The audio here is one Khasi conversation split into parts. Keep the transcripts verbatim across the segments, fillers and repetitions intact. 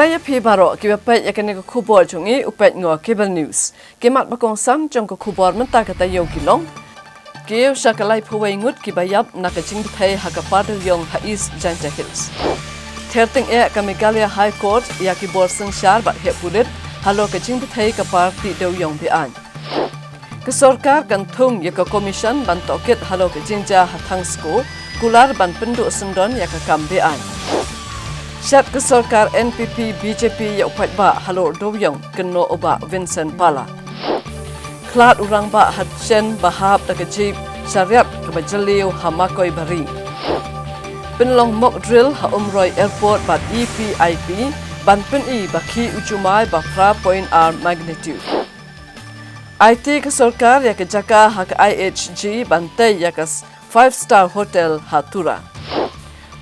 Khublei ïa phi baroh kiba peit ïa kane ka khubor jong ngi, u peit ngi Cable News. Ki mat ba kongsan jong ka khubor mynta ka taïew ki long: Kiew sha ka laiphew wei ngut kiba ïap na ka jingbthei ha ka par dewïong ha East Jaintia Hills. Ther tyngeh ka Meghalaya High Court ïa ki bor synshar bad heh pulit halor ka jingbthei ka par tih dewïong be-aiñ. Ka sorkar kan thung ïa ka commission ban tohkit halor ka jingjia ha Thangsko, kular ban pynduh syndon ïa ka kam be-aiñ. Shat ka sorkar N P P B J P ïa u paidbah halor dewïong, kynnoh u Bah Vincent Pala. Khlad u rangbah ha Shen ba hap da ka jeep sha riat kaba jylliew ha Makoi Bari. Pynlong mock drill ha Umroi Airport bad E P I P ban pyni ba khih u jumai ba phra point ar magnitude. Aiti ka sorkar ïa ka jaka ha ka I H G ban tei ïa ka s-, five star hotel ha Tura.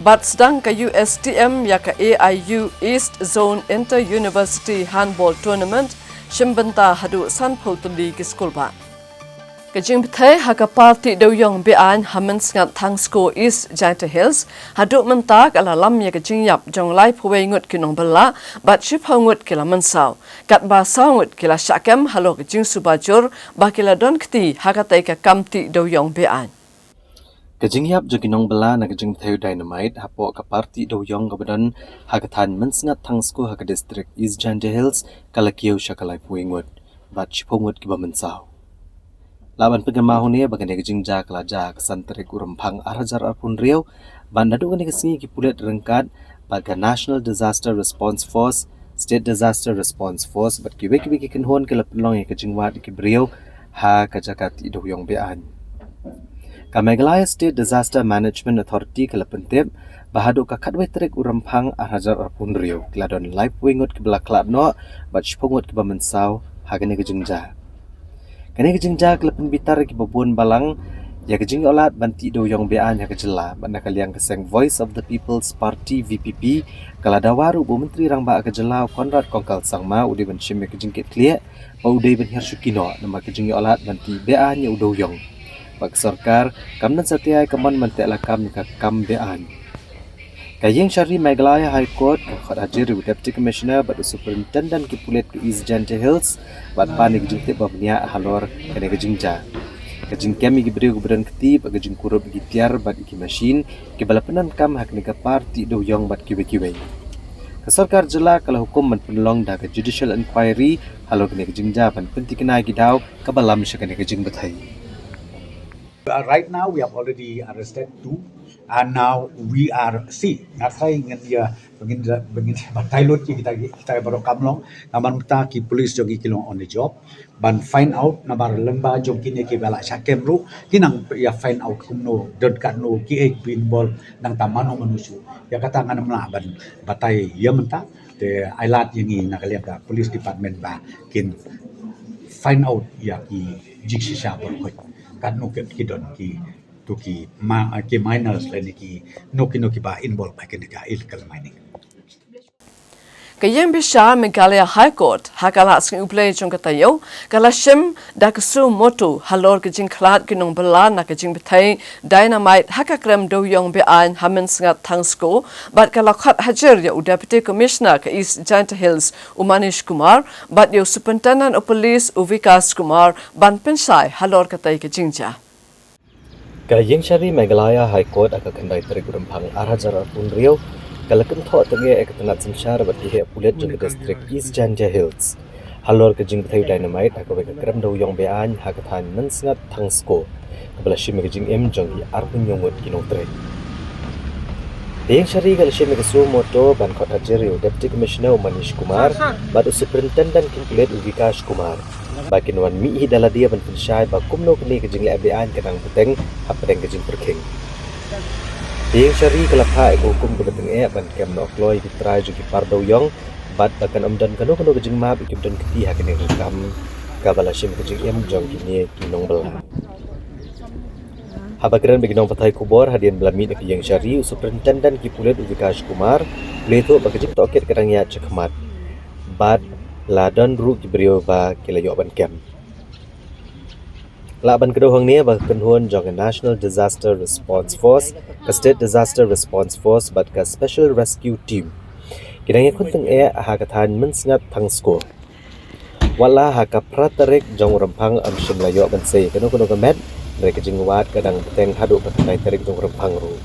Bad sdang ka U S T M ïa ka A I U East Zone Inter University Handball Tournament, shim bynta haduh sanphew tylli ki skulbah. Ka jingbthei ha ka par tih dewïong be-aiñ ha Mynsngat Thangsko, East Jaintia Hills, haduh mynta ka la lam ïa ka jingïap jong laiphew wei ngut ki nongbylla bad shiphew ngut ki la mynsaw. Katba saw ngut ki la shah kem halor ka jingsuba jur ba ki la don kti ha katei ka kam tih dewïong be-aiñ. Ka jingïap jong ki nongbylla na ka jingbthei u dynamite hapoh ka par tih dewïong kaba don ha ka thaiñ Mynsngat Thangsko ha ka district East Jaintia Hills ka la kiew sha ka laiphew wei ngut bad shiphew ngut kiba mynsaw. Lah ban pynkynmaw hangne ba kane ka jingjia ka la jia ha ka san tarik u Rymphang ar hajar arphew hynriew, bad naduh kane ka sngi ki pulit ryngkat bad ka National Disaster Response Force, State Disaster Response Force bad kiwei kiwei ki kynhun ki la pynlong ïa ka jingwad ïa ki briew ha ka jaka tih dewïong be-aiñ. Ka Meghalaya State Disaster Management Authority ka la pyntip ba haduh ka khatwei tarik u Rymphang ar hajar arphew hynriew ki la don laiphew wei ngut kiba la khlad noh bad shiphew ngut kiba mynsaw ha kane ka jingjia. Kane ka jingjia ka la pynbitar ïa kiba bun balang ïa ka jingïohlad ban tih dewïong be-aiñ ha ka jylla, bad na ka liang ka seng Voice of the People's Party, V P P, ka la dawa ruh ba u Myntri Rangbah ka jylla u Conrad Kongkal Sangma u dei ban shim ïa ka jingkitkhlieh bad u dei ban hiar shuki noh namar ka jingïohlad ban tih be-aiñ ïa u dewïong. Bad ka sorkar kam don satia ïa ka mon ban teh lakam ïa ka kam be-aiñ. Ka Ïingshari Meghalaya High Court ka khot hajir ïa u Deputy Commissioner bad u Superintendent ki pulit ka East Jaintia Hills bad pan ïa ka jingtip ba bniah halor kane ka jingjia. Ka jingkem ïa ki briew kiba don kti bad ka jingkurup ïa ki tiar bad ïa ki machine kiba la pyndonkam ha kane ka par tih dewïong bad kiwei kiwei. Ka sorkar jylla ka la hukum ban pynlong da ka judicial inquiry halor kane ka jingjia ban pynthikna ïa ki daw kaba lam sha kane ka jingbthei. Uh, right now we have already arrested two, and now we are, see, nga try ngin ïa, ngin, ngin batai lut ïa kita, kita baroh kam long, namar mynta ki police jong ngi ki long on the job ban find out, namar lyngba jong kine kiba la shah kem ruh ki nang ïa find out kumno, don katno kiei kiba involve, nangta mano mano shuh. Ïa kata ngan ym lah ban batai ïa mynta, te ai lad ïa ngi na ka liang ka police department ba kin find out ïa ki jingshisha baroh katno ki, ki don ki, to ki ma, ki miners lane kino kino kiba involve ha kane ka illegal mining. Ka Ïingbishar Meghalaya High Court ha ka lad Sngi U Blei jong ka taïew ka la shim da ka suo motu halor ka jingkhlad ki nongbylla na ka jingbthei dynamite ha ka krem dewïong be-aiñ ha Mynsngat Thangsko, bad ka la khot hajir ïa u Deputy Commissioner ka East Jaintia Hills u Manish Kumar bad ïa u Superintendent of Police u Vikas Kumar ban pynshai halor katei ka jingjia. Ka Ïingshari Meghalaya High Court ha ka khyndai tarik u Rymphang ar hajar arphew hynriew ka la kynthoh tyngeh ïa ka tnat synshar bad ki heh pulit jong ka district East Jaintia Hills halor ka jingbthei dynamite ha kawei ka krem dewïong be-aiñ ha ka thaiñ Mynsngat Thangsko, kaba la shim ïa ka jingim jong ki arphew hynñiew ngut ki nongtrei. Ka Ïingshari ka la shim ïa ka suo motu ban khot hajir ïa u Deputy Commissioner u Manish Kumar bad u Superintendent ki pulit u Vikash Kumar ba kin wan mih hi da lade ban pynshai ba kumno kane ka jingleh be-aiñ ka dang bteng hapdeng ka jingpyrkhing. Ka Ïingshari ka la phah ïa ka hukum kaba tyngeh ban kem noh kloi ïa ki trai jong ki par dewïong bad ba kan ym don kano kano ka jingmap ïa kiba don kti ha kane ka kam kaba la shim ïa ka jingim jong kine ki nongbylla. Haba kren bad ki nongpathai khubor hadien ba la mih na ka Ïingshari, u Superintendent ki pulit u Vikash Kumar u la ïathuh ba ka jingtohkit ka dang ïaid shakhmat bad la don ruh ki briew ba ki la ïoh ban kem. Lah ban kdew hangne ba ka kynhun jong ka National Disaster Response Force, ka State Disaster Response Force bad ka Special Rescue Team Ki dang ïakhun tyngeh ha ka thaiñ Mynsngat Thangsko. Wat la ha ka phra tarik jong u Rymphang ym shym la ïoh ban sei kano kano ka met, hynrei ka jingwad ka dang bteng haduh ka khatlai tarik jong u Rymphang ruh.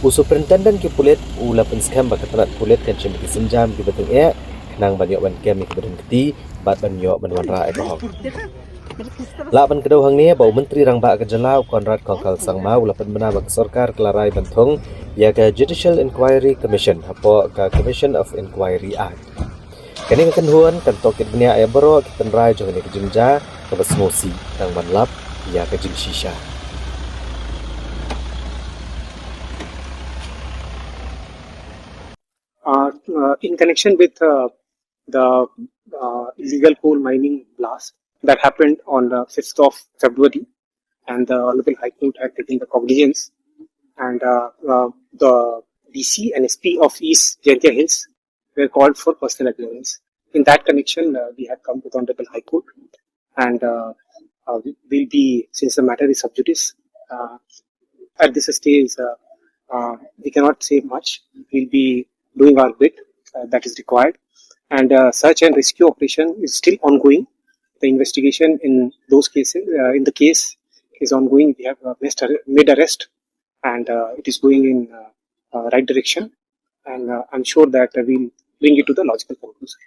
U Superintendent ki pulit u la pynskhem ba ka tnat pulit kan shim ki sienjam kiba tyngeh khnang ban ïoh ban kem ïa kiba don kti bad ban ïoh ban wanrah ïa bahok. Lah ban kdew hangne ba u Myntri Rangbah ka jylla u Conrad Kongkal Sangma u la pynbna ba ka sorkar ka la rai ban thung ïa ka Judicial Inquiry Commission hapoh ka Commission of Inquiry Act. Kane ka kynhun kan tohkit bniah ïa baroh ki tynrai jong kane ka jingjia kaba sngewsih tang ban lap ïa ka jingshisha. Uh, uh, in connection with uh, the uh, illegal coal mining blast that happened on the fifth of February, and the Honorable High Court had taken the cognizance, and uh, uh, the D C and S P of East Jaintia Hills were called for personal appearance. In that connection, uh, we had come to the Honorable High Court, and uh, uh, we- we'll be, since the matter is sub judice, uh, at this stage, uh, uh, we cannot say much. We'll be doing our bit uh, that is required. And uh, search and rescue operation is still ongoing. The investigation in those cases, uh, in the case, is ongoing. We have uh, missed arre- made arrest, and uh, it is going in uh, uh, right direction. And uh, I'm sure that uh, we'll bring it to the logical conclusion.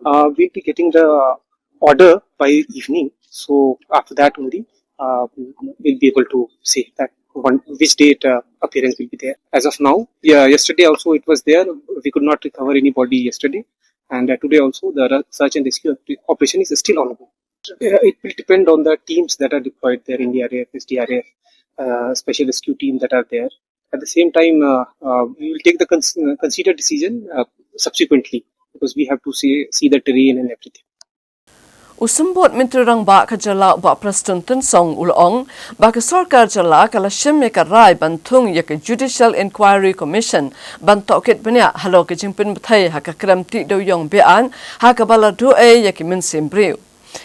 Uh, we'll be getting the order by evening. So after that only, uh, we'll be able to say that one which date uh, appearance will be there. As of now, yeah, yesterday also it was there. We could not recover anybody yesterday, and uh, today also the re- search and rescue op- operation is still ongoing. Uh, it will depend on the teams that are deployed there, N D R F, S D R F, uh, special rescue team that are there. At the same time, uh, uh, we will take the cons- uh, considered decision uh, subsequently, because we have to see see the terrain and everything. U Symbud Myntri Rangbah ka jylla u Bah Prestone Tynsong u la ong ba ka sorkar jylla ka la shim ïa ka rai ban thung ïa ka Judicial Inquiry Commission ban tohkit bniah halor ka jingpynbthei ha ka krem tih dewïong be-aiñ ha kaba la duh ei ïa ki mynsiem briew.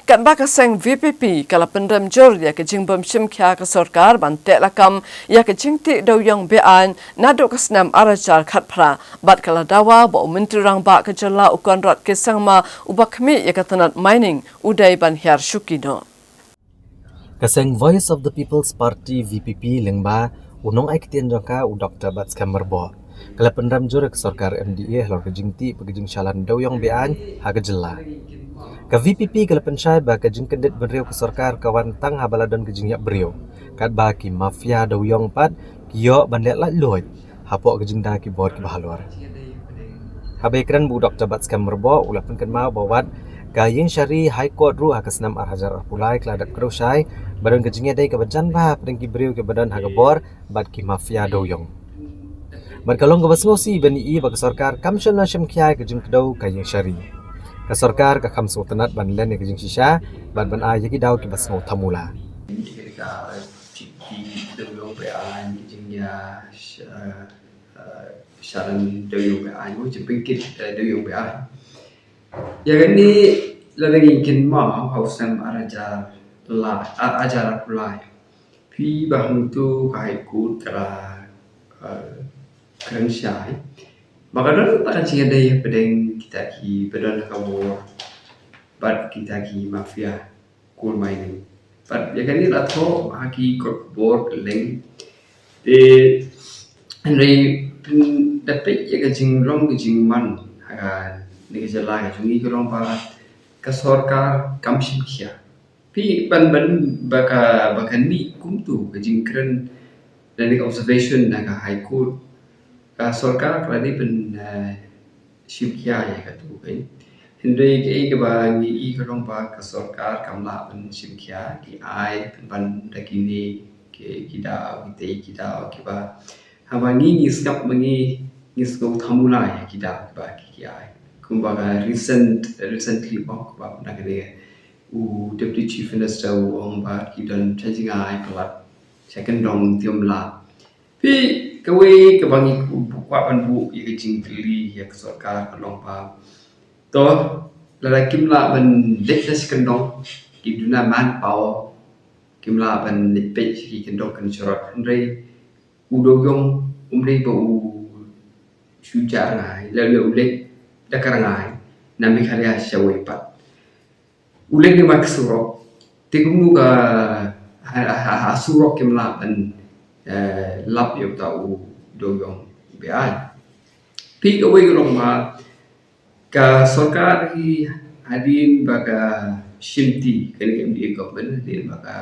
Katba ka seng V P P ka la pynrem jur ïa ka jingbym shim khia ka sorkar ban teh lakam ïa ka jingtih dewïong be-aiñ naduh ka snem ar hajar khatphra, bad ka la dawa ba u Myntri Rangbah ka jylla u Conrad K Sangma uba khmih ïa ka tnat mining u dei ban hiar shuki noh. Ka seng Voice of the People's Party V P P lyngba u nongai ktien jong ka u Doctor Batskhem Myrboh ka la pynrem jur ïa ka sorkar M D A halor ka jingtih bad ka jingshalan dewïong be-aiñ ha ka jylla. Ka V P P ka la pynshai ba ka jingkyndit bynriew ka sorkar ka wan tang haba la don ka jingïap briew, katba ki mafia dewïong pat ki ïoh ban leh laitluid hapoh ka jingda ki bor kiba halor. Haba ïakren bad u Doctor Batskhem Myrboh u la pynkynmaw ba wat ka Ïingshari High Court ruh ha ka snem ar hajar arphew lai ka la dep kdew shai ba don ka jingïadei kaba jan bha hapdeng ki briew kiba don ha ka bor bad ki mafia dewïong. Bad ka long kaba sngewsih ban ïohi ba ka sorkar kam shym la shim khia ïa ka jingkdew ka Ïingshari. Ka sorkar ka kham sngewtynnat ban len ïa ka jingshisha bad ban ai ïa ki daw kiba sngewthamula. Ki dewïong be-aiñ, ki jingïa sha- eh, shalan dewïong be-aiñ, jingpynkit, eh, dewïong be-aiñ. Ïa kane lada ngi kynmaw ha u snem ar hajar lai, ar hajar arphew lai, phi ba hangto ka High Court ka la, eh, kren shai ba ka don kata ka jingïadei hapdeng kita kiba don ha ka bor bad kita ki mafia coal mining. Bad ïa kane la thoh ha ki kot khubor kylleng. Te hynrei phin da peit ïa ka jinglong ka jingman ha kane ka jylla ka jong ngi ka long ba ka sorkar kam shim khia. Phi ban ban ba ka ba kane kumtu ka jingkren lane ka observation na ka High Court, ka sorkar ka la dei ban, eh, shim khia ïa katu ka. Hynrei kaei kaba ngi i ka long ba ka sorkar kam lah ban shim khia, ki ai pynban da kine ki, ki daw, kitei ki daw kiba haba ngi ngi sngap ma ngi ngi sngewthamula ïa ki daw kiba ki, ki ai. Kumba ka recent, recently bok ba na kane u Deputy Chief Minister u ong ba ki don sha jngai palat sha kyndong Tiemla. Phi kawei kaba ngi kwah ban buh ïa ka jingkylli ïa ka sorkar ka long ba to lada kim lah ban leit na sha kyndong ki duna manpower, kim lah ban leit peit sha ki kyndong kynsharot, hynrei u dewïong um dei ba u shu jah rngai, leh leh u leit da ka rngai na Meghalaya shawei pat. U leit ne ba ka surok, te kumno ka ha, ha, ha, ha surok kim lah ban, eh, lap ïa uta u dewïong beaiñ. Phi, kawei ka long ba ka sorkar hi hadien ba ka shimti, kane ka M D A government, hadien ba ka,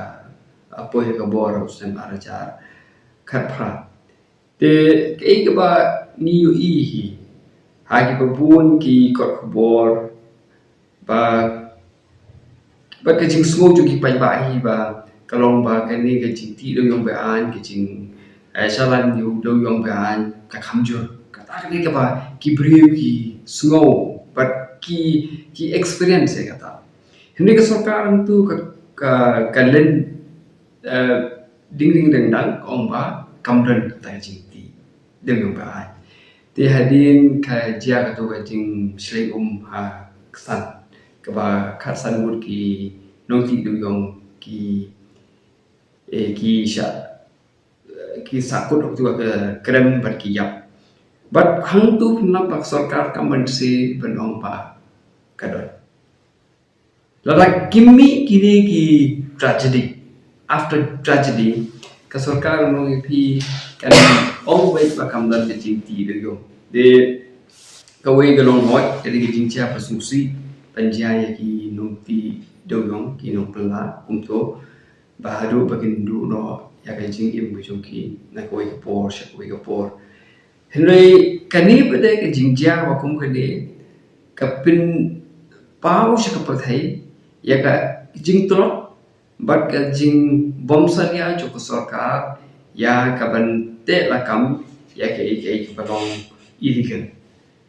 ah, poi ha ka bor ha u snem ar hajar khatphra. Te kaei kaba ngi ïohi hi ha kiba bun ki kot khubor, ba, ba ka jingsngew jong ki paidbah hi ba ka long ba kane ka jingtih dewïong beaiñ, ka jing, eh, shalan ïa u dewïong beaiñ ka kham jur. Kata kane kaba ki briew ki sngew bad ki, ki experience ïa kata. Hynrei ka sorkar hangtu ka, ka, ka len, eh, ding ding dang dang, ka ong ba kam don kata ka jingtih dewïong beaiñ. Te hadien ka jia kato ka jingshlei um ha Ksan, kaba khatsan ngut ki nongtih dewïong ki, eh, ki shah, eh, ki sahkut ha kato ka krem bad ki ïap. Bad hangtu pynlap ba ka sorkar kam banse ban ong ba ka don. Lada kim mih kine ki tragedy after tragedy, ka sorkar nong ïa phi kan ong beit ba kam don ka jingtih dewïong. Te kawei ka long hoi, ka dei ka jingjia ba sngewsih ban jia ïa ki nongtih dewïong, ki nongpylla kumto, ba haduh ba kin duh noh ïa ka jingim ka jong ki na kawei ka por sha kawei ka por. Hynrei kane pat dei ka jingjia ba kum kane ka pynpaw sha ka pyrthei ïa ka jingtlot bad ka jingbymsalia jong ka sorkar ïa ka ban teh lakam ïa kaei kaei kaba long illegal.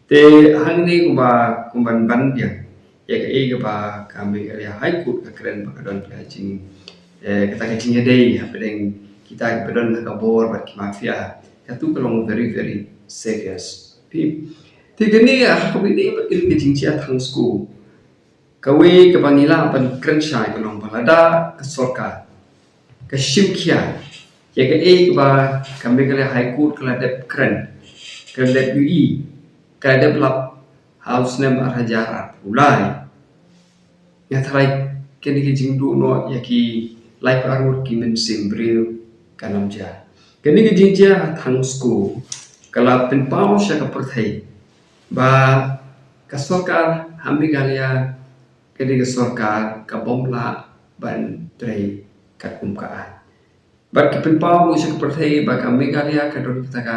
Te hangne kumba, kumban ban biang ïa kaei kaba ka Meghalaya High Court ka kren ba ka don ka jing, eh, kata ka jingïadei hapdeng kita kiba don ha ka bor bad ki mafia. Katu ka long very, very serious. Phi, te kane ha kaba ine bad kane ka jingjia thang sku, kawei kaba ngi lah ban kren shai ka long ba lada ka sorkar ka shim khia ïa kaei kaba ka Meghalaya High Court ka la dep kren, ka la dep ïohi, ka la dep lap ha u snem ar hajar arphew lai, nga tharai kane ka jingduh noh ïa ki laiphew arngut ki mynsiem briew kan ym jia. Kane ka jingjia ha thang sku ka la pynpaw sha ka pyrthei ba ka sorkar ha Meghalaya ka dei ka sorkar ka bym lah ban trei katkum ka aiñ. Bad ka pynpaw ruh sha ka pyrthei ba ka Meghalaya ka don kata ka,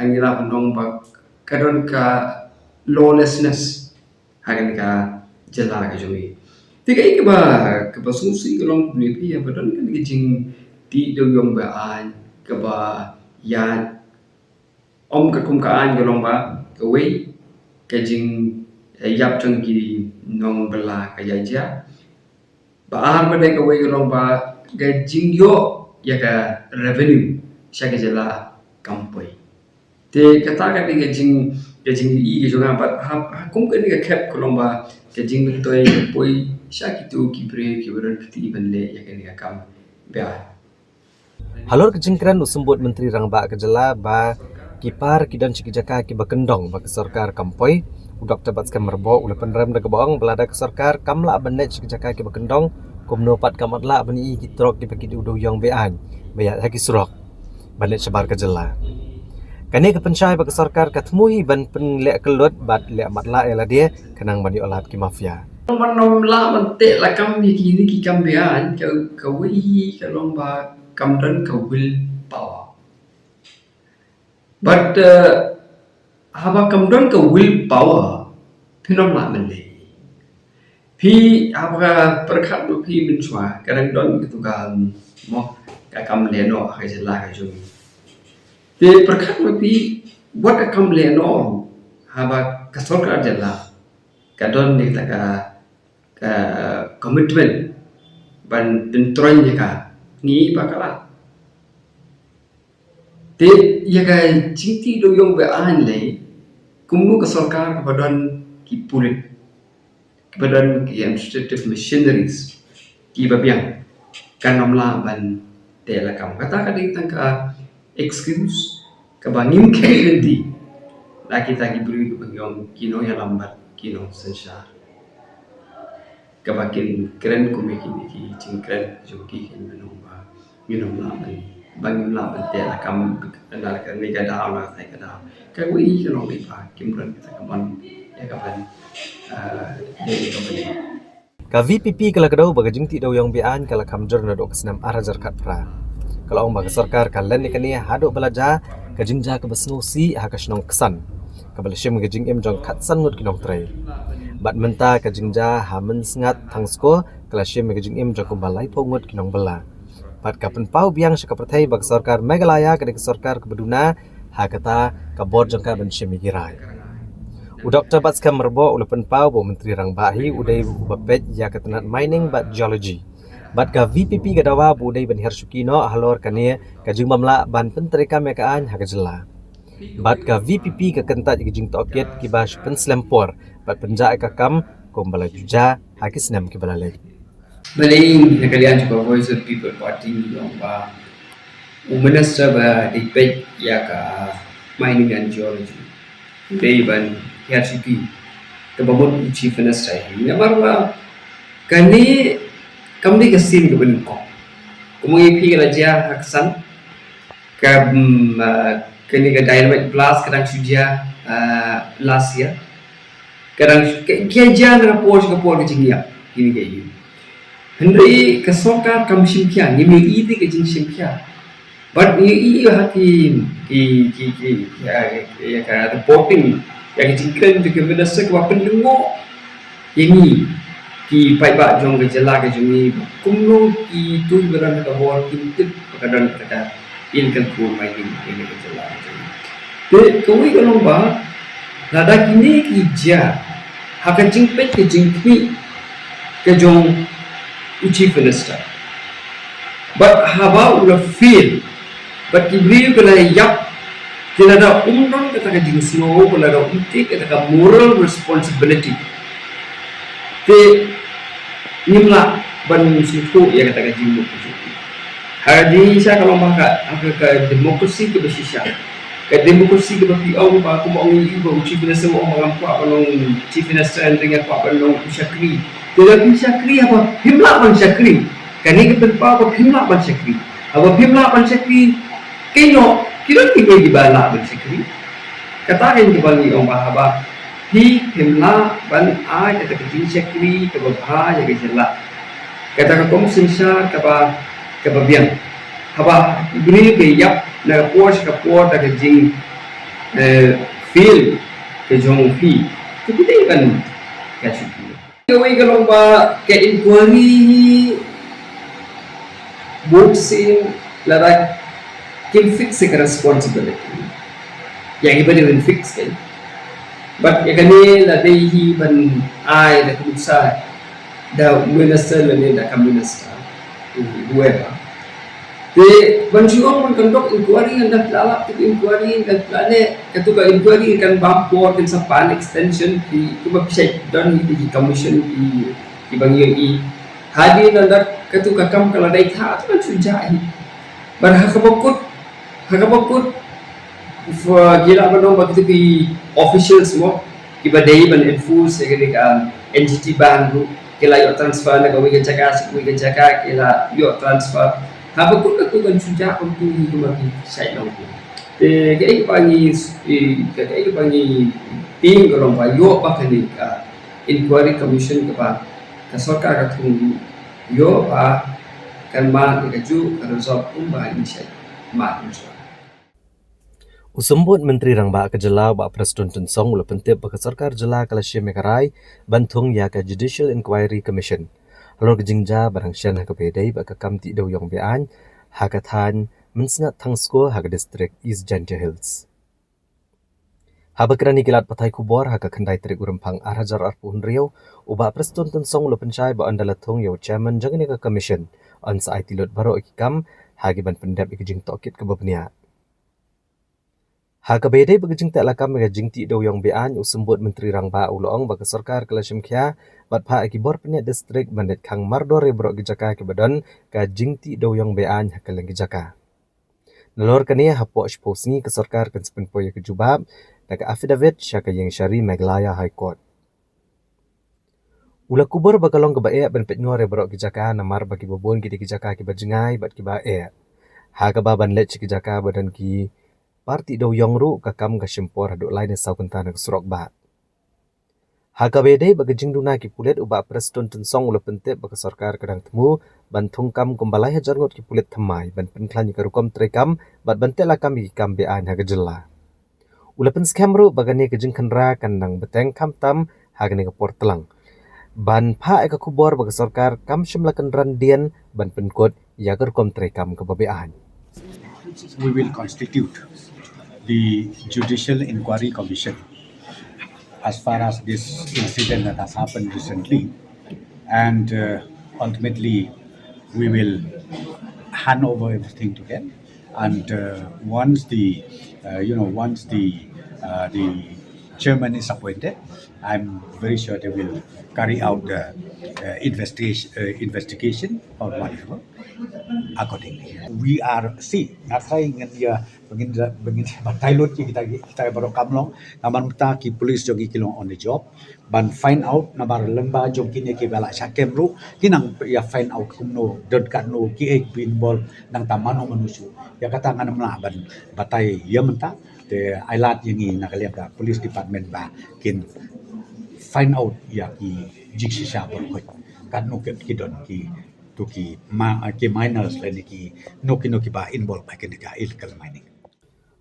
ngi lah ban ong ba ka don ka lawlessness ha kane ka jylla ka jong ngi. Te kaei kaba, kaba sngewsih ka long kumne phi, ïa ba don kane ka jingtih dewïong beaiñ kaba ïaid ym katkum ka aiñ ka long ba kawei ka jing, eh, ïap jong ki nongbylla ka ïaid jia. Ba ar pat dei kawei ka long ba ka jingïoh ïa ka revenue sha ka jylla kam poi. Te kata ka dei ka jing, ka jingïohi ka jong nga bad ha, ha kum kane ka khep ka long ba ka jingmyntoi ka poi sha kito ki briew kiba don kti ban leh ïa kane ka kam beaiñ. Halor ka jingkren u Symbud Myntri Rangbah ka jylla ba ki par ki don sha ki jaka kiba kyndong ba ka sorkar kam poi, u Doktor Batskhem Myrboh u la pynrem da kaba ong ba lada ka sorkar kam lah ban leit sha ki jaka kiba kyndong, kumno pat kam lah ban ïohi ki trok kiba ki dewïong beaiñ ba ïaid ha ki surok ban leit shabar ka jylla. Kane ka pynshai ba ka sorkar ka thmu hi ban pynleh kyllut bad leh matlah ïa lade khnang ban ïoh lad ki mafia. Ban ym lah ban teh lakam ïa kine ki kam beaiñ, ka, kawei hi ka long ba kam don ka will power. Bad, eh, haba kam don ka will power, phin ym lah ban leh. Phi haba pyrkhat ma phi mynshuwa ka dang don katu ka, mo, ka kam lehnoh ha ka jylla ka jong ngi. Te pyrkhat ma phi wat ka kam lehnoh haba ka sorkar jylla ka don ne kata ka, ka commitment ban pyntroiñ ïa ka, ngi ba ka lah. Te ïa ka jingtih dewïong beaiñ lei, kumno ka sorkar kaba don ki pulit, kaba don ki administrative machineries kiba biang, kan ym lah ban teh lakam. Kata ka dei tang ka excuse kaba ngim kheiñ lynti La kita ki briew kiba ngi ong ki nongïalam bad ki nongsynshar, kaba kin kren kum ïa kine ki jingkren jong ki, kin mynno ba ngin ym lah ban, ba ngim lah ban teh lakam na kane ka daw, na kane ka daw. Kawei ka long ba kim don kata ka mon ïa ka ban, eh, dei ka ban. Ka V P P ka la kdew ba ka jingtih dewïong be-aiñ ka la kham jur naduh ka snem ar hajar khatphra. Ka la ong ba ka sorkar ka len ïa kane haduh ba la jia ka jingjia kaba sngewsih ha ka shnong Ksan, kaba la shim ïa ka jingim jong khatsan ngut ki nongtrei. Bad mynta ka jingjia ha Mynsngat Thangsko ka la shim ïa ka jingim jong kumba laiphew ngut ki nongbylla. Bad ka pynpaw biang sha ka pyrthei ba ka sorkar Meghalaya ka dei ka sorkar kaba duna ha kata ka bor jong ka ban shim ïa ki rai. U Doktor Batskhem Myrboh u la pynpaw ba u Myntri Rangbah hi u dei uba peit ïa ka tnat mining bad geology. Bad ka V P P ka dawa ba u dei ban hiar shuki noh halor kane ka jingbym lah ban pyntreikam ïa ka aiñ ha ka jylla. Bad ka V P P ka kyntait ïa ka jingtohkit kiba shu pynslem por bad pynjah ïa ka kam kumba la ju jia ha ki snem kiba la leit. Balei na ka liang jong ka Voice of People Party ngi ong ba u minister ba dei peit ïa ka mining and geology u dei ban hiar shuki kaba mut u chief minister hi? Namar ba kane kam dei ka sien kaba nyngkong. Kumba ngi phi ka la jia ha Ksan, ka, mm, ah, kane ka dynamite blast ka dang shu jia, ah, last year. Ka dang ka, ka jia na ka por sha ka por ka jingïap kine ka ïing. Hynrei ka sorkar kam shim khia, ngim ïohi te ka jingshim khia. Bad ngi ïohi ha ki, ki, ki, ki, ïa, ïa ka reporting, ïa ka jingkren jong ki minister kaba pynlyngngoh ïa ngi ki paidbah jong ka jylla ka jong ngi ba kumno kito kiba don ha ka bor kin tip ba ka don kata illegal coal mining ha ka jylla ka jong ngi. Te kawei ka long ba lada kine ki jia ha ka jingpeit ka jingkhmih ka jong u chief minister, bad haba u la fail, bad ki briew ki la ïap, te lada um don kata ka jingsngew, lada um take kata ka moral responsibility, te ngim lah ban sngewthuh ïa kata ka jingmut ka jong ki. Ha ka jingshisha ka long ba ka, ka, ka democracy kaba shisha, ka democracy kaba phi ong ba, kumba ong ïa u chief minister, u ong ba ngam kwah ban long chief minister, hynrei nga kwah ban long u shakri. Te lada phi shakri, haba phim lah ban shakri, kane ka pynpaw ba phim lah ban shakri. Haba phim lah ban shakri, kynnoh ki don kiwei kiba lah ban shakri. Kata ka dei kaba ngi ong ba haba phi phim lah ban ai kata ka jingshakri kaba bha ïa ka jylla, kata ka kong synshar kaba, kaba biang, haba ki briew ki ïap na ka por sha ka por da ka jing, eh, fail ka jong phi, te phi dei ban ïa shuki. Kawei ka long ba ka inquiry hi, bun sien lada kim fix ïa ka responsibility, ïa kiba dei ban fix ka. Bad ïa kane la dei hi ban ai da ka nuksa da u minister lane da ka minister, whoever. Te ban shu ong ban conduct inquiry, ynda phi la lap te ka inquiry, ynda phi la leh, katu ka inquiry kan bam por, kan sa pan extension, ki, kiba phi shait don hi ki commission ki, kiba ngi ïohi. Hadien nanda katu ka kam ka la dei tha, te ban shu jah hi. Bad ha kaba kut, ha kaba kut, ki lah ban ong ba kitu ki officials mo, kiba dei ban enforce ïa kane ka N G T ban ruh, ki la ïoh transfer na kawei ka jaka sha kawei ka jaka, ki la ïoh transfer. Haba kut katu kan shu jah kumtu hi kumba ki shait long. Te kaei kaba ngi, eh, kaei kaba ngi tieng ka long ba ïoh ba kane ka inquiry commission kaba ka sorkar ka thung ïoh ba kan mad ïa kajuh ka result kumba ngi shait mad. U Symbud Myntri Rangbah ka jylla, Bah Prestone Tynsong, u la pyntip ba ka sorkar jylla ka la shim ïa ka rai ban thung ïa ka Judicial Inquiry Commission halor ka jingjia ba dang shen ha kaba ïadei bad ka kam tih dewïong be-aiñ ha ka thaiñ Mynsngat Thangsko ha ka district East Jaintia Hills. Haba kren ïa ki lad pathai khubor ha ka khyndai tarik u Rymphang ar hajar arphew hynriew, u Bah Prestone Tynsong u la pynshai ba ynda la thung ïa u chairman jong kane ka commission, yn sa aiti lut baroh ki kam ha ki ban pyndep ïa ka jingtohkit kaba bniah. Ha kaba ïadei bad ka jingteh lakam ïa ka jingtih dewïong be-aiñ, u Symbud Myntri Rangbah u la ong ba ka sorkar ka la shim khia bad phah ïa ki bor pynïaid district ban leit khang mardor ïa baroh ki jaka kiba don ka jingtih dewïong be-aiñ ha kylleng ki jaka. Nalor kane, hapoh shiphew sngi ka sorkar kan sa pynpoi ïa ka jubab da ka affidavit sha ka Iingshari Meghalaya High Court. U la kubur ba ka long kaba eh ban peit ngor ïa baroh ki jaka namar ba kiba bun ki dei ki jaka kiba jngai bad kiba eh. Ha kaba ban leit sha ki jaka ba don ki parti dewïong ruh ka kam ka shim por haduh lai ne saw kynta na ka surok bah. Ha kaba ïadei bad ka jingduna ki pulit, u Bah Prestone Tynsong u la pyntip ba ka sorkar ka dang thmu ban thung kam kumba lai hajar ngut ki pulit thymmai ban pynkhlaiñ ïa ka rukom treikam bad ban teh lakam ïa ki kam be-aiñ ha ka jylla. U la pynskhem ruh ba kane ka jingkhynra kan nang bteng khamtam ha kane ka por tlang. Ban phah ïa ka khubor ba ka sorkar kam shym la kynran dien ban pynkut ïa ka rukom treikam kaba be-aiñ. We will constitute the Judicial Inquiry Commission as far as this incident that has happened recently, and uh, ultimately we will hand over everything to them. And uh, once the uh, you know once the uh, the chairman is appointed, I'm very sure they will carry out the uh, investigation uh, investigation or whatever accordingly. We are, see, nga try ngan ïa bangin bangin batai lut ki kita kita baroh kam long, namar mynta ki police jong ki long on the job ban find out namar lyngba jong kine kiba la shah kem ruh ki nang ïa find out kumno don katno ki eh bin bol nangta mano mano shu. Ïa kata ngan ym lah ban batai ïa mynta, te ai lad ïa ngi na ka liang ka police department ba kin find out ïa ki jingshisha baroh katno ki don ki to ki ma ki minors lane ki no ki no kiba involve ha kane ka illegal mining.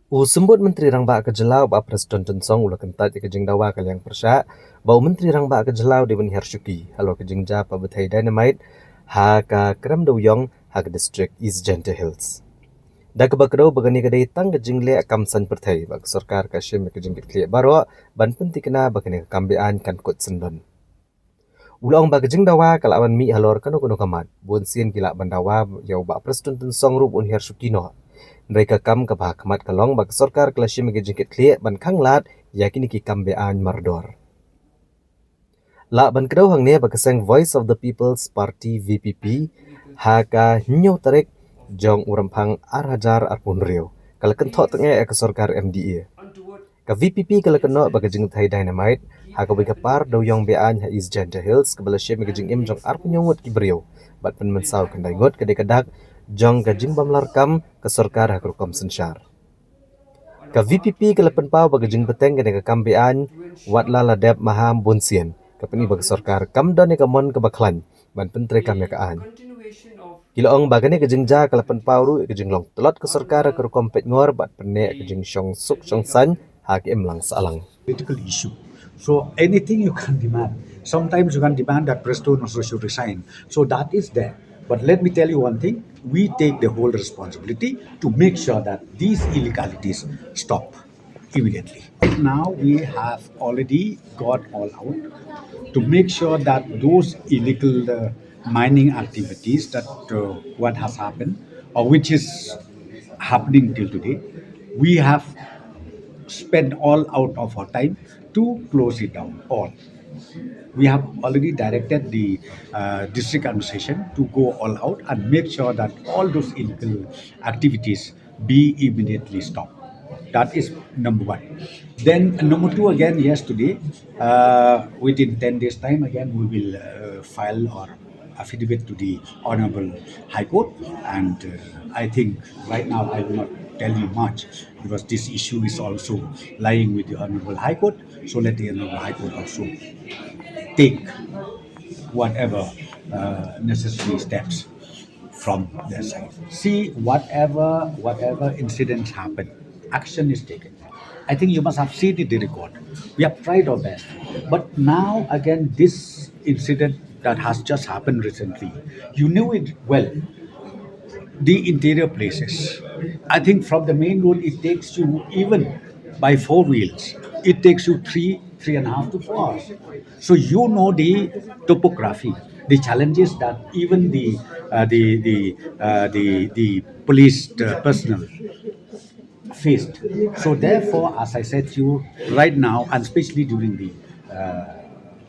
U Symbud Myntri Rangbah ka jylla u Bah Prestone Tynsong u la kyntait ïa ka jingdawa ka liang pyrshah ba u Myntri Rangbah ka jylla u dei ban hiar shuki halor ka jingjia ba bthei dynamite ha ka krem dewïong ha ka district East Jaintia Hills. Da kaba kdew ba kane ka dei tang ka jingleh kam saiñ pyrthei bad ka sorkar ka shim ïa ka jingkitkhlieh baroh ban pynthikna ba kane ka kam be-aiñ kan kut syndon. U la ong ba ka jingdawa ka lah ban mih halor kano kano ka mat. Bun sien ki lah ban dawa ïa u Bah Prestone Tynsong ruh ba un hiar shuki noh. Hynrei ka kam kaba ha khmat ka long ba ka sorkar ka la shim ïa ka jingkitkhlieh ban khang lad ïa kine ki kam be-aiñ mardor. Lah ban kdew hangne ba ka seng Voice of the People's Party, V P P, ha ka hynñiew tarik jong u Rymphang ar hajar arphew hynriew ka la kynthoh tyngeh ïa ka sorkar M D A. Ka V P P ka la kynnoh ba ka jingbthei dynamite ha kawei ka par dewïong be-aiñ ha East Jaintia Hills kaba la shim ïa ka jingim jong arphew hynñiew ngut ki briew bad pynmynsaw khyndai ngut ka dei ka dak jong ka jingbym larkam ka sorkar ha ka rukom synshar. Ka V P P ka la pynpaw ba ka jingbteng kane ka kam be-aiñ wat la la dep maham bun sien, ka pyni ba ka sorkar kam don ïa ka mon kaba khlaiñ ban pyntreikam ïa ka aiñ. Ki la ong ba kane ka jingjia ka la pynpaw ruh ïa ka jinglong tlot ka sorkar ha ka rukom peit ngor bad pynneh ïa ka jingshong suk shong saiñ ha ka imlang sahlang. Political issue. So anything you can demand. Sometimes you can demand that Prestone also should resign. So that is there. But let me tell you one thing. We take the whole responsibility to make sure that these illegalities stop immediately. Now we have already got all out to make sure that those illegal uh, mining activities that uh, what has happened or which is happening till today, we have spent all out of our time to close it down all. We have already directed the uh, district administration to go all out and make sure that all those illegal activities be immediately stopped. That is number one. Then number two again, yes, today, uh, within ten days time, again, we will uh, file or affidavit to the Honorable High Court. And uh, I think right now I will not tell you much because this issue is also lying with the Honorable High Court. So let the Honorable High Court also take whatever uh, necessary steps from their side. See, whatever whatever incidents happen, action is taken. I think you must have seen it in the record. We have tried our best. But now again, this incident that has just happened recently, you knew it well. The interior places. I think from the main road, it takes you even by four wheels, it takes you three, three and a half to four hours. So you know the topography, the challenges that even the uh, the the uh, the the police uh, personnel faced. So therefore, as I said to you right now, and especially during the uh,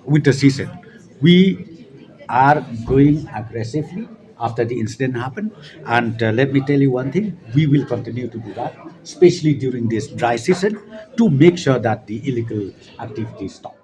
winter season, we are going aggressively after the incident happened. And uh, let me tell you one thing, we will continue to do that, especially during this dry season, to make sure that the illegal activities stop.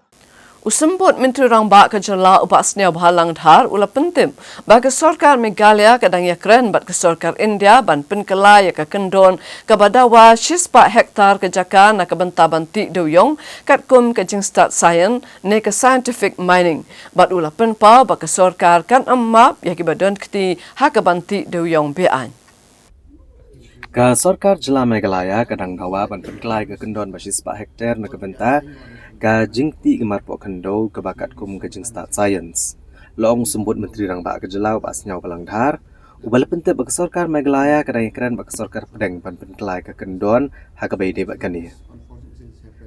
U Symbud Myntri Rangbah ka jylla u Bah Sniawbhalang Dhar u la pyntip ba ka sorkar Meghalaya ka dang ïakren bad ka sorkar India ban pynkylla ïa ka kyndon kaba dawa shispah hektar ka jaka na ka bynta ban tih dewiong katkum ka jingstad science ne ka scientific mining, bad u la pynpaw ba ka sorkar kan ym map ïa kiba don kti ha ka ban tih dewiong be-aiñ. Ka sorkar jylla Meghalaya ka dang dawa ban pynkylla ïa ka kyndon ba shispah hektar na ka bynta ka jingtih ka marpoh khyndew kaba katkum ka jingstad science. La ong u Symbud Myntri Rangbah ka jylla u Bah Sniawbhalang Dhar uba la pyntip ba ka sorkar Meghalaya ka dang ïakren bad ka sorkar pdeng ban pynkylla ïa ka kyndon ha kaba ïadei bad kane.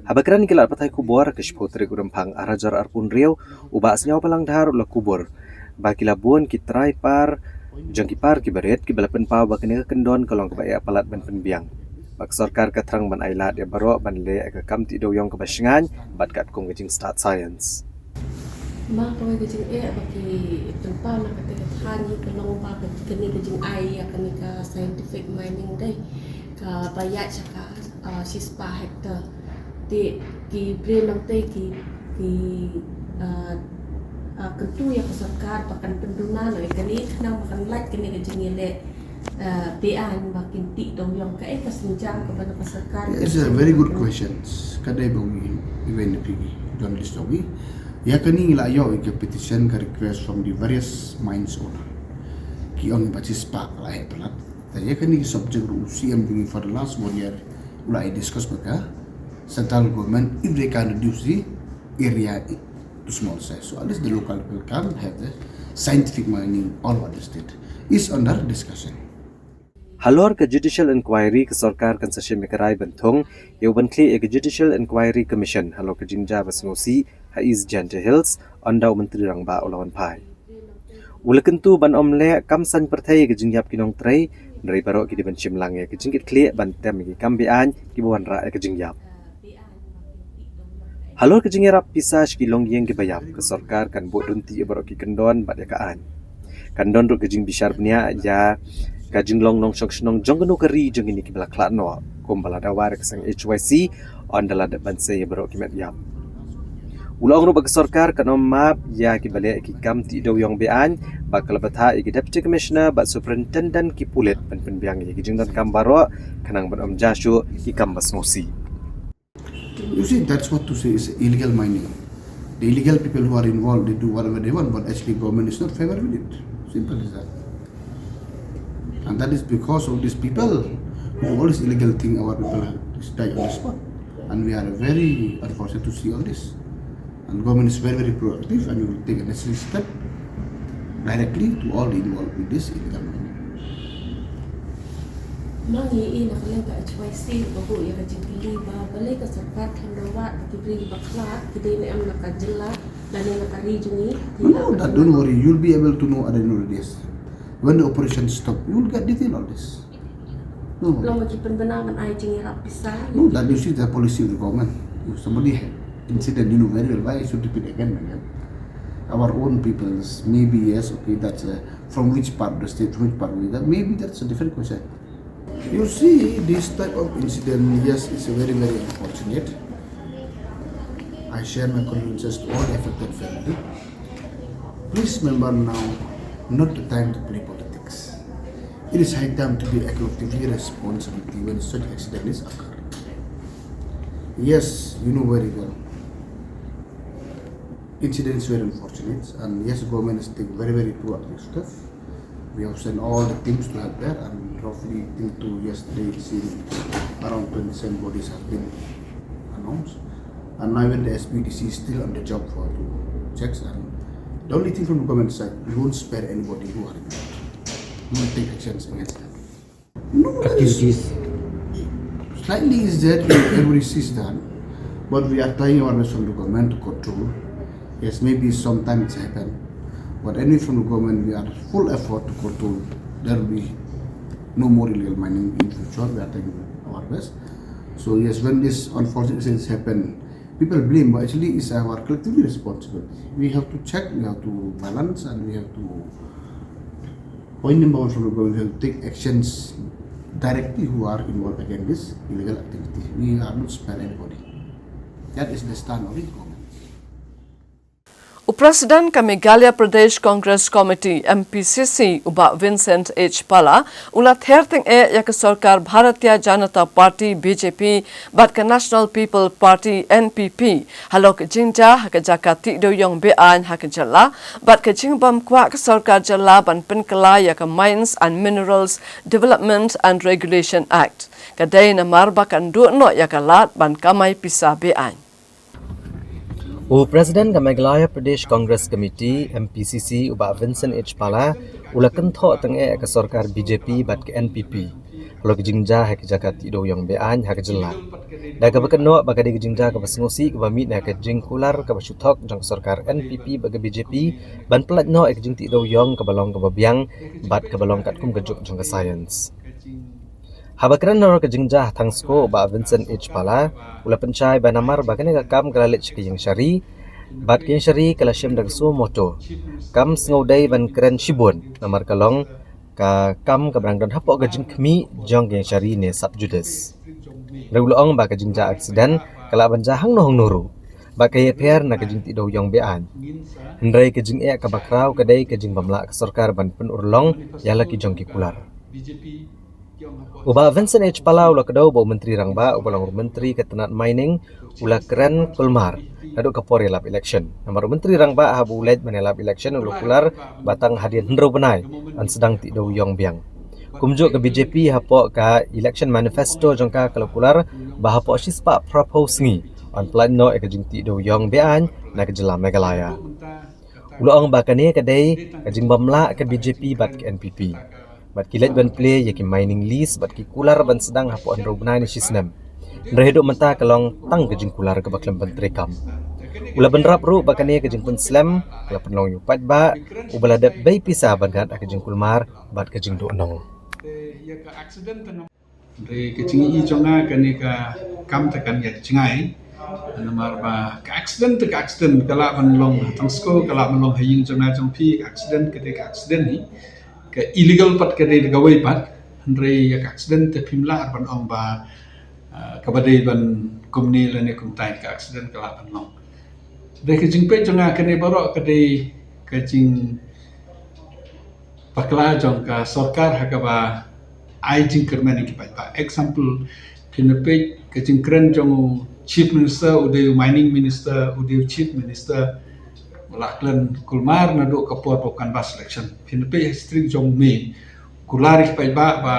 Haba kren ïa ki lad pathai khubor ha ka shiphew tarik u Rymphang ar hajar arphew hynriew, u Bah Sniawbhalang Dhar u la kubur ba ki la bun ki trai par jong ki par kiba rit kiba la pynpaw ba kane ka kyndon ka long kaba eh palat ban pynbiang, ba ka sorkar ka thrang ban ailad ïa baroh ban leh ïa ka kam tih dewiong kaba shngaiñ bad katkum ka jingstad science. Ma kawei ka jingeh ba ki pynpaw na kata ka thaiñ ka long ba ka, kane ka jingai ïa kane ka scientific mining dei kaba ïaid sha ka, ah, shispah hektar. Te ki briew nangtei ki, ki, ah, ah, kyntu ïa ka sorkar ba kan pynduna noh ïa kane khnang ba kan lait kane ka jingïaleh, ah, be-aiñ ba kin tih dewiong. Kaei ka sienjam kaba na ka sorkar? Yeah, it's a very good question. Ka dei ba ngi, even if ngi journalist jong ngi, ïa kane ngi la ïoh ïa ka petition, ka request from the various mines owner. Ki ong ba shispah ka la heh palat. Te ïa kane ka subject ruh u C M jong ngi for the last one year u la ai discuss bad ka central government if they can reduce the area to small size. So at least the local people can have the scientific mining all over the state. Is under discussion. Halor ka judicial inquiry ka sorkar kan sa shim ïa ka rai ban thung ïa u ban khlieh ïa ka Judicial Inquiry Commission halor ka jingjia ba sngewsih ha East Jaintia Hills, ynda u Myntri Rangbah u la wan phai. U la kyntu ban ym leh kam saiñ pyrthei ïa ka jingïap ki nongtrei, hynrei baroh ki dei ban shim lang ïa ka jingkitkhlieh ban tem ïa ki kam be-aiñ kiba wanrah ïa ka jingïap. Halor ka jingïarap pisa sha ki longïing kiba ïap, ka sorkar kan buh dun tih ïa baroh ki kyndon bad ïa ka aiñ. Kan don ruh ka jingbishar bniah ïa ka jinglong nongshong shnong jong kano ka ri jong kine kiba la khlad noh, kumba la dawa da ka seng H Y C, ynda la dep ban sei ïa baroh ki met ïap. U la ong ruh ba ka sorkar kan ym map ïa kiba leh ki kam tih dewiong be-aiñ, bad ka la bthah ïa ki Deputy Commissioner bad Superintendent ki pulit ban pynbiang ïa ki jingdonkam baroh khnang ban ym jia shuh ki kam ba sngewsih. You see, that's what to say is illegal mining. The illegal people who are involved, they do whatever they want, but actually government is not favored with it. Simple as that. And that is because of these people who do all this illegal thing, our people have died on the spot. And we are very unfortunate to see all this. And government is very, very proactive and we will take a necessary step directly to all involved with this illegal mining. Ma ngi ïohi na ka liang ka H Y C ba buh ïa ka jingkylli ba balei ka sorkar kan dawa ba ki briew ba khlad ki dei ne em na ka jylla lane na ka ri jong ngi. No, that don't worry. You'll be able to know at the end of the day. When the operation stop, you will get detail on this. No worry. Long ba ki pynbna ban ai jingïarap pisa. No, that you see the policy of the government. If somebody had incident, you know very well. Why I should repeat again and again? Our own peoples, maybe yes, okay, that's uh, from which part of the state, from which part of the, maybe that's a different question. You see, this type of incident, yes, it's very, very unfortunate. I share my condolences to all the affected family. Please remember now, not the time to play politics. It is high time to be a collectively responsibility when such accident is occurred. Yes, you know very well. Incidents were unfortunate, and yes, government is taking very, very proactive steps. We have sent all the teams to help there, and roughly till to yesterday, it seemed around twenty-seven bodies have been announced. And now even the S P D C is still on the job for to checks. And the only thing from the government side, we won't spare anybody who are involved. We will take actions against them. No, there is activities. Slightly is that every is done, but we are trying our best from the government to control. Yes, maybe sometimes it's happened, but anyway from the government we are full effort to control. There will be no more illegal mining in future. We are trying our best. So yes, when this unfortunate incidents happen, people blame, but actually it's our collectively responsibility. We have to check, we have to balance, and we have to Point number one, from the government to take actions directly who are involved against this illegal activity. We are not spare anybody. That is the stand of the government. U President ka Meghalaya Pradesh Congress Committee, M P C C, u Bah Vincent H Pala, u la ther tyngeh ïa ka sorkar Bharatiya Janata Party, B J P, bad ka National People Party, N P P, halor ka jingjia ha ka jaka tih dewïong be-aiñ ha ka jylla, bad ka jingbym kwah ka sorkar jylla ban pynkylla ïa ka Mines and Minerals Development and Regulation Act. Ka dei namar ba kan duh noh ïa ka lad ban kamai pisa be-aiñ. U President ka Meghalaya Pradesh Congress Committee, M P C C, u Bah Vincent H Pala, u la kynthoh tyngeh ïa ka sorkar B J P bad ka N P P halor ka jingjia ha ka jaka tih dewïong be-aiñ ha ka jylla. Da kaba kynnoh ba ka dei ka jingjia kaba sngewsih kaba mih na ka jingkular kaba shu thok jong ka sorkar N P P bad ka B J P ban pyllait noh ïa ka jingtih dewïong kaba long kaba biang bad kaba long katkum ka juk jong ka science. Haba kren halor ka jingjia ha Thangsko, u Bah Vincent H Pala u la pynshai ba namar ba kane ka kam ka la leit sha ka ïing shari, bad ka ïing shari ka la shim da ka suo moto. Kam sngewdei ban kren shibun namar ka long ka kam kaba dang don hapoh ka jingkhmih jong ka ïing shari ne sub judice. Hynrei u la ong ba ka jingjia accident ka lah ban jia hangno hangno ruh, ba ka ïapher na ka jingtih dewïong be-aiñ. Hynrei ka jingeh kaba khraw ka dei ka jingbym lah ka sorkar ban pynurlong ïa la ki jong ki kular. U Bah Vincent H Pala u la kdew ba u Myntri Rangbah uba long ruh Myntri ka tnat Mining u la kren kulmar naduh ka por ïalap election. Namar u Myntri Rangbah haba u leit ban ïalap election u la kular ba tang hadien hynriew bnai yn sdang tih dewïong biang. Kumjuh ka B J P hapoh ka election manifesto jong ka ka la kular ba hapoh shispah phraphew sngi yn pyllait noh ïa ka jingtih dewïong be-aiñ na ka jylla Meghalaya. U la ong ba kane ka dei ka jingbym lah ka B J P bad ka N P P. Bad ki leit ban plie ïa ki mining lease bad ki kular ban sdang hapoh hynriew bnai ne shisnem. Hynrei haduh mynta ka long tang ka jingkular kaba khlem ban treikam. U la bynrap ruh ba kane ka jingpynslem ka la pynlong ïa u paidbah uba la dep bei pisa ban gat ha ka jingkulmar bad ka jingduhnong. Hynrei ka jingïohi jong nga kane ka kam te kan ïa jngai. Namar ba ka accident te ka accident, ka lah ban long ha Thangsko, ka lah ban long ha ïing jong nga jong phi, ka accident ka dei ka accident hi. Ka illegal pat ka dei da kawei pat. Hynrei ïa ka accident te phim lah ban ong ba, ah, kaba dei ban kumne lane kumtai, ka accident ka lah ban long. Dei ka jingpeit jong nga kane baroh ka dei ka jing bakla jong ka sorkar ha kaba ai jingkyrmen ïa ki paidbah. Example, phin peit ka jingkren jong u Chief Minister, u dei u Mining Minister, u dei u Chief Minister, u la kren kulmar naduh ka por ba u canvass election. Phin peit history jong u, me kular ïa ki paidbah ba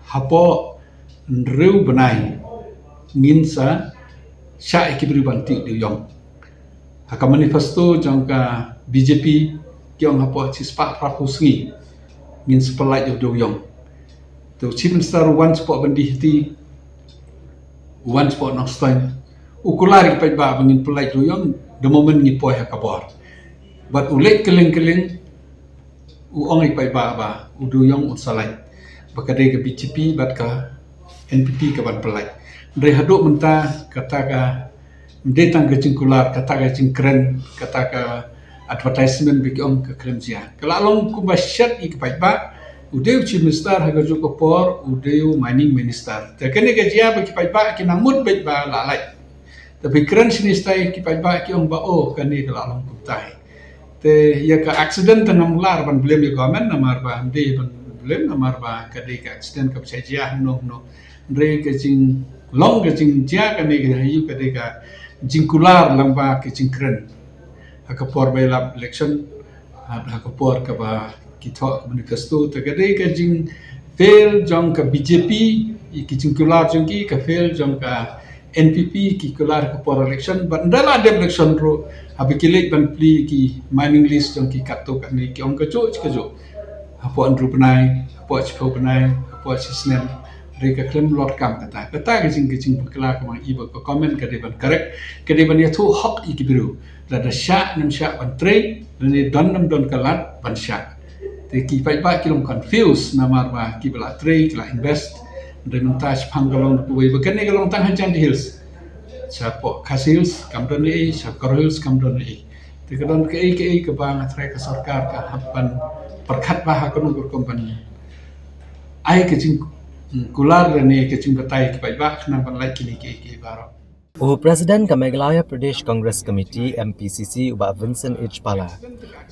hapoh hynriew bnai ngin sa shah ïa ki briew ban tih dewïong. Ha ka manifesto jong ka B J P ki ong hapoh shispah phraphew sngi ngin sa pyllait ïa u dewïong. Te u Chief Minister u wan shapoh Byndihati, u wan shapoh Nongstoiñ, u kular ïa ki paidbah ba ngin pyllait dewïong the moment ngi poi ha ka bor. Bad u leit kylleng kylleng u ong ïa ki paidbah ba u dewïong un sa lait. Ba ka dei ka B J P bad ka N P P kaban pyllait. Hynrei haduh mynta kata ka, ym dei tang ka jingkular, kata ka jingkren, kata ka advertisement ba ki ong ka khlem jia. Ka la long kumba shet ïa ki paidbah, u dei u Chief Minister ha kajuh ka por u dei u Mining Minister. Te kane ka jia ba ki paidbah ki nang mut beit ba la lait. Te phi kren shini stai ki paidbah ki ong ba, oh, kane ka la long kumtai. Te ïa ka accident te ngam lah ban blame ïa government namar ba ym dei ban blame namar ba ka dei ka accident kaba shah jia hangno hangno. Hynrei ka jinglong ka jingjia kane ka ïa ka dei ka jingkular lyngba ka jingkren ha ka por ba ïalap election, ha, ha ka por kaba ki thoh manifesto. Te ka dei ka jingfail jong ka B J P ïa ki jingkular jong ki, ka fail jong ka N P P ki kular ka por election, bad ynda la dep election ruh haba ki leit ban plie ki mining lease jong ki katto katne ki ong kajuh kajuh. Hapoh hynriew bnai, hapoh shiphew bnai, hapoh shisnem, hynrei ka khlem lor kam kata. Kata ka jing, ka jingbakla kaba nga i ba ka government ka dei ban correct, ka dei ban ïathuh hok ïa ki briew. Lada shah ne ym shah ban trei, lane don ne ym don ka lad ban shah. Te ki paidbah ki long confused namar ba kiba la trei, ki la invest. Hynrei mynta shaphang ka long kawei ba kane ka long tang ha Jaintia Hills. Shapoh Khasi Hills kam don ei, sha Garo Hills kam don ei. Te ka don kaei kaei kaba nga tharai ka sorkar ka hap ban Pyrkhat ba ha kano ka rukom ban ai ka jingkular lane ka jingbatai ki paidbah khnang ban lait kine kiei kiei baroh. U President ka Meghalaya Pradesh Congress Committee, M P C C, u Bah Vincent H Pala,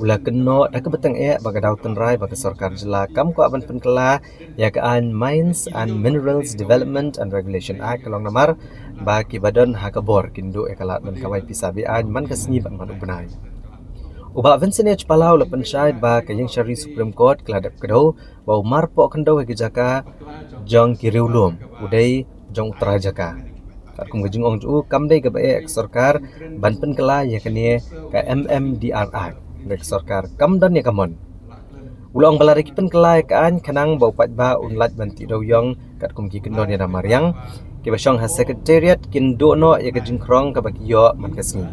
u la kynnoh da kaba tyngeh ba ka daw tynrai ba ka sorkar jylla kam kwah ban pynkylla ïa ka aiñ Mines and Minerals Development and Regulation Act ka long namar ba kiba don ha ka bor kin duh ïa ka lad ban kawei pisa be-aiñ man ka sngi bad man u bnai. U Bah Vincent H Pala u la pynshai ba ka Ïingshari Supreme Court ka la dep kdew ba u marpoh khyndew ha ki jaka jong ki riewlum u dei jong u trai jaka. Katkum ka jingong jong u, kam dei kaba eh ka sorkar ban pynkylla ïa kane ka M M D R Act, hynrei ka sorkar kam don ïa ka mon. U la ong ba lada ki pynkylla ïa ka aiñ khnang ba u paidbah un lait ban tih dewïong katkum ki kyndon ïada mariang, kiba shong ha Secretariat kin duh noh ïa ka jingkhrong kaba ki ïoh man ka sngi.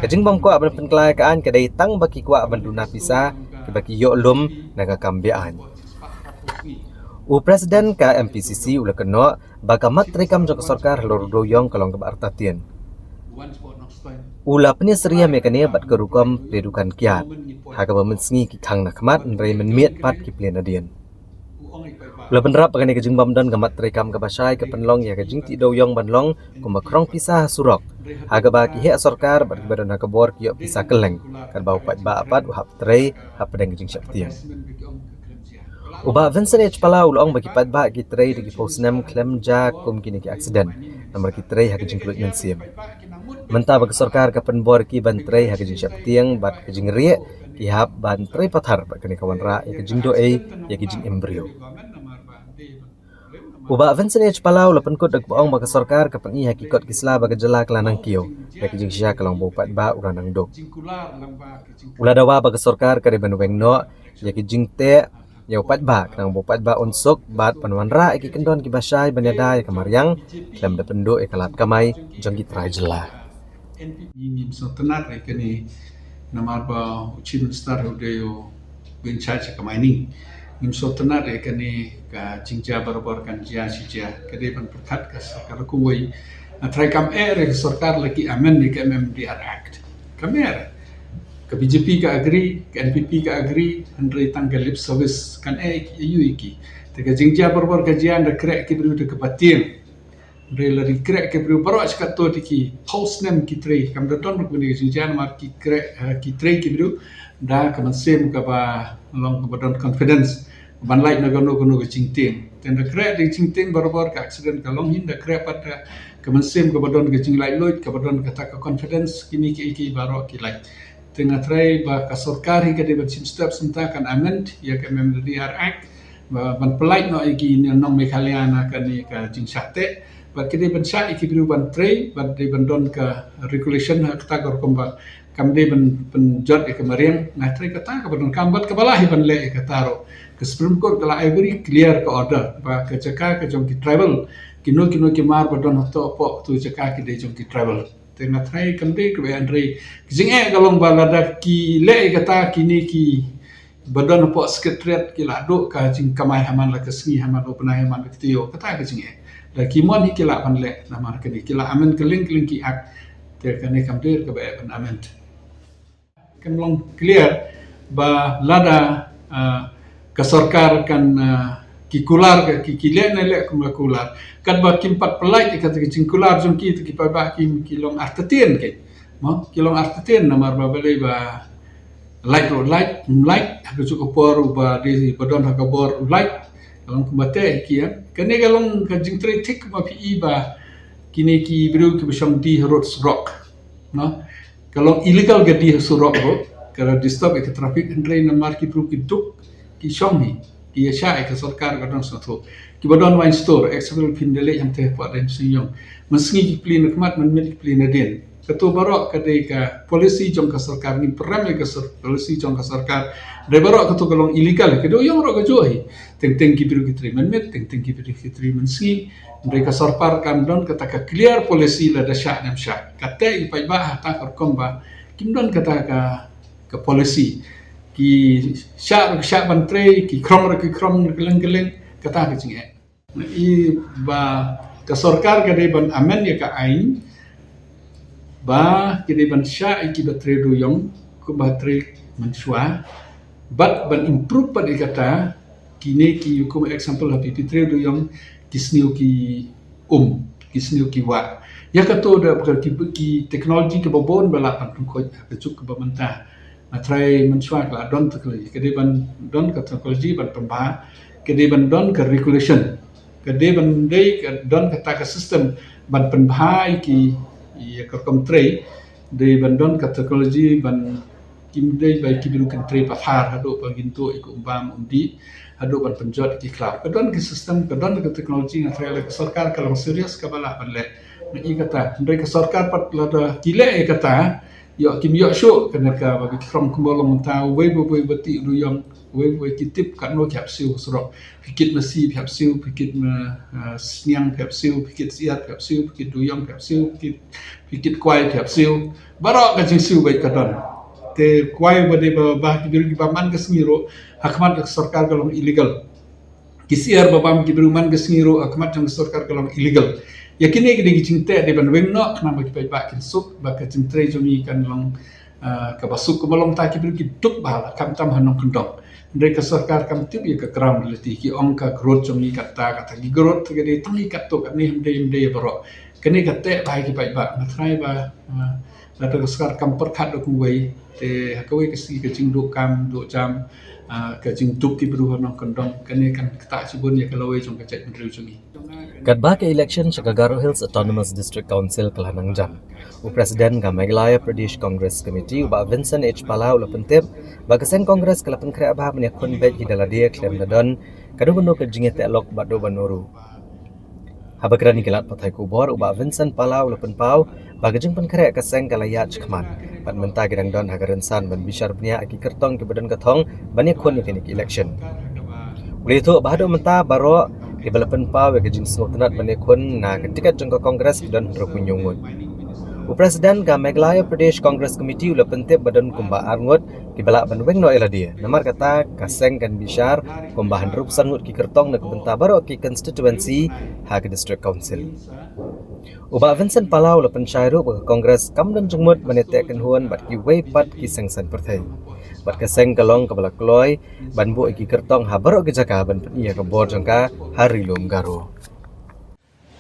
Ka jingbym kwah ban pynkylla ïa ka aiñ ka dei tang ba ki kwah ban duna pisa kiba ki ïoh lum na ka kam be-aiñ. U President ka M P C C u la kynnoh ba ka mat treikam jong ka sorkar halor u dewïong ka long kaba artatien. U la pynïasyriem ïa kane bad ka rukom plie dukan kiad, ha kaba mynsngi ki khang na khmat hynrei mynmiet pat ki plie nadien. U la bynrap ba kane ka jingbym don ka mat treikam kaba shai ka pynlong ïa ka jingtih dewïong ban long kumba khrong pisa ha surok, ha kaba ki heh sorkar bad kiba don ha ka bor ki ïoh pisa kylleng, katba u paidbah pat u hap trei hapdeng ka jingsheptieng. U Bah Vincent H Pala u la ong ba ki paidbah ki trei da ki phew snem khlem jia kum kine ki aksiden, namar ki trei ha ka jingkylluid mynsiem. Mynta ba ka sorkar ka pynbor ïa ki ban trei ha ka jingsheptieng bad ka jingrieh, ki hap ban trei pathar bad kane ka wanrah ïa ka jingduh ei ïa ki jingim briew. U Bah Vincent H Pala u la pynkut da kaba ong ba ka sorkar ka pyni ha ki kot ki sla ba ka jylla ka la nang kiew, da ka jingshisha ka long ba u paidbah u la nang duk. U la dawa ba ka sorkar ka dei ban weng noh ïa ki jingteh ïa u paidbah khnang ba u paidbah un suk bad ban wanrah ïa ki kyndon kiba shai ban ïada ïa ka mariang khlem da pynduh ïa ka lad kamai jong ki trai jylla. N P P ngim sngewtynnat ïa kane namar ba u Chief Minister u dei u in charge ka mining. Ngim sngewtynnat ïa kane ka jingjia barabor kan jia shi jia. Ka dei ban pyrkhat ka sorkar kumwei. Nga trai kam eh re ka sorkar la ki amend ïa ka M M D R Act. Kam eh re. Ka B J P ka agree, ka N P P ka agree, hynrei tang ka lip service kan eh ïa u ïa ki. Te ka jingjia barabor ka jia nda kreh ki briew da kaba tieng. Hynrei la ri kreh ki briew baroh shi katto da ki phew snem ki trei kam da don ruh kane ka jingjia namar ki kreh, eh, ki trei ki briew da ka mynsiem kaba long kaba don confidence ban lait na kano kano ka jingtieng. Te nda kreh da ka jingtieng barabor ka accident ka long hi, nda kreh pat da ka mynsiem kaba don ka jinglait luid kaba don kata ka confidence kine kiei kiei baroh ki lait. Te nga trai ba ka sorkar hi ka dei ban shim steps mynta kan amend ïa ka M M D R Act ba ban pynlait noh ïa ki nong Meghalaya na kane ka jingshah teh. Bad ka dei ban shah ïa ki briew ban trei bad dei ban don ka regulation ha kata ka rukom ba kam dei ban pynjot ïa ka mariang. Nga trai kata kaba donkam bad kaba lah hi ban leh ïa kata ruh. Ka Supreme Court ka la ai very clear ka order ba ka jaka ka jong ki tribal, kino kino ki mar ba don hato hapoh tu jaka ki dei jong ki tribal. Te nga trai kam dei kaba eh, hynrei ka jingeh ka long ba lada ki leh ïa kata kine kiba don hapoh Secretariat ki la duh ka jingkamai ha man la ka sngi, ha man u bnai, ha man la ka taïew, kata ka jingeh. Da ki mon hi ki lah ban leh namar kane ki la amend kylleng kylleng ki act. Te kane kam dei kaba eh ban amend. Kan long clear ba lada, ah, ka sorkar kan, ah, ki kular ka ki, ki leh ne leh kum ka kular. Katba kim pat pynlait ïa kata ka jingkular jong ki, te ki paidbah ki, ki long artatien ki. Mo, ki long artatien namar ba balei ba lait ruh lait, ym lait, ha kajuh ka por uba dei ba don ha ka bor u lait. Ka long kumba teh ki ïa. Kane ka long ka jingtrei thik kumba phi i ba kine ki briew kiba shong die ha rud surok. Mo, ka long illegal ka die ha surok ruh, ka la disturb ïa ka traffic, hynrei namar ki briew ki duk, ki shong hi, ki ïa shah ïa ka sorkar ka don sngewthuh. Kiba don wine store, example phin da leh hangtei hapoh Daiñ Shnong. Mynsngi ki plie na khmat, mynmiet ki plie nadien. Kato baroh ka dei ka policy jong ka sorkar, ngin pynrem ïa ka sor-, policy jong ka sorkar. Dei baroh kato ka long illegal, ka dei ïong baroh kajuh hi. Teng teng ki briew ki trei mynmiet, teng teng ki briew ki trei mynsngi. Hynrei ka sorkar kam don kata ka clear policy lada shah ne ym shah. Kata i paidbah ha kata ka rukom ba kim don kata ka, ka policy. Ki shah ruh ki shah ban trei, ki khrong ruh ki khrong kylleng kylleng, kata ka jingeh. I ba ka sorkar ka dei ban amend ïa ka aiñ ba ki dei ban shah ïa kiba trei dewïong kumba trei mynshuwa. Bad ban improve pat ïa kata, kine ki kum example ha phi, phi trei duyong, ki sniew ki um, ki sniew ki wah. Ïa kato da ki, ki technology kiba bun ba lah ban pynkhuid ha ka juk kaba mynta. Nga tharai mynshuwa ka la don technology, ka dei ban don ka technology ban pynbha, ka dei ban don ka regulation, ka dei ban dei ka don kata ka system ban pynbha ïa ki, ïa ka rukom trei, dei ban don ka technology ban, kim dei ba ki briew kin trei pathar haduh ba kin tuh ïa ka um bam um dih, haduh ban pynjot ïa ki khlaw. Ka don ka system, ka don ka technology, nga tharai lada ka sorkar ka long serious kaba lah ban leh. Nga i kata, hynrei ka sorkar pat lada ki leh ïa kata, ïoh kim ïoh shuh, kane ka ba ki khrong kumba long mynta, uwei pa uwei ba tih duyong, uwei pa uwei ki tip katno ki hap siew surok. Phi kit masi phi hap siew, phi kit ma, ah, sniang phi hap siew, phi kit syiar phi hap siew, phi kit duyong phi hap siew, phi kit, phi kit kwai phi hap siew. Baroh ka jingsiew beit ka don. Te kwai ba dei ba, ba ki briew kiba man ka sngi ruh, ha khmat ka sorkar ka long illegal. Ki syiar ba bam ki briew man ka sngi ruh, ha khmat jong ka sorkar ka long illegal. Ïa kine ki dei ki jingteh dei ban weng noh, khnang ba ki paidbah kin suk, ba ka jingtrei jong ngi kan long, ah, kaba suk. Kumba long mynta ki briew ki duk bha la, khamtam ha nongkyndong. Hynrei ka sorkar kam tip ïa ka ground reality, ki ong ka growth jong ngi kata, kata ki growth ka dei tang ïa katto katne, ym dei, ym dei ïa baroh. Kane ka teh bha ïa ki paidbah, nga tharai ba, ah, lada ka sorkar kam pyrkhat da kumwei, te ha kawei ka sngi ka jingduh kam duh jam, ah, ka jingduk ki briew ha nongkyndong, kane kan ktah shibun ïa ka lawei jong ka jaitbynriew jong ngi. Katba ka election sha ka Garo Hills Autonomous District Council ka la nang jam, u President ka Meghalaya Pradesh Congress Committee, u Bah Vincent H Pala, u la pyntip ba ka seng Congress ka la pynkhreh bha ban ïakhun beit ïa ki da lade khlem da don kano kano ka jingïateh lok bad duh ban uru. Haba kren ïa ki lad pathai khubor, u Bah Vincent Pala u la pynpaw ba ka jingpynkhreh ka seng ka la ïaid shakhmat, bad mynta ki dang don ha ka rynsan ban bishar bniah ïa ki kyrtong kiba don ka thong ban ïakhun ïa kane ka election. U la ïathuh ba haduh mynta baroh kiba la pynpaw ïa ka jingsngewtynnat ban ïakhun na ka tiket jong ka Congress ki don hynriewphew hynñiew ngut. U President ka Meghalaya Pradesh Congress Committee u la pyntip ba don kumba ar ngut kiba lah ban weng noh ïa lade. Namar kata ka seng kan bishar kumba hynriewphew san ngut ki kyrtong na ka bynta baroh ki constituency ha ka District Council. U Bah Vincent Pala u la pynshai ruh ba ka Congress kam don jingmut ban ïateh kynhun bad kiwei pat ki seng saiñ pyrthei. Bad ka seng ka long kaba la kloi ban buh ïa ki kyrtong ha baroh ki jaka ban pyni ïa ka bor jong ka ha Ri Lum Garo.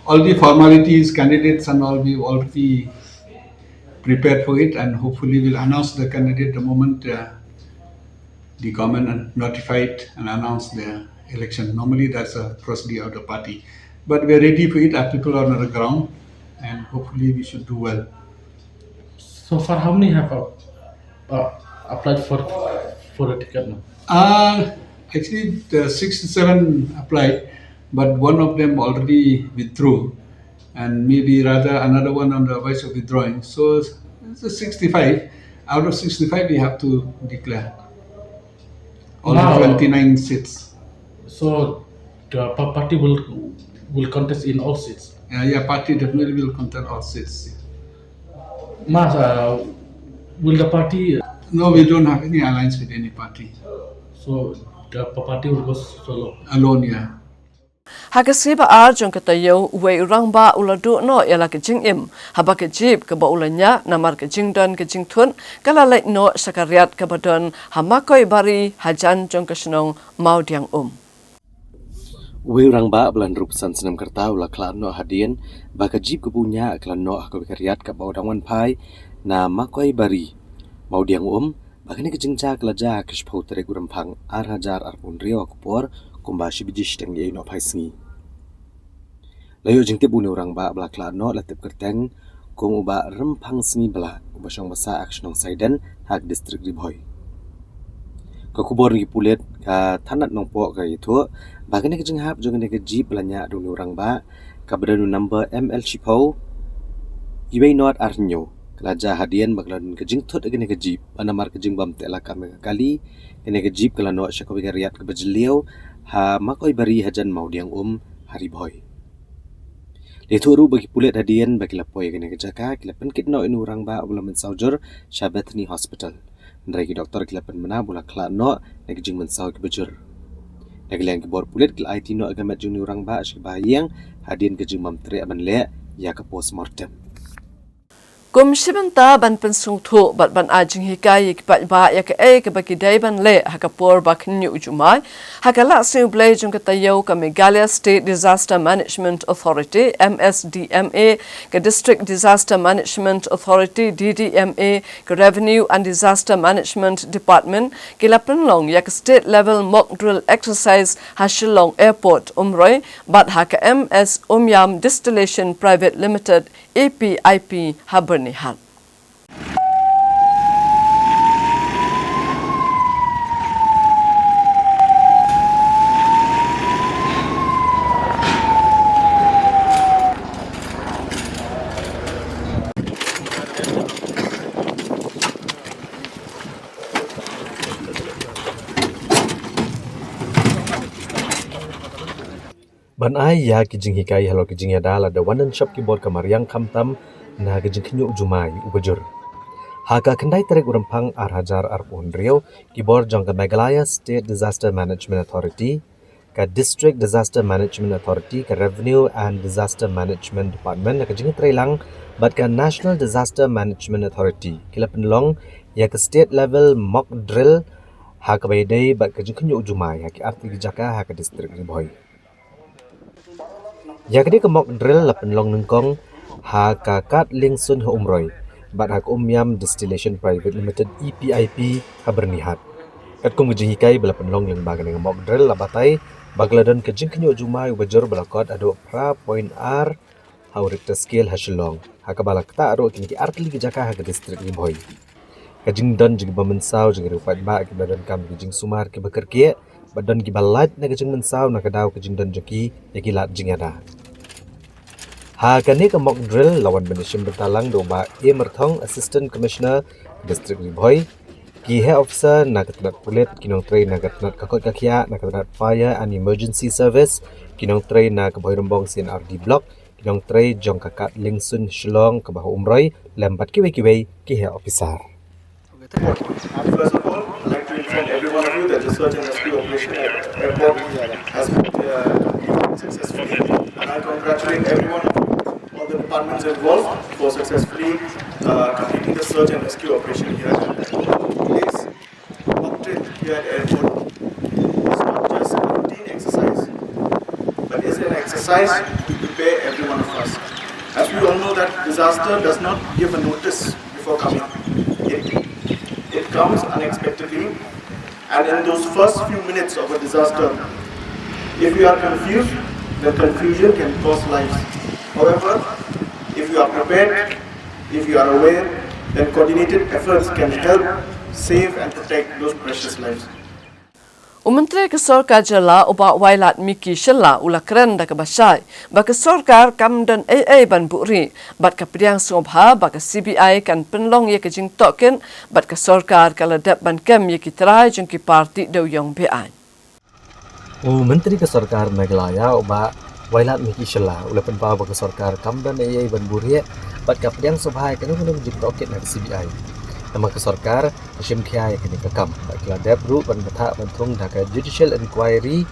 All the formalities, candidates and all, we've already prepared for it, and hopefully we'll announce the candidate the moment, uh, the government notified and announced the election. Normally, that's a procedure of the party. But we're ready for it. Our people are on the ground, and hopefully we should do well. So far, how many have, uh, uh, applied for, for a ticket now? Uh, actually, the sixty-seven applied, but one of them already withdrew, and maybe rather another one on the verge of withdrawing. So it's a sixty-five. Out of sixty-five, we have to declare. Only Wow. twenty-nine seats. So the pa-, party will, will contest in all seats? Yeah, yeah, party definitely will contest all seats. Mas, uh, will the party No, we don't have any alliance with any party. So the pa-, party will go solo? Alone, yeah. Ha ka sngi ba ar jong ka taïew, uwei u rangbah u la duh noh ïa la ka jingim haba ka jeep kaba u la ñiah namar ka jingdon ka jingthut ka la leit noh sha ka riat kaba don ha Makoibari hajan jong ka shnong Mawdiangum. Uwei u rangbah ba la hynriewphew san snem ka rta u la khlad noh hadien ba ka jeep kaba u ñiah ka la noh ha kawei ka riat kaba u dang wan phai na Makoibari, Mawdiangum, ba kane ka jingjia ka la jia ha ka shiphew tarik u Rymphang ar hajar arphew hynriew ha ka por kumba shi baje shiteng eiei nohphai sngi. La ïoh jingtip une u rangbah ba la khlad noh, la tip kyrteng kum u Bah Rymphang Sngi Blah, uba shong ba sah ha ka shnong Saiden ha ka district Ri Bhoi. Ka khubor na ki pulit ka thanat Nongpoh ka ïathuh ba kane ka jinghap jong kane ka jeep ba la ñiah da une u rangbah kaba don u number M L shiphew, uwei not ar hynñiew, ka la jia hadien ba ka la don ka jingthut ïa kane ka jeep, ba namar ka jingbym teh lakam ïa ka kali, kane ka jeep ka la noh sha kawei ka riat kaba jylliew ha Makoibari hajan Mawdiangum ha Ri Bhoi. La ïathuh ruh ba ki pulit hadien ba ki la poi ïa kane ka jaka, ki la pynkit noh ïa une u rangbah uba la mynsaw jur sha Bethany Hospital. Hynrei ki doktor ki la pynbna ba u la khlad noh na ki jingmynsaw kiba jur. Na ka liang ki bor pulit ki la aiti noh ïa ka met jong une u rangbah sha ki bahaïing hadien ka jingbym treh ban leh ïa ka postmortem. Kum shi bynta ban pynsngewthuh bad ban ai jinghikai ïa ki paidbah ïa kaei kaba ki dei ban leh ha ka por ba khynñiuh u jumai, ha ka lad sngi U Blei jong ka taïew ka Meghalaya State Disaster Management Authority, M S D M A, ka District Disaster Management Authority, D D M A, ka Revenue and Disaster Management Department ki la pynlong ïa ka State Level Mock Drill Exercise ha Shillong Airport, Umroi, bad ha ka M S Umïam Distillation Private Limited, A P I P, ha Byrnihat. Ban ai ïa ki jinghikai halor ki jingïada, la dep wan don shop ki bor ka mariang khamtam na ka jingkhynñiuh u jumai uba jur. Ha ka khyndai tarik u Rymphang ar hajar arphew hynriew, ki bor jong ka Meghalaya State Disaster Management Authority, ka District Disaster Management Authority, ka Revenue and Disaster Management Department, ha ka jingïatreilang bad ka National Disaster Management Authority, ki la pynlong ïa ka State Level Mock Drill, ha kaba ïadei bad ka jingkhynñiuh u jumai ha ki artylli ki jaka ha ka district Ri Bhoi. Ïa kane ka mock drill la pynlong nyngkong ha ka Kad Liengsuin ha Umroi bad ha ka Umïam Distillation Private Limited, E P I P, ha Byrnihat. Katkum ka jinghikai ba la pynlong lyngba kane ka mock drill, la batai ba ka la don ka jingkhynñiuh u jumai uba jur ba la kot haduh phra point ar ha u Richter scale ha Shillong, ha kaba la ktah ruh kine ki artylli ki jaka ha ka district Ri Bhoi. Ka jingdon jong kiba mynsaw jong ki riew paidbah kiba donkam ki jingsumar kiba kyrkieh, bad don kiba lait na ka jingmynsaw na ka daw ka jingdon jong ki ïa ki lad jingïada. Ha kane ka mock drill la wan ban ïashim bynta lang da u Bah A Myrthong, Assistant Commissioner, District Ri Bhoi, ki heh officer na ka tnat pulit, ki nongtrei na ka tnat ka koit ka khiah, na ka tnat Fire and Emergency Service, ki nongtrei na ka Bhoirymbong C and R D Block, ki nongtrei jong ka Kad Liengsuin Shillong kaba ha Umroi, lem bad kiwei kiwei ki heh officer. First of all, I'd like to inform every one of you that the search and rescue operation at airport has been, uh, completed successfully. And I congratulate every one of you, all the departments involved, for successfully, uh, completing the search and rescue operation here at airport. Today's mock drill here at airport is not just a routine exercise, but is an exercise to prepare every one of us. As we all know that disaster does not give a notice before coming. It, it comes unexpectedly, and in those first few minutes of a disaster, if we are confused, then confusion can cost lives. However, if we are prepared, if we are aware, then coordinated efforts can help save and protect those precious lives. U Myntri ka Sorkar Jylla, u Bah Wailadmiki Shylla, u la kren da kaba shai ba ka sorkar kam don ei ei ban buhrieh, bad ka pdiang sngewbha ba ka C B I kan pynlong ïa ka jingtohkit, bad ka sorkar ka la dep ban kem ïa ki trai jong ki parti dewïong be-aiñ. U Myntri ka Sorkar Meghalaya, u Bah Wailadmiki Shylla, u la pynpaw ba ka sorkar kam don ei ei ban buhrieh, bad ka pdiang sngewbha ïa kano kano ka jingtohkit na ka C B I. Namar ka sorkar ka shim khia ïa kane ka kam, bad ka la dep ruh ban bthah ban thung da ka judicial inquiry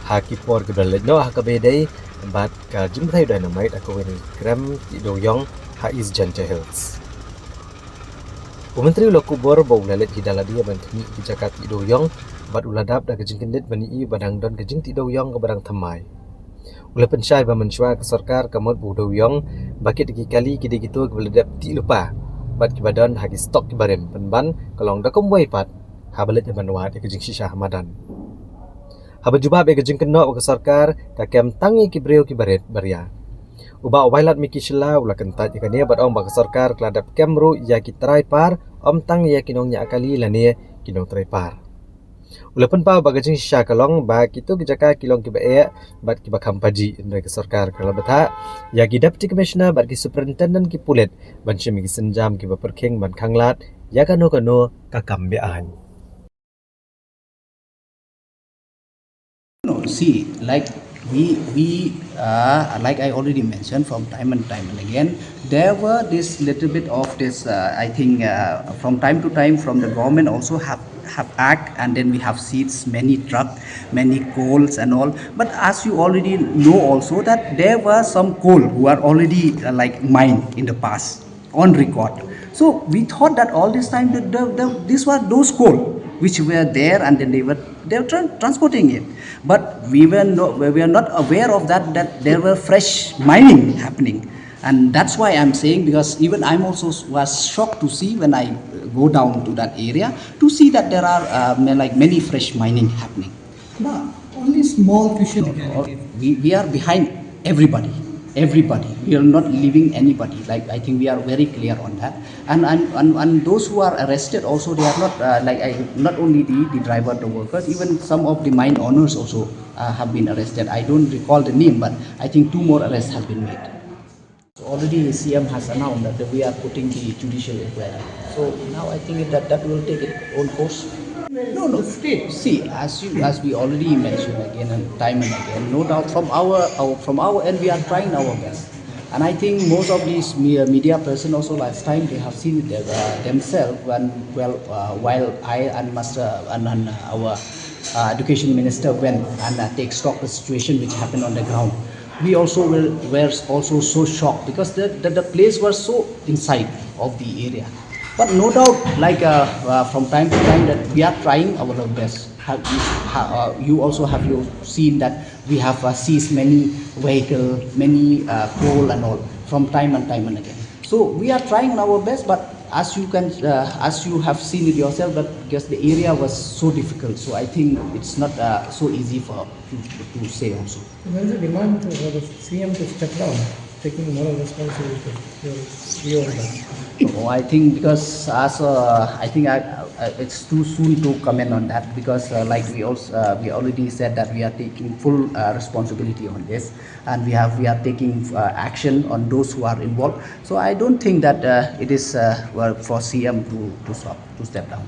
ha ki por kiba la leit noh ha kaba ïadei bad ka jingbthei dynamite ha kawei na ki krem tih dewïong ha East Jaintia Hills. U Myntri u la kubur ba u la leit hi da lade ban khmih ki jaka tih dewïong, bad u la dap da ka jingkyndit ban ïohi ba dang don ka jingtih dewïong kaba dang thymmai. U la pynshai ba mynshuwa ka sorkar ka mut ba u dewïong ba kit da ki kali ki dei kito kiba la dep tih lypa, bad kiba don ha ki stock kiba rim, pynban ka long da kumwei pat haba leit ban wad ïa ka jingshisha ha madan. Haba jubab ïa ka jingkynnoh ba ka sorkar ka kem tang ïa ki briew kiba rit baria, u Bah Wailadmiki Shylla u la kyntait ïa kane bad ong ba ka sorkar ka la dep kem ruh ïa ki trai par, ym tang ïa ki nongñiah kali lane ki nongtrei par. U la pynpaw ba ka jingshisha ka long ba kito ki jaka ki long kiba eh bad kiba kham pajih, hynrei ka sorkar ka la bthah ïa ki Deputy Commissioner bad ki Superintendent ki pulit ban shim ïa ki sienjam kiba pyrkhing ban khanglad ïa kano kano ka kam be-aiñ. No, see, like we we uh, like I already mentioned from time and time and again, there were this little bit of this. Uh, I think uh, from time to time, from the government also have have act, and then we have seized many truck, many coals and all. But as you already know also that there were some coal who are already uh, like mined in the past. on record. So we thought that all this time that the, the, these were those coal which were there, and then they were they were tran- transporting it. But we were not we were not aware of that, that there were fresh mining happening. And that's why I'm saying, because even I'm also s- was shocked to see when I go down to that area to see that there are uh, ma- like many fresh mining happening. But only small fishing locality. We, we are behind everybody. Everybody. We are not leaving anybody. Like, I think we are very clear on that. And and, and, and those who are arrested also, they are not uh, like I, not only the, the driver, the workers, even some of the mine owners also uh, have been arrested. I don't recall the name, but I think two more arrests have been made. So already C M has announced that we are putting the judicial inquiry. So now I think that that will take its own course. No, no. See, as you as we already mentioned again and time and again, no doubt from our, our from our end we are trying our best. And I think most of these me- media person also last time they have seen it, uh, themselves when, well, uh, while I and Master and, and our uh, education minister went and uh, take stock the situation which happened on the ground. We also were, were also so shocked because the, the, the place was so inside of the area. But no doubt, like uh, uh, from time to time, that we are trying our best. Have you, ha, uh, you also have you seen that we have uh, seized many vehicle, many uh, coal and all from time and time and again. So we are trying our best, but as you can, uh, as you have seen it yourself, that because the area was so difficult, so I think it's not uh, so easy for to, to say also. There is a demand for the C M to step down, taking moral responsibility. Your view on that? Oh, I think because as uh, I think I, uh, it's too soon to comment on that because uh, like we also uh, we already said that we are taking full uh, responsibility on this, and we have we are taking uh, action on those who are involved. So I don't think that uh, it is uh, well for C M to to stop to step down.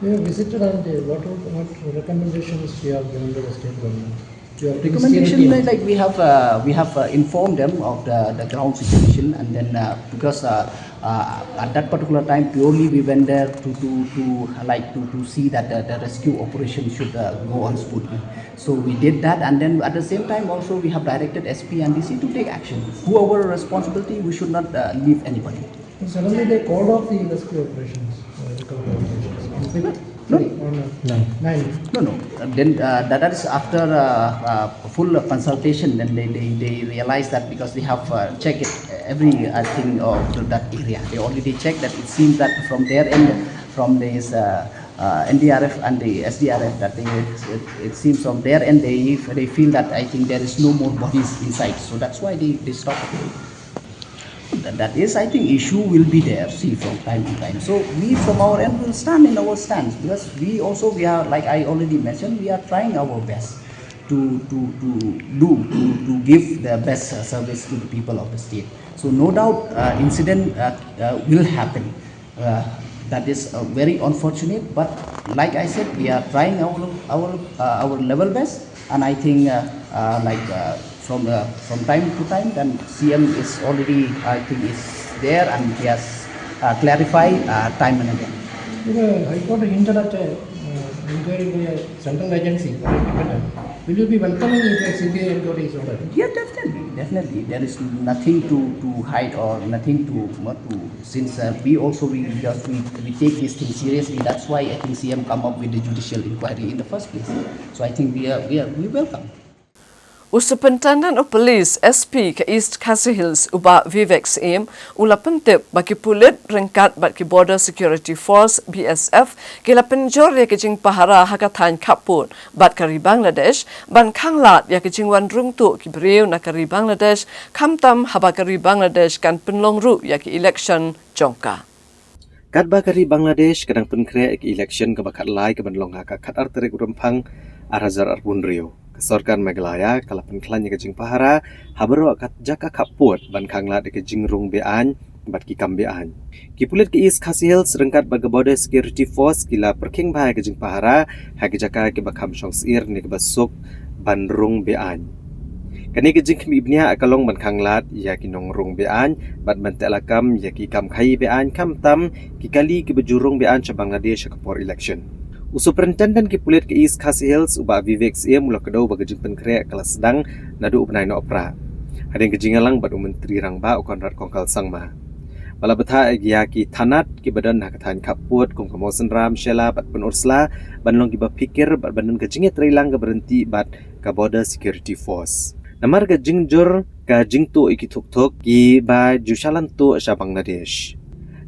You have visited and uh, what, what recommendations you have given to the state government? You have Recommendation like, like we have uh, we have uh, informed them of the, the ground situation, and then uh, because uh, uh, at that particular time purely we went there to to, to like to, to see that the, the rescue operation should uh, go on smoothly. So we did that, and then at the same time also we have directed S P and D C to take action. Whoever responsibility, we should not uh, leave anybody. Suddenly they called off the rescue operations. Uh, the rescue operations. Is it No. Sorry, on uh, nine. No, no. Uh, Then uh, that is after uh, uh, full consultation. Then they, they, they realize that because they have uh, checked it, every uh, thing of that area. They already checked that it seems that from their end, from this uh, uh, N D R F and the S D R F, that they it, it seems from their end they they feel that I think there is no more bodies inside. So that's why they they stop. That, that is, I think, issue will be there. See, from time to time. So we, from our end, will stand in our stance because we also we are, like I already mentioned, we are trying our best to to to do to, to give the best uh, service to the people of the state. So no doubt, uh, incident uh, uh, will happen. Uh, that is uh, very unfortunate, but like I said, we are trying our our uh, our level best, and I think uh, uh, like uh, from uh, from time to time, then C M is already, I think, is there, and he has uh, clarified uh, time and again. If the High Court hinted at a uh, inquiry by a central agency or independent, will you be welcoming if a C B I inquiry is ordered? Yeah, definitely, definitely. There is nothing to, to hide or nothing to, not to since uh, we also we, because we, we take this thing seriously. That's why I think C M come up with the judicial inquiry in the first place. So I think we are we, are, we welcome. U Superintendent u Police, S P ka East Khasi Hills, u Bah Vivek Syiem, u la pyntip ba ki pulit ryngkat bad ki Border Security Force, B S F, ki la pynjur ïa ka jingpahara ha ka thaiñ khappud bad ka ri Bangladesh ban khanglad ïa ka jingwan rung tuh ki briew na ka ri Bangladesh, khamtam haba ka ri Bangladesh kan pynlong ruh ïa ki election jong ka. Katba ka ri Bangladesh ka dang pynkhreh ïa ka election kaba khatlai kaban long ha ka khatar tarik u Rymphang arhajar arphew hynriew, ka sorkar Meghalaya ka la pynkhlaiñ ïa ka jingpahara ha baroh ka jaka khappud ban khanglad ïa ka jingrung be-aiñ bad ki kam be-aiñ. Ki pulit ka East Khasi Hills ryngkat bad ka Border Security Force ki la pyrkhing bha ïa ka jingpahara ha ki jaka kiba kham shong syier ne kiba suk ban rung be-aiñ. Kane ka jingkhmih bniah ka long ban khanglad ïa ki nongrung be-aiñ bad ban tehlakam ïa ki kam khaïi be-aiñ, khamtam ki kali kiba ju rung be-aiñ sha Bangladesh ha ka por election. U Superintendent ki pulit ka East Khasi Hills, u Bah Vivek Syiem, u la kdew ba ka jingpynkhreh ka la sdang naduh u bnai Nohprah, hadien ka jingïalang bad u Myntri Rangbah, u Conrad Kongkal Sangma. Ba la bthah ïa ki thanat kiba don ha ka thaiñ khappud kum ka Mawsynram, Shella bad Pynursla ban long kiba phikir bad ban don ka jingïatreilang kaba ryntih bad ka Border Security Force. Namar ka jingjur ka jingtuh ïa ki thuk thuk kiba ju shalan tuh sha Bangladesh,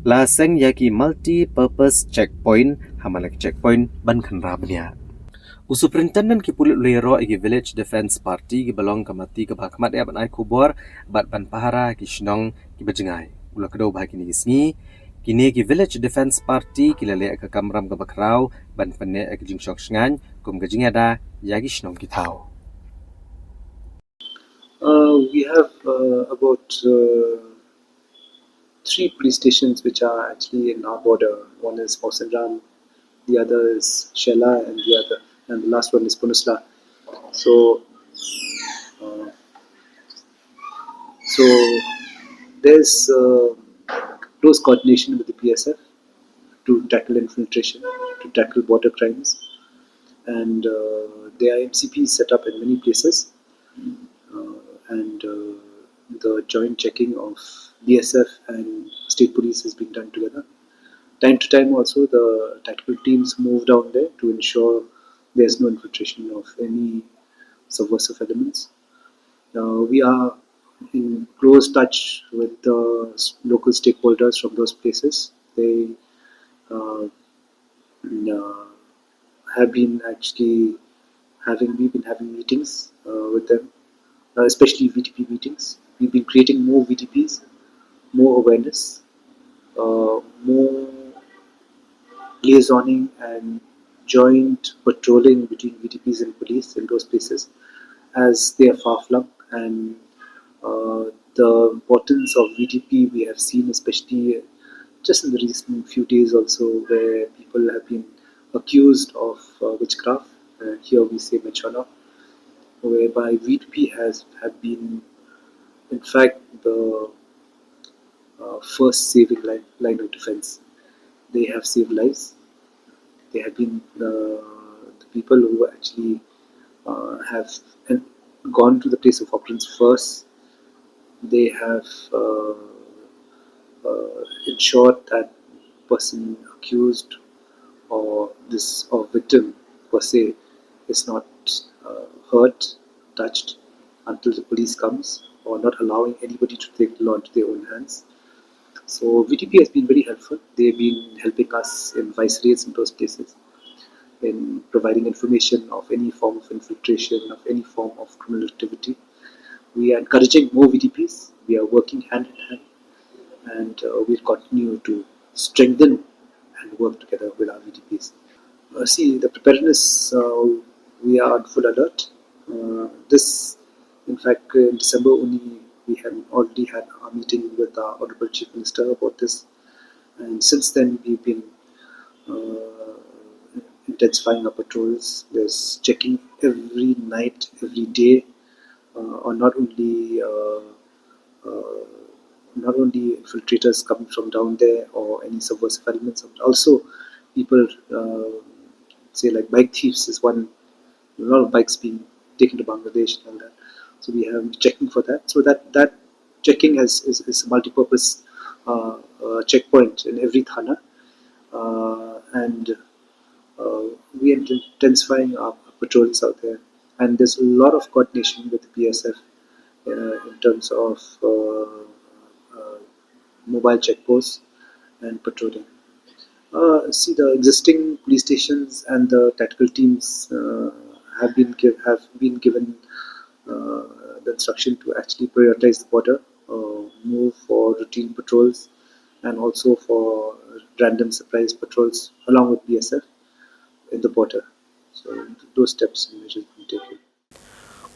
la seng ïa ki multi-purpose checkpoint ha man la ki checkpoint ban kynra bniah. U Superintendent ki pulit u la ïaroh ïa ki Village Defence Party kiba long ka mati kaba khmat ïa ban ai khubor bad ban pahara ki shnong kiba jngai. U la kdew ba ha kine ki sngi kine ki Village Defence Party ki la leh ka kamram kaba khraw ban pynneh ïa ka jingshong shngaiñ kum ka jingïada ïa ki shnong ki thaw. Uh, we have uh, about uh, three police stations which are actually in our border. One is Mawsynram, the other is Shella, and the other and the last one is Pynursla. So, uh, so there's uh, close coordination with the B S F to tackle infiltration, to tackle border crimes, and uh, there are M C Ps set up in many places, uh, and uh, the joint checking of B S F and state police is being done together. Time to time, also the tactical teams move down there to ensure there's no infiltration of any subversive elements. Uh, we are in close touch with the s- local stakeholders from those places. They uh, uh, have been actually having, we've been having meetings uh, with them, uh, especially V D P meetings. We've been creating more V D Ps, more awareness, uh, more liaisoning and joint patrolling between V D Ps and police in those places as they are far flung. And uh, the importance of V D P we have seen, especially just in the recent few days also, where people have been accused of uh, witchcraft. Uh, here we say machona, whereby V D P has have been, in fact, the uh, first saving line, line of defense. They have saved lives. They have been uh, the people who actually uh, have en- gone to the place of occurrence first. They have uh, uh, ensured that person accused or this or victim per se is not uh, hurt, touched until the police comes, or not allowing anybody to take the law into their own hands. So V D P has been very helpful. They've been helping us in vice raids in those places, in providing information of any form of infiltration, of any form of criminal activity. We are encouraging more V D Ps. We are working hand in hand, and uh, we'll continue to strengthen and work together with our V D Ps. Uh, see, the preparedness, uh, we are on full alert. Uh, this, in fact, in December only, we had already had a meeting with our Honorable Chief Minister about this. And since then, we've been uh, intensifying our patrols. There's checking every night, every day, uh, on not only uh, uh, not only infiltrators coming from down there or any subversive elements, but also people, uh, say like bike thieves is one. A lot of bikes being taken to Bangladesh and all that. So we have checking for that. So that that checking has is, is a multi-purpose uh, uh, checkpoint in every thana, uh, and uh, we are intensifying our patrols out there. And there's a lot of coordination with the B S F uh, in terms of uh, uh, mobile checkposts and patrolling. Uh, see, the existing police stations and the tactical teams uh, have been give, have been given uh, the instruction to actually prioritize the border, uh, move for routine patrols, and also for random surprise patrols along with B S F in the border. So those steps and measures being taken.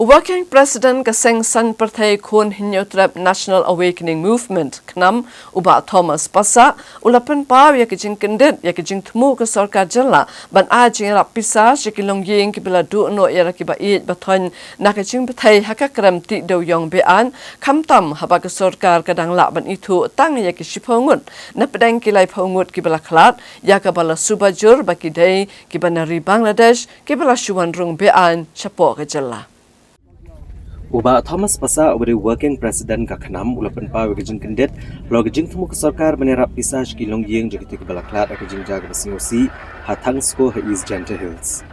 U Working President ka Seng Saiñ Pyrthei Khun Hynñiewtrep National Awakening Movement, KHNAM, u Bah Thomas Passah, u la pynpaw ïa ka jingkyndit ïa ka jingthmu ka sorkar jylla ban ai jingïarap pisa sha ki longïing kiba la duh noh ïa la kiba ïeit ba thoiñ na ka jingpyrthei ha ka krem tih dewïong be-aiñ, khamtam haba ka sorkar ka dang lah ban ithuh tang ïa ki shiphew ngut na pdeng ki laiphew ngut kiba la khlad, ïa kaba la suba jur ba ki dei kiba na ri Bangladesh kiba la shu wan rung be-aiñ shapoh ka jylla. U Bah Thomas Passah, uba dei Working President ka KHNAM, u la pynpaw ïa ka jingkyndit halor ka jingthmu ka sorkar ban ïarap pisa sha ki longïing jong kito kiba la khlad ha ka jingjia kaba sngewsih ha Thangsko ha East Jaintia Hills.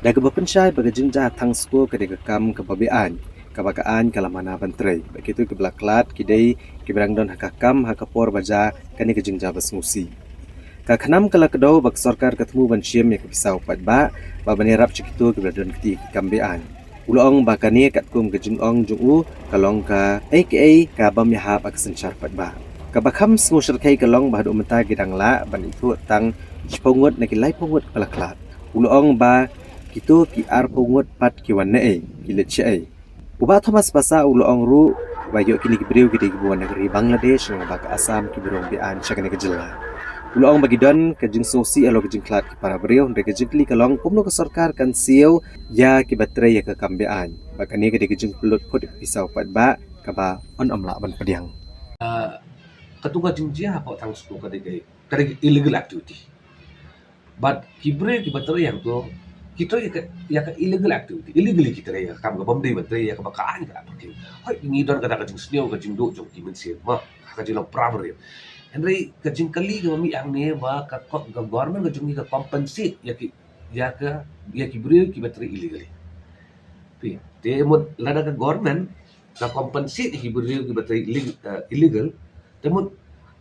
Da kaba pynshai ba ka jingjia ha Thangsko ka dei ka kam kaba be-aiñ, kaba ka aiñ ka la mana ban trei, ba kito kiba la khlad ki dei kiba dang don ha ka kam ha ka por ba jia kane ka jingjia ba sngewsih. Ka KHNAM ka la kdew ba ka sorkar ka thmu ban shim ïa ka pisa u paidbah bad ban ïarap sha kito kiba la don kti ha ki kam be-aiñ. U la ong ba kane katkum ka jingong jong u ka long kaei kaei ka bym ïahap ha ka synshar paidbah. Kaba kham sngewshyrkhei ka long ba haduh mynta ki dang lah ban ithuh tang shiphew ngut na ki laiphew ngut ba la khlad. U la ong ba kito ki arphew ngut pat ki wan naei, ki leit shaei. U Bah Thomas Passah u la ong ruh ba ïoh kine ki briew ki dei kiba wan na ka ri Bangladesh, lyngba ka Assam, kiba rung be-aiñ sha kane ka jylla. U la ong ba ki don ka jingsngewsih halor ka jingkhlad ki para briew, hynrei ka jingkylli ka long kumno ka sorkar kan siew ïa kiba trei ïa ka kam be-aiñ. Ba kane ka dei ka jingpynlut phut ïa ka pisa u paidbah kaba yn ym lah ban pdiang. Ah, kato ka jingjia hapoh Thangsko ka dei ka, ka dei ka illegal activity. Bad ki briew kiba trei ïa kato, ki trei ïa ka, ïa ka illegal activity. Illegally ki trei ïa ka kam ka bym dei ban trei, ïa kaba ka aiñ ka la pyrkhing. Hooid, ngi don kata ka jingsniew, ka jingduh jong ki mynsiem, ma, ha ka jinglong para briew. Hynrei ka jingkylli kaba mih hangne ba ka, ka, ka government ka jong ngi ka compensate ïa ki, ïa ka, ïa ki briew kiba trei illegally. Phi, te mut lada ka government ka compensate ïa ki briew kiba trei illeg-, eh, illegal, te mut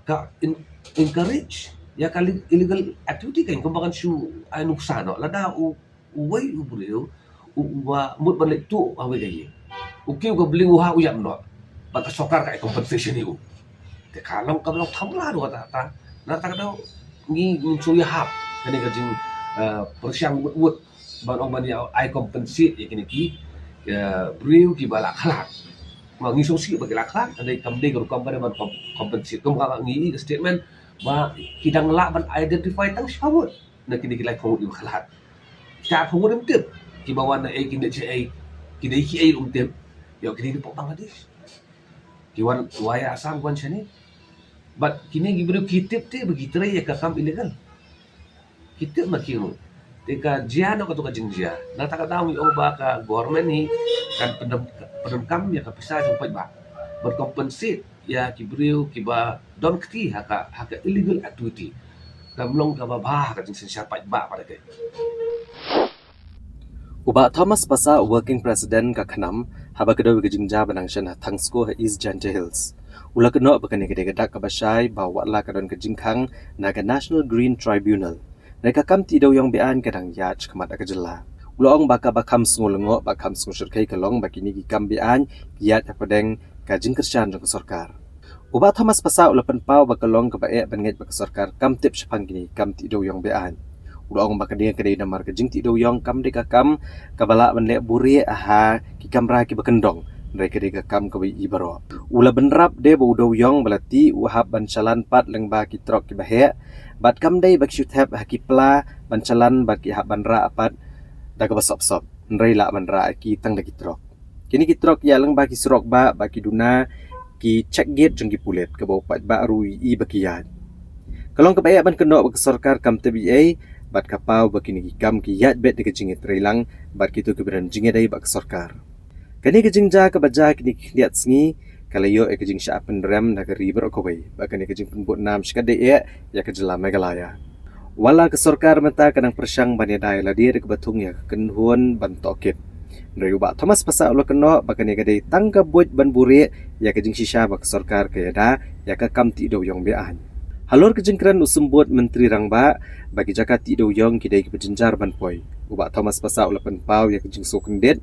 ka en-, encourage ïa ka le-, illegal activity, kan kumba kan shu ai nuksan noh. Lada u, uwei u briew u, uba mut ban leit tuh ha kawei ka ïing, u kiew ka bling, u hap, u ïap noh, bad ka sorkar ka ai compensation ïa u. Te ka long, ka long thamla ruh kata, ta, na kata ka daw ngi, ngim shu ïahap kane ka jing, eh, pyrshang wut wut ban ong ban ïa ai compensate ïa kine ki, eh, briew kiba la khlad. Ma, ngi sngewsih ba ki la khlad, hynrei kam dei ka rukom ba dei ban com-, compensate. Kum ka ngi ïohi ka statement ba ki dang lah ban identify tang shiphew ngut na kine ki laiphew ngut kiba khlad. Ki arphew ngut ym tip kiba wan naei, ki dei shaei, ki dei kiei ym tip. Ïoh, ki dei napoh Bangladesh, ki wan via Assam, ki wan shane. Bad kine ki briew ki tip te ba ki trei ïa ka kam illegal. Ki tip ma ki ruh. Te ka jia noh kato ka jingjia. Na kata ka daw ngi ong ba ka government hi kan pyndonkam, pyndonkam ïa ka pisa jong paidbah ban compensate ïa ki briew kiba don kti ha ka, ha ka illegal activity. Kam long kaba bha ha ka jingsynshar paidbah pat te. U Bah Thomas Passah, Working President ka KHNAM, haba kdew ïa ka jingjia ba nang shen ha Thangsko ha East Jaintia Hills, u la kynnoh ba kane ka dei ka dak kaba shai ba wat la ka don ka jingkhang na ka National Green Tribunal, hynrei ka kam tih dewïong be-aiñ ka dang ïaid shakhmat ha ka jylla. U la ong ba kaba kham sngewlyngngoh, ba kham sngewshyrkhei ka long ba kine ki kam be-aiñ ki ïaid hapdeng ka jingkyrshan jong ka sorkar. U Bah Thomas Passah u la pynpaw ba ka long kaba eh ban ngeit ba ka sorkar kam tip shaphang kine ki kam tih dewïong be-aiñ. U la ong ba kane ka dei namar ka jingtih dewïong kam dei ka kam kaba lah ban leh buhrieh ha ki kamra kiba kyndong, hynrei ka dei ka kam kaba ïohi baroh. U la bynrap de ba u dewïong ba la tih u hap ban shalan pat lyngba ki trok kiba heh, bad kam dei ba ki shu thep ha ki pla ban shalan bad ki hap ban rah pat da kaba sop sop, hynrei lah ban rah ïa ki tang da ki trok. Kine ki trok ïaid lyngba ki surok bah, ba ki duna ki check gate jong ki pulit, kaba u paidbah ruh u ïohi ba ki ïaid. Ka long kaba eh ban kynnoh ba ka sorkar kam tip ei ei, bad ka paw ba kine ki kam ki ïaid beit da ka jingïatreilang bad kito kiba don jingïadei bad ka sorkar. Kane ka jingjia kaba jia kine ki khyndiat sngi ka la ïoh ïa ka jingshah pynrem na ka ri baroh kawei, ba kane ka jingpynbud nam shikatdei eh ïa ka jylla Meghalaya. Wat la ka sorkar mynta ka dang pyrshang ban ïada ïa lade da kaba thung ïa ka kynhun ban tohkit, hynrei u Bah Thomas Passah u la kynnoh ba kane ka dei tang ka buit ban buhrieh ïa ka jingshisha ba ka sorkar ka ïada ïa ka kam tih dewïong be-aiñ. Halor ka jingkren u Symbud Myntri Rangbah ba ki jaka tih dewïong ki dei kiba jynjar ban poi, u Bah Thomas Passah u la pynpaw ïa ka jingsngewkyndit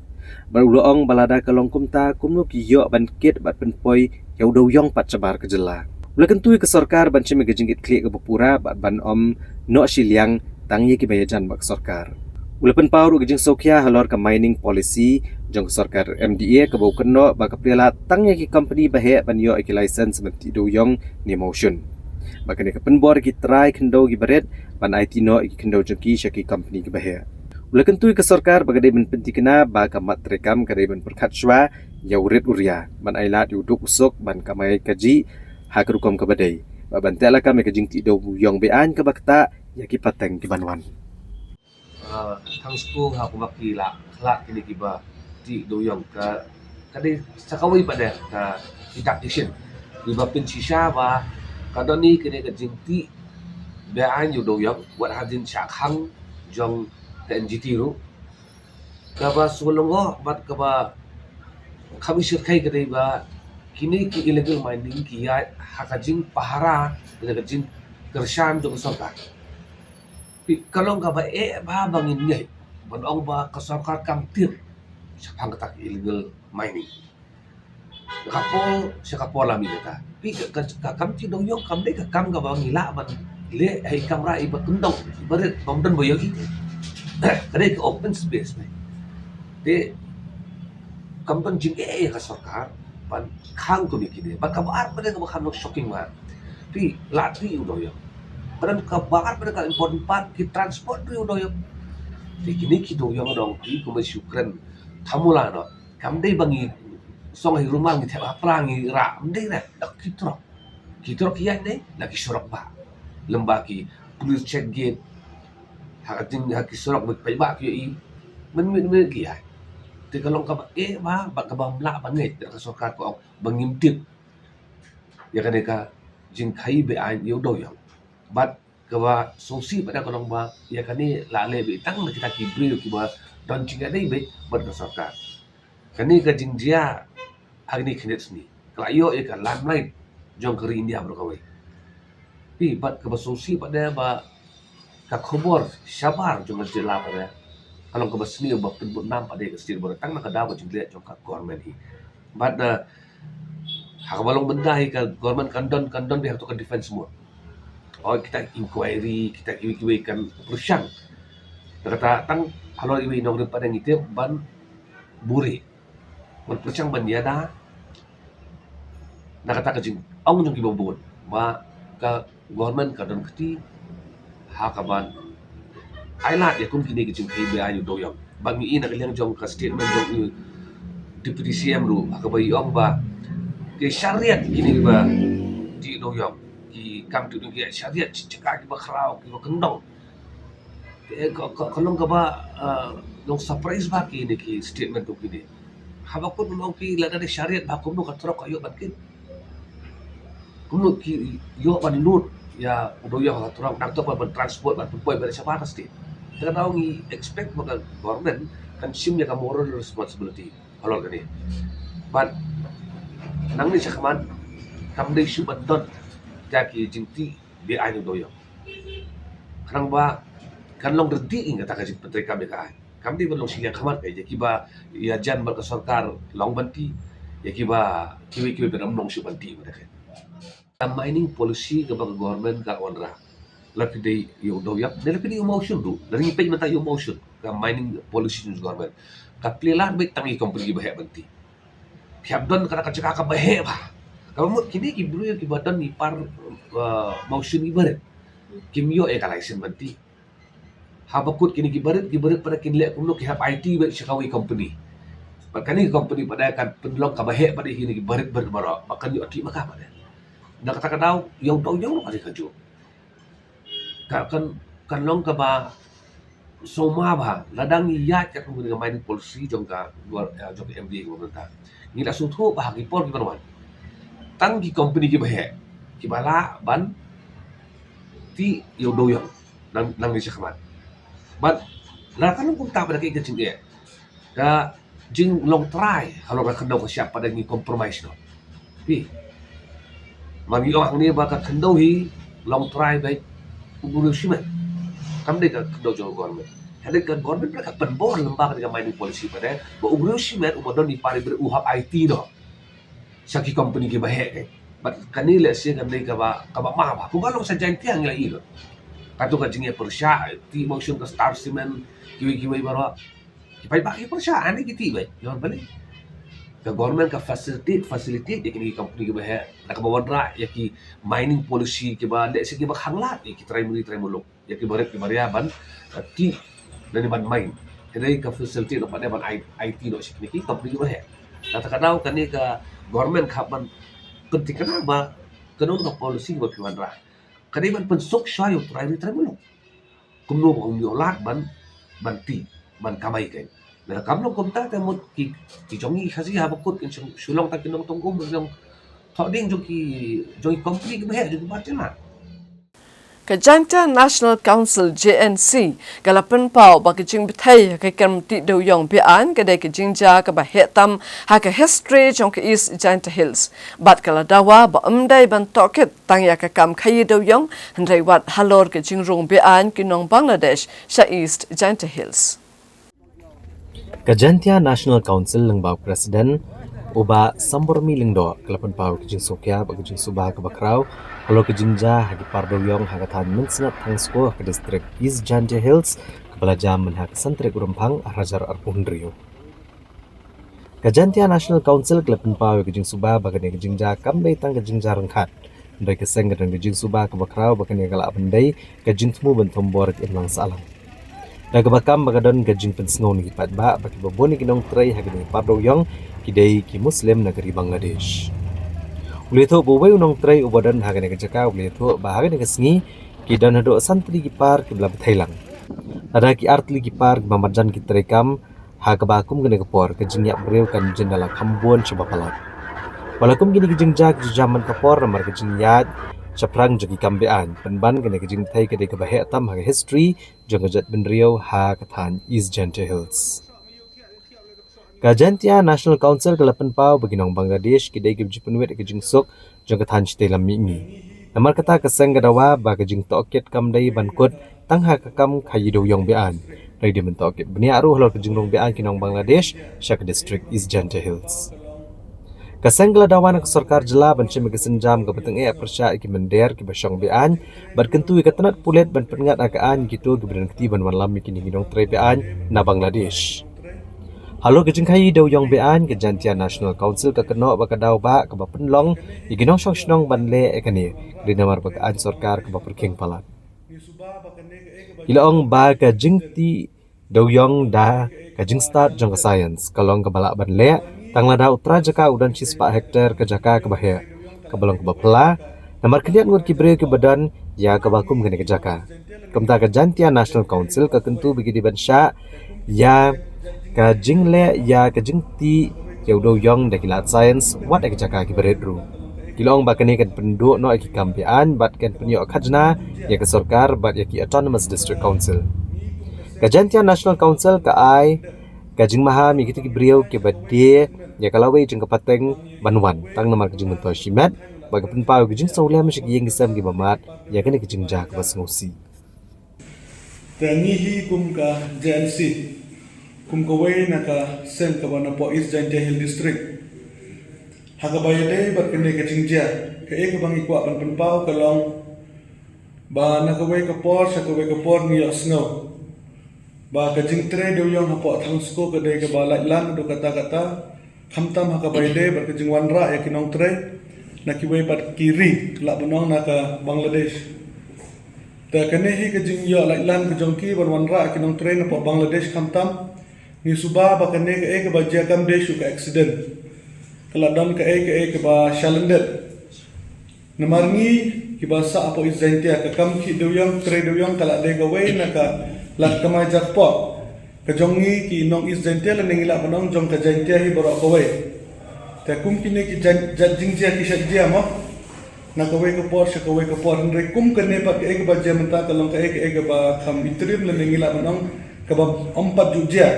bad u la ong ba lada ka long kumta, kumno ki ïoh ban kit bad pynpoi ïa u dewïong pat shabar ka jylla. U la kyntu ïa ka sorkar ban shim ïa ka jingkitkhlieh kaba pura bad ban ym noh shiliang tang ïa kiba ïajan bad ka sorkar. U la pynpaw ruh ka jingsngewkhia halor ka mining policy jong ka sorkar M D A, kaba u kynnoh ba ka pynlait tang ïa ki company ba heh ban ïoh ïa ki license ban tih dewïong ne mawshun, ba kane ka pynbor ïa ki trai khyndew kiba rit ban aiti noh ïa ki khyndew jong ki sha ki company kiba heh. U la kyntu ïa ka sorkar ba ka dei ban pyntikna ba ka mat treikam ka dei ban pyrkhat shuwa ïa u rit u ria, ban ailad ïa u duk u suk, ban kamai kajih ha ka rukom kaba dei, bad ban teh lakam ïa ka jingtih dewïong be-aiñ kaba ktah ïa ki pateng ki ban wan. Ah, Thangsko ha kumba ki la khlad kine kiba tih dewïong, ka, Ka dei sa kawei pat de ka ki tactician kiba pynshisha ba ka don hi kane ka jingtih beaiñ ïa u dewïong wat hadien shah khang jong ka N G T ruh. Kaba sngewlyngngoh bad kaba kham shyrkhei ka dei ba kine ki illegal mining ki ïaid ha ka jingpahara lane ka jingkyrshan jong ka sorkar. Phi, ka long kaba eh bha ba ngin ngeit ban ong ba ka sorkar kam tip shaphang kata ka illegal mining. Ka por sha ka por la mih kata. Phi, ka, ka, ka kam tih dewïong kam dei ka kam kaba ngi lah ban leh ha i kamra iba kyndong, iba rit, bym don ba ïohi. Ka dei ka open space ne. Te kam don jingeh ïa ka sorkar ban khang kumne kine. Bad kaba ar pat de kaba kham long shocking bha. Phi, la tih u dewïong. Bad kaba ar pat de ka important part, ki transport ruh u dewïong. Te kine ki dewïong dong, phi, kumba shu kren thamula noh. Kam dei ba ngi song ha i rumal ngi thep ha pra ngi rah, ym dei re, da ki trok. Ki trok ki ïaid ne da ki surok bah. Lem bad ki police check gate. Ha ka jing, ha ki surok ba ki paidbah ki ïohi. Mynmiet mynmiet ki ïaid. Te ka long kaba eh bha bad kaba ym lah ban ngeit da ka sorkar ka ong ba ngim tip ïa kane ka jingkhaïi beaiñ ïa u dewïong. Bad kaba sngewsih pat de ka long ba ïa kane la leh beit tang na kita ki briew kiba don jingïadei beit bad ka sorkar. Kane ka jingjia ha kine ki khyndiat sngi ka la ïoh ïa ka limelight jong ka ri India baroh kawei. Phi, bad kaba sngewsih pat de ba ka khubor shabar jong ka jylla pat de ka long kaba sniew ba pynbud nam pat de ka state baroh tang na ka daw ka jingleh jong ka government hi. Bad, eh, ha kaba long bynta hi ka government kan don, kan don beit ha kato ka defense mode. Oh, kita inquiry, kita kiwei kiwei kan pyrshang. Na kata tang halor iwei i nongrim pat de ngi tip ban buhrieh. Ban pyrshang ban ïada na kata ka jingong jong kiba bun ba ka government ka don kti ha kaban ai lad ïa kum kine ki jingkhaïi beaiñ ïa u dewïong. Ba ngi i na ka liang jong ka statement jong u Deputy C M ruh ha kaba i ong ba ki shariat kine kiba tih dewïong, ki kam tih dewïong ki shariat, ki jaka kiba khraw, kiba kyndong. Te ka, ka, ka long kaba, eh, long surprise bha kine ki statement kum kine. Haba kut mynta ki lada dei shariat bha kumno ka trok ka ïoh ban kit. Kumno ki ïoh ban lut ïa u dewïong ha ka trok, nangta ban, ban transport, ban pynpoi, ban shabar ka state. Te ka daw ngi expect ba ka government kan shim ïa ka moral responsibility halor kane. Bad nangne shakhmat kam dei shuh ban don ïa ki jingtih beaiñ ïa u dewïong. Khnang ba kan long ryntih ïa kata ka jingpyntreikam ïa ka aiñ. Kam dei ban long shiliang khmat ka ïa kiba ïajan bad ka sorkar long ban tih, ïa kiba kiwei kiwei ban ym long shuh ban tih bad ka. Ka mining policy kaba ka government ka wanrah. La phi dei ïa u dewïong, ne la phi dei ïa u mawshun ruh. La ngi peit mynta ïa u mawshun, ka mining policy jong ka government ka plie lad beit tang ïa ki company kiba heh ban tih. Phi hap don kata ka jaka kaba heh bha. Kaba mut kine ki briew kiba don i par, uh, mawshun kiba rit kim ïoh ïa ka license ban tih. Haba kut kine kiba rit, kiba rit pat de kin leh kumno, ki hap aiti beit sha kawei company. Bad kane ka company pat de kan pynlong kaba heh pat de ïa kine kiba rit, rit baroh ba kan ïoh tih ma ka pat de. Na kata ka daw ïa u dewïong ruh ka dei kajuh. Ka kan, kan long kaba sngewma bha lada ngi ïaid katkum kane ka mining policy jong ka, eh, jong ka M D A kaba mynta. Ngi la sngewthuh ba ha ki por kiban wan tang ki company kiba heh kiba lah ban tih ïa u dewïong nang, nangne shakhmat. Bad lada ka long kumta pat de ka jingeh, ka jinglong trai halor ka khyndew ka shyiap pat de ngi compromise noh. Phi, ma ngi ong hangne ba ka khyndew hi long trai beit u briew shimet. Kam dei ka khyndew jong ka government. Hynrei ka government pat de ka pynbor lyngba kane ka mining policy pat de ba u briew shimet uba don i par i barit u hap aiti noh sha ki company kiba heh. Bad kane lehse kan dei kaba, kaba ma bha. Kumba long sha Jaintia ngi la i lut kato ka jingïapyrshah, tih mawshun ka Star Cement, kiwei kiwei baroh. Ki paidbah ki pyrshah, ani ki tih beit. Ïa balei? Ka government ka facilitate, facilitate ïa kine ki company kiba heh da kaba wanrah ïa ki mining policy kiba lehse kiba khanglad ïa ki trai mari trai muluk, ïa kiba rit kiba ria ban, eh, tih lane ban mine. Hynrei ka facilitate noh pat de ban ai, aiti noh sha kine ki company kiba heh. Kata ka daw kane ka government ka hap ban pynthikna ba kano ka policy ba ki wanrah ka dei ban pynsuk shuwa ïa u trai mari trai muluk. Kumno ba un ïoh lad ban, ban tih, ban kamai kein. Kam long kumta te mut ki ki jong i Khasi haba kut kin shu long ta ki nongtong um, long thoh ding jong ki jong i company ki ba heh jong ki bar jela. Ka Jaintia National Council J N C ka la pynpaw ba ka jingbthei ha ka kam tih dewiong beaiñ ka dei ka jingjia kaba heh tam ha ka history jong ka East Jaintia Hills. Bad ka la dawa ba ym dei ban tohkit tang ïa ka kam khaïi dewiong hynrei wat halor ka jingrung beaiñ ki nong Bangladesh sha East Jaintia Hills. Ka Jaintia National Council lyngba u President u Bah Sambormi Lyngdoh ka la pynpaw ka jingsngewkhia bad ka jingsuba kaba khraw halor ka jingjia ha ki par dewiong ha ka thaiñ Mynsngat Thangsko ha ka district East Jaintia Hills kaba la jia mynha ka san tarik u Rymphang arhajar arphew hynriew. Ka Jaintia National Council ka la pynpaw ïa ka jingsuba ba kane ka jingjia kam dei tang ka jingjia ryngkat. Hynrei ka seng ka don ka jingsuba kaba khraw ba kane ka lah ban dei ka jingthmu ban thombor ïa ki imlang sahlang. Da kaba kam ba ka don ka jingpynsngew na ki paidbah ba kiba bun ïa ki nongtrei ha kane ka par dewiong ki dei ki Muslim na ka ri Bangladesh. U la ïathuh ba uwei u nongtrei uba don ha kane ka jaka u la ïathuh ba ha kane ka sngi ki don haduh san tylli ki par kiba la bthei lang. Lada ki ar tylli ki par kiba marjan ki trei kam ha kaba kum kane ka por ka jingïap briew kan jin da la kham bun shaba palat. Wat la kum kine ki jingjia ki ju jia man ka por namar ka jingïaid shaphrang jong ki kam beaiñ, pynban kane ka jingbthei ka dei kaba heh tam ha ka history jong ka jaitbynriew ha ka thaiñ East Jaintia Hills. Ka Jaintia National Council ka la pynpaw ba ki nong Bangladesh ki dei kiba ju pynwit ïa ka jingsuk jong ka thaiñ shatei lam mihngi. Namar kata ka seng ka dawa ba ka jingtohkit kam dei ban kut tang ha ka kam khaïi dewiong beaiñ, hynrei dei ban tohkit bniah ruh halor ka jingrung beaiñ ki nong Bangladesh sha ka district East Jaintia Hills. Ka seng ka la dawa na ka sorkar jylla ban shim ïa ka sienjam kaba tyngeh pyrshah ïa ki mynder kiba shong beaiñ bad kyntu ïa ka tnat pulit ban pynngat ha ka aiñ ïa kito kiba don kti ban wanlam ïa kine ki nongtrei beaiñ na Bangladesh. Halor ka jingkhaïi dewiong beaiñ, ka Jaintia National Council ka kynnoh ba ka daw ba kaba pynlong ïa ki nongshong shnong ban leh ïa kane ka dei namar ba ka aiñ sorkar kaba pyrkhing palat. Ki la ong ba ka jingtih dewiong da ka jingstad jong ka science ka long kaba lah ban leh tang lada u trai jaka u don shispah hektar ka jaka kaba heh kaba long kaba phylla. Namar khyndiat ngut ki briew kiba don ïa kaba kum kane ka jaka. Kumta ka Jaintia National Council ka kyntu ba ki dei ban shah ïa ka jingleh ïa ka jingtih ïa u dewiong da ki lad science wat ïa ka jaka kiba rit ruh. Ki la ong ba kane kan pynduh noh ïa ki kam beaiñ bad kan pynïoh khajna ïa ka sorkar bad ïa ki Autonomous District Council. Ka Jaintia National Council ka ai ka jingmaham ïa kita ki briew kiba die ïa ka lawei jong ka pateng ban wan tang namar ka jingmyntoi shimet bad ka pynpaw ïa ka jingsngewlem sha ki ïing ki sem kiba mad ïa kane ka jingjia kaba sngewsih. Te ngi hi kum ka J N C, kum kawei na ka seng kaba napoh East Jaintia Hill District, ha kaba ïadei bad kane ka jingjia, kaei kaba ngi kwah ban pynpaw ka long ba na kawei ka por sha kawei ka por ngi ïohsngew ba ka jingtrei dewiong hapoh Thangsko ka dei kaba laitlang haduh katta katta, khamtam ha kaba ïadei bad ka jingwanrah ïa ki nongtrei na kiwei pat ki ri, lah ban ong na ka Bangladesh. Te kane hi ka jingïoh laitlang ka jong ki ban wanrah ïa ki nongtrei napoh Bangladesh khamtam, ngi suba ba kane kaei kaba jia kam dei shuh ka accident. Ka la don kaei kaei kaba shalyndet. Namar ngi kiba sah hapoh East Jaintia, ka kam khih dewiong, trei dewiong ka la dei kawei na ka lad kamai jakpoh ka jong ngi ki nong East Jaintia lane ngi lah ban ong jong ka Jaintia hi baroh kawei. Te kum kine ki jait, jait jingjia ki shait jia mo, na kawei ka por sha kawei ka por, hynrei kum kane pat kaei kaba jia mynta ka long kaei kaei kaba kham itriem lane ngi lah ban ong kaba ym pat ju jia.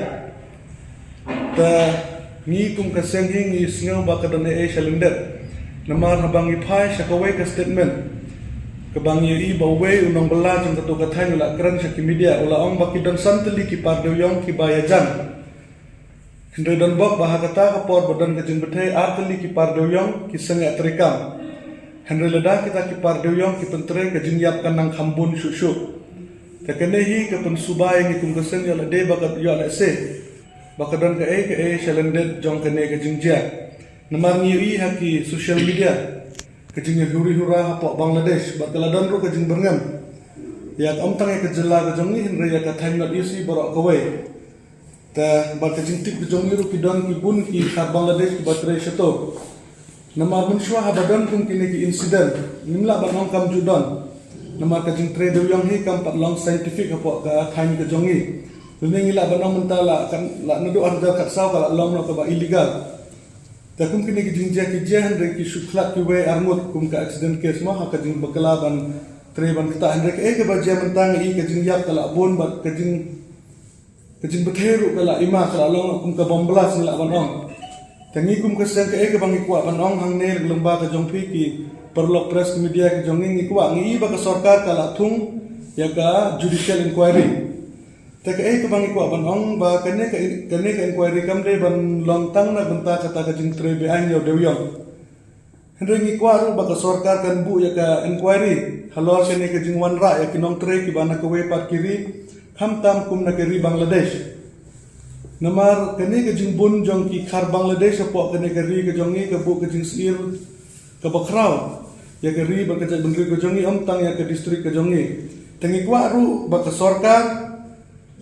Te ngi kum ka seng hi ngi sngew ba ka don ei ei shalyndet. Namar haba ngi phai sha kawei ka statement kaba ngi ïohi ba uwei u nongbylla jong kato ka thaiñ u la kren sha ki media, u la ong ba ki don san tylli ki par dewiong kiba ïajan. Hynrei don bok ba ha kata ka por ba don ka jingbthei ar tylli ki par dewiong ki sangeh treikam. Hynrei lada kita ki par dewiong ki pyntrei ka jingïap kan nang kham bun shuh shuh. Te kane hi ka pynsuba ïa ngi kum ka seng ïoh lade ba ka ïoh lehse ba ka don kaei kaei shalyndet jong kane ka jingjia. Namar ngi ïohi ha ki social media ka jingïahuri hura hapoh Bangladesh bad ka la don ruh ka jingbyrngem ïa ka, ym tang ïa ka jylla ka jong ngi hynrei ïa ka thaiñ North East baroh kawei. Te bad ka jingtip ka jong ngi ruh ki don ki bun ki khar Bangladesh kiba trei shato. Namar mynshuwa haba don kum kine ki incident ngim lah ban ong kam ju don. Namar ka jingtrei dewiong hi kam pat long scientific hapoh ka thaiñ ka jong ngi. Lane ngi lah ban ong mynta la kan la naduh ar hajar khatsaw ka la long noh kaba illegal. Te kum kine ki jingjia ki jia hynrei ki shu khlad kiwei arngut kum ka accident case mo ha ka jingbakla ban trei ban ktah hynrei kaei kaba jia mynta ngi i ka jingïap ka la bun bad ka jing ka jingbthei ruh ka la ima ka la long kum ka bomb blast ngi lah ban ong. Te ngi kum ka seng kaei kaba ngi kwah ban ong hangne lyngba ka jong phi ki paralok press ki media ki jong ngi ngi kwah ngi i ba ka sorkar ka la thung ïa ka judicial inquiry. Te kaei kaba ngi kwah ban ong ba kane ka in- kane ka inquiry kam dei ban long tang na bynta kata ka jingtrei beaiñ ïa u dewïong. Hynrei ngi kwah ruh ba ka sorkar kan buh ïa ka inquiry halor kane ka jingwanrah ïa ki nongtrei kiba na kawei pat ki ri khamtam kum na ka ri Bangladesh. Namar kane ka jingbun jong ki khar Bangladesh hapoh kane ka ri ka jong ngi ka buh ka jingsir kaba khraw ïa ka ri bad ka jaitbynriew ka jong ngi ym tang ïa ka district ka jong ngi. Te ngi kwah ruh ba ka sorkar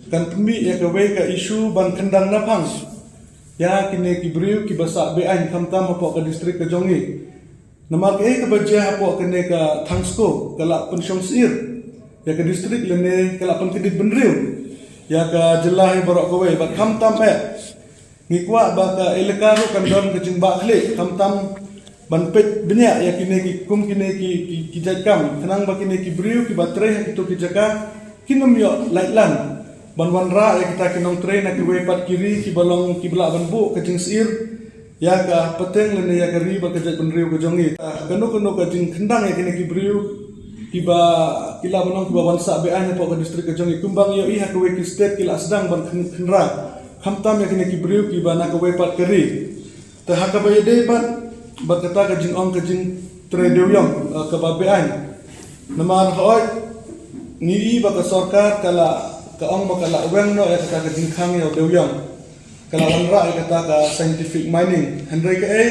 kan pynmih ïa kawei ka issue ban kyndang naphang ïa kine ki briew kiba sah beaiñ khamtam hapoh ka district ka jong ngi. Namar kaei kaba jia hapoh kane ka Thangsko ka la pynshong sir ïa ka district lane ka la pynkyndit bynriew ïa ka jylla hi baroh kawei bad khamtam eh ngi kwah ba ka elaka ruh kan don ka jingbah khlieh khamtam ban peit bniah ïa kine ki kum kine ki ki, ki jait kam khnang ba kine ki briew kiba trei ha kito ki jaka kin ym ïoh laitlan ban wanrah ïa kita ki nongtrei na kiwei pat ki ri kiba long kiba lah ban buh ka jingsir ïa ka pateng lane ïa ka ri bad ka jaitbynriew ka jong ngi. Ah, kano kano ka jingkyndang ïa kine ki briew kiba ki lah ban ong kiba wan sah beaiñ hapoh ka district ka jong ngi kumba ngi ïohi ha kawei ki state ki la sdang ban khyn- khynra khamtam ïa kine ki briew kiba na kawei pat ka ri. Te ha kaba ïadei bad bad kata ka jingong ka jingtrei dewïong, eh, kaba beaiñ. Namar hooid ngi i ba ka sorkar ka la ka ong ba ka la weng noh ïa kata ka jingkhang ïa u dewïong. Ka la wanrah ïa kata ka scientific mining. Hynrei kaei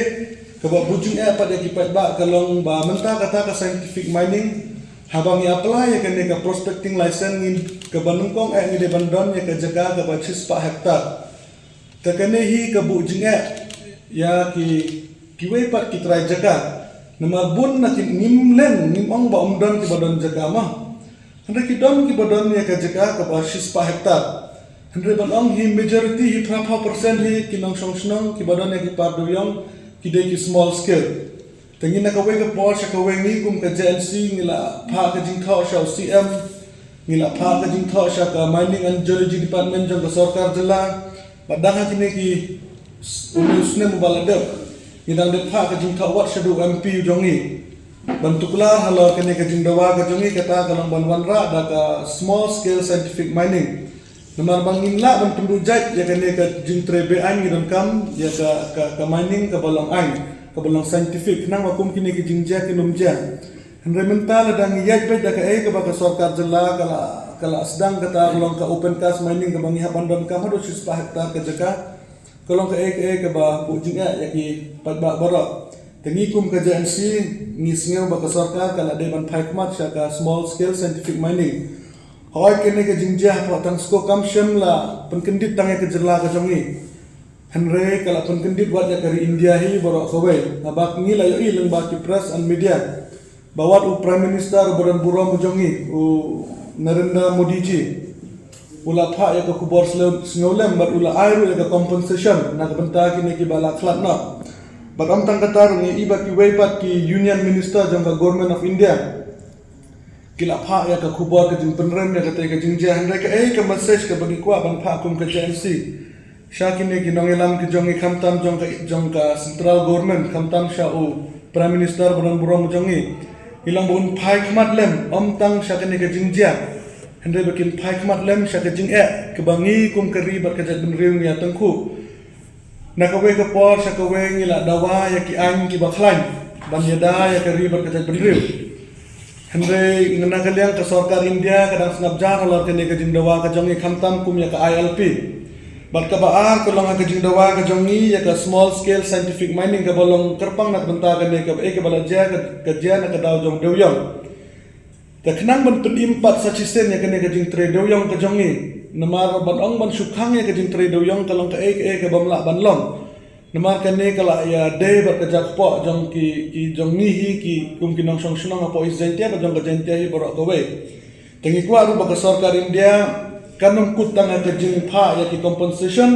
kaba buh jingeh pat ïa ki paidbah ka long ba mynta kata ka scientific mining haba ngi apply ïa kane ka prospecting license ngi kaba nyngkong eh ngi dei ban don ïa ka jaka kaba shispah hektar. Te kane hi ka buh jingeh ïa ki kiwei pat ki trai jaka. Namar bun na ki ngim len ngim ong ba ym don kiba don jaka ma. Hynrei ki don kiba don ïa ka jaka kaba shispah hektar. Hynrei ban ong hi majority hi phraphew percent hi ki nongshong shnong kiba don ïa ki par dewïong ki dei ki small scale. Te ngi na kawei ka por sha kawei ngi kum ka J N C ngi la phah ka jingthoh sha u C M, ngi la phah ka jingthoh sha ka Mining and Geology Department jong ka sorkar jylla. Bad dang ha kine ki s- une u snem uba la dep ngi dang dep phah ka jingthoh wat shaduh u M P u jong ngi ban tuklar halor kane ka jingdawa ka jong ngi kata ka long ban wanrah da ka small scale scientific mining. Namar ba ngim lah ban pynduh jait ïa kane ka jingtrei beaiñ ngi donkam ïa ka ka, ka mining kaba long aiñ kaba long scientific khnang ba kum kine ki jingjia kin ym jia. Hynrei mynta lada ngi ïaid beit da kaei kaba ka sorkar jylla ka la ka la sdang kata ka long ka open cast mining kaba ngi hap ban donkam haduh shispah hektar ka jaka. Ka long kaei kaei kaba buh jingeh ïa ki paidbah baroh. Te ngi kum ka J N C ngi sngew ba ka sorkar ka la dei ban phai khmat sha ka small scale scientific mining. Hooid kane ka jingjia hapoh Thangsko kam shym la pynkyndit tang ïa ka jylla ka jong ngi. Hynrei ka la pynkyndit wat ïa ka ri India hi baroh kawei. Haba ngi la ïohi lyngba ki press and media ba wat u Prime Minister u ba don burom u jong ngi u Narendra Modi ji u la phah ïa ka khubor sle- sngewlem bad u la ai ruh ïa ka compensation na ka bynta kine kiba la khlad noh. Bad ym tang kata ruh ngi i ba kiwei pat ki Union Minister jong ka Government of India ki la phah ïa ka khubor ka jingpynrem ïa katei ka jingjia. Hynrei kaei ka message kaba ngi kwah ban phah kum ka J N C sha kine ki nongïalam ki jong ngi khamtam jong ka jong ka central government khamtam sha u Prime Minister ba don burom u jong ngi. Ngi long ba un phai khmat lem ym tang sha kane ka jingjia hynrei ba kin phai khmat lem sha ka jingeh kaba ngi kum ka ri bad ka jaitbynriew ngi ïa tyngkhuh. Na kawei ka por sha kawei ngi la dawa ïa ki aiñ kiba khlaiñ ban ïada ïa ka ri bad ka jaitbynriew. Hynrei na ka liang ka sorkar India ka dang sngap jar halor kane ka jingdawa ka jong ngi khamtam kum ïa ka I L P. Bad kaba ar ka long ha ka jingdawa ka jong ngi ïa ka small scale scientific mining kaba long kyrpang na ka bynta kane kaba eh kaba la jia ka, ka jia na ka daw jong dewïong. Te khnang ban pynim pat sa shisien ïa kane ka jingtrei dewïong ka jong ngi. Namar ban ong ban shu khang ïa ka jingtrei dewïong ka long kaei kaei kabym lah ban long. Namar kane ka la ïadei bad ka jakpoh jong ki, ki jong ngi hi ki kum ki nongshong shnong hapoh East Jaintia bad jong ka Jaintia hi baroh kawei. Te ngi kwah ruh ba ka sorkar India Kan ym kut tang ha ka jingphah ïa ki compensation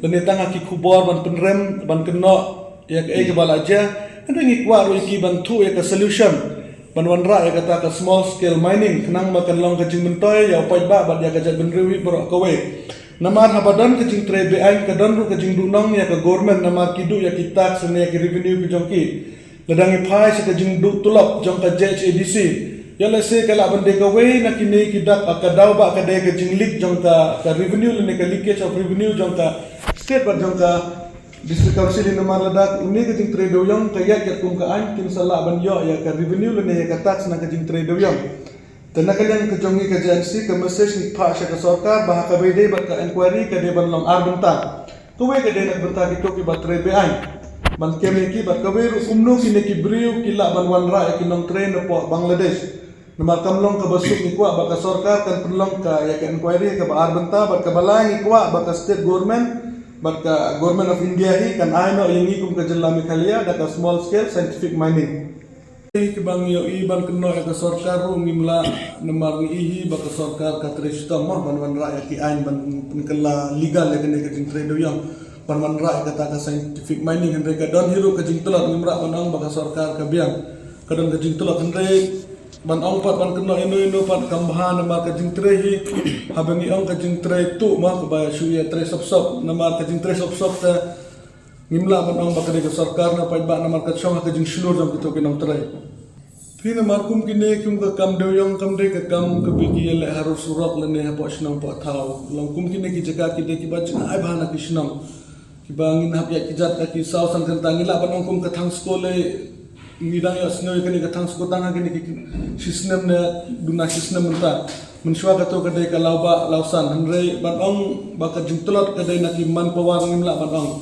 lane tang ha ki khubor ban pynrem ban kynnoh ïa kaei kaba la jia. Hynrei ngi kwah ruh ïa ki ban thuh ïa ka solution ban wanrah ïa kata ka small scale mining khnang ba kan long ka jingmyntoi ïa u paidbah bad ïa ka jaitbynriew hi baroh kawei. Namar haba don ka jingtrei be-aiñ ka don ruh ka jingduhnong ïa ka government namar ki duh ïa ki tax lane ïa ki revenue ki jong ki. Lada ngi phai sha ka jingduh tulop jong ka J H A D C, ïa lehse ka lah ban dei kawei na kine ki dak, ka daw ba ka dei ka jingleak jong ka, ka revenue lane ka leakage of revenue jong ka state bad jong ka District Council hi. Namar lada une ka jingtrei dewiong ka ïaid katkum ka aiñ, kin sa lah ban ïoh ïa ka revenue lane ïa ka tax na ka jingtrei dewiong. Te na ka liang ka jong ngi ka J N C, ka message ngi phah sha ka sorkar ba ha kaba ïadei bad ka inquiry ka dei ban long ar bynta. Kawei ka dei na ka bynta kito kiba trei be-aiñ, ban kem ïa ki, bad kawei ruh kumno kine ki briew ki lah ban wanrah ïa ki nongtrei napoh Bangladesh. Namar kam long kaba suk, ngi kwah ba ka sorkar kan pynlong ka ïa ka inquiry kaba ar bynta, bad kaba lai ngi kwah ba ka state government bad ka Government of India hi kan ai noh ïa ngi kum ka jylla Meghalaya da ka small scale scientific mining. Kiba ngi ïohi ban kynnoh ïa ka sorkar ruh ngim lah, namar ngi i hi ba ka sorkar ka trei shitom mo ban wanrah ïa ki aiñ ban pynkylla legal ïa kane ka jingtrei dewiong, ban wanrah ïa kata ka scientific mining. Hynrei ka don hi ruh ka jingtlot, ngim lah ban ong ba ka sorkar ka biang. Ka don ka jingtlot, hynrei ban ong pat ban kynnoh ino ino pat kam bha namar ka jingtrei hi, haba ngi ong ka jingtrei tuh mo, kaba shu ïa trei sop sop, namar ka jingtrei sop sop te ngim lah ban ong ba ka dei ka sorkar na paidbah namar ka shong ha ka jingshlur jong kito ki nongtrei. Phi, namar kum kine kum ka kam dewiong kam dei ka kam kaba ki ïaleh harud surok lane hapoh shnong poh thaw. Long kum kine ki jaka ki dei kiba jngai bha na ki shnong, kiba ngin hap ïaid ki jat ka ki saw san kynta. Ngi lah ban ong kum ka Thang Sko lei, ngi dang ïohsngew ïa kane ka Thang Sko tang ha kine ki shisnem ne duna shisnem mynta. Mynshuwa kato ka dei ka Lawbah Lawsan, hynrei ban ong ba ka jingtlot ka dei na ki manpower ngim lah ban ong.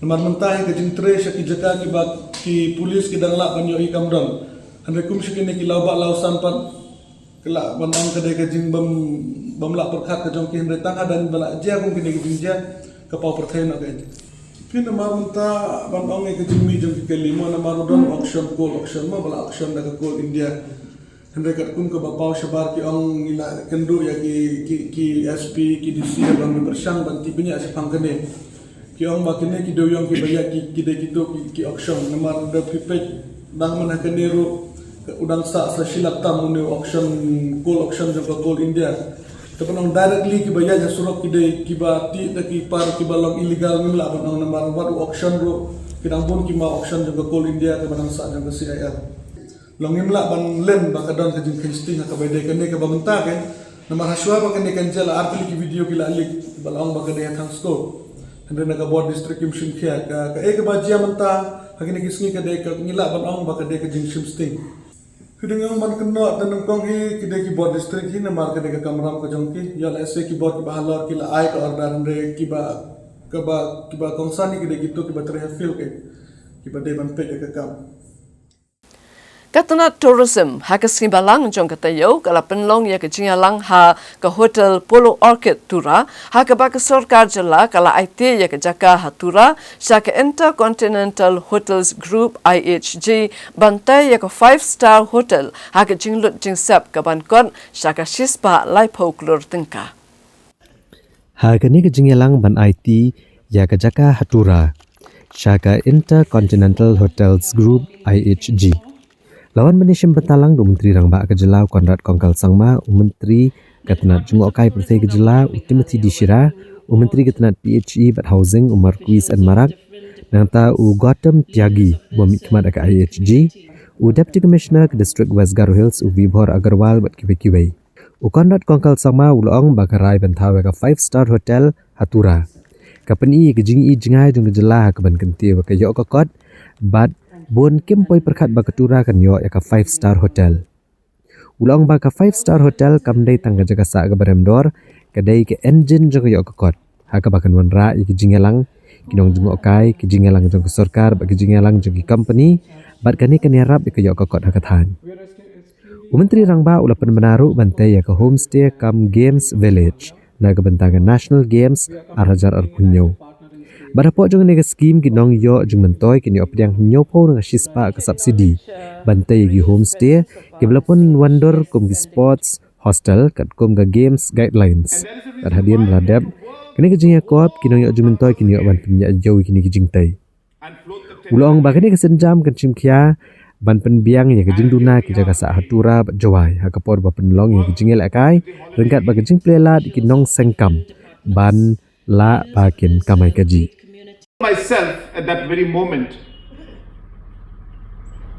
Namar mynta hi ka jingtrei sha ki jaka kiba ki police ki dang lah ban ïohi kam don. Hynrei kum sha kine ki Lawbah Lawsan pat, ka lah ban ong ka dei ka jingbym, bym lah pyrkhat ka jong ki, hynrei tang hadien ba la jia kum kine ki jingjia, ka paw pyrthei noh ka. Phi, namar mynta ban ong ïa ka jingmih jong ki kali mo, namar u don auction, coal auction mo, ba la auction da ka Coal India. Hynrei katkum kaba paw shabar ki ong, ngi la kynduh ïa ki, ki, ki S P, ki D C, ban pyrshang ban tip bniah shaphang kane. Ki ong ba kine ki dewiong kiba ïaid ki, ki dei kito ki, ki auction. Namar da phi peit dang mynta kane ruh, u dang sah sa shi lak tam une u auction, coal auction jong ka Coal India. Te ban ong directly kiba ïaid ha surok ki dei kiba tih da ki par kiba long illegal, ngim lah ban ong, namar wat u auction ruh ki dang bun ki maw auction jong ka Coal India kaba dang sah jong ka C I R. Long ngim lah ban len ba ka don ka jingkheiñ sting ha kaba ïadei kane kaba mynta kein. Namar hashuwa ba kane kan jia la ar tylli ki video ki la leak ba la ong ba ka dei ha Thang Sko. Hynrei na ka bor district kim shim khia. Ka, kaei kaba jia mynta ha kine ki sngi ka dei ka, ngi lah ban ong ba ka dei ka jingshim sting. Ki dang ong ban kynnoh, te nyngkong hi ki dei ki bor district hi namar ka dei ka kamram ka jong ki. Ïa lehse ki bor kiba halor ki la ai ka order, hynrei kiba, kaba, kiba kongsan hi ki dei kito kiba trei ha field kein, kiba dei ban peit ïa ka kam. Ka tnat tourism ha ka sngi Balang jong ka taïew ka la pynlong ïa ka jingïalang ha ka Hotel Polo Orchid Tura, ha kaba ka sorkar jylla ka la aiti ïa ka jaka ha Tura sha ka Intercontinental Hotels Group, I H G, ban tei ïa ka five star hotel ha ka jinglut jingsep kaban kot sha ka shispah laiphew klur tyngka. Ha kane ka jingïalang ban aiti ïa ka jaka ha Tura sha ka Intercontinental Hotels Group, I H G, la wan ban ïashim bynta lang da u Myntri Rangbah ka jylla u Conrad Kongkal Sangma, u Myntri ka tnat jngohkai pyrthei ka jylla u Timothy D Shira, u Myntri ka tnat P H E bad Housing u Marcuise N Marak, nangta u Gautam Tyagi, ba mihkhmat ka I H G, u Deputy Commissioner ka District West Garo Hills u Vibhor Agarwal bad kiwei kiwei. U Conrad Kongkal Sangma u la ong ba ka rai ban thaw ïa ka five star hotel ha Tura ka pyni ïa ka jingi jngai jong ka jylla ha kaban kyntiew ïa ka ïoh ka kot, bad bun kim poi pyrkhat ba ka Tura kan ïoh ïa ka five star hotel. U la ong ba ka five star hotel kam dei tang ka jaka sah kaba rem dor, ka dei ka engine jong ka ïoh ka kot ha kaba kan wanrah ïa ki jingïalang ki nongjngohkai, ki jingïalang jong ka sorkar bad ki jingïalang jong ki company, bad kane kan ïarap ïa ka ïoh ka kot ha ka thaiñ. U Myntri Rangbah u la pynbna ruh ban tei ïa ka homestay cum games village na ka bynta ka National Games ar hajar arphew hynñiew. Bad hapoh jong kane ka skim ki nongïoh jingmyntoi kin ïoh pdiang hynñiewphew na ka shispah ka subsidy ban tei ïa ki homestay kiba la pynwandur kum ki sports hostel katkum ka Games Guidelines. Bad hadien ba la dep kane ka jingïakop, ki nongïoh jingmyntoi kin ïoh ban pynïaid ïa kine ki jingtei. U la ong ba kane ka sienjam kan shim khia ban pynbiang ïa ka jingduna ki jaka sah ha Tura bad Jowai ha ka por ba pynlong ïa ka jingïalehkai, ryngkat bad ka jingplie lad ïa ki nongseng kam ban lah ba kin kamai kajih. Myself at that very moment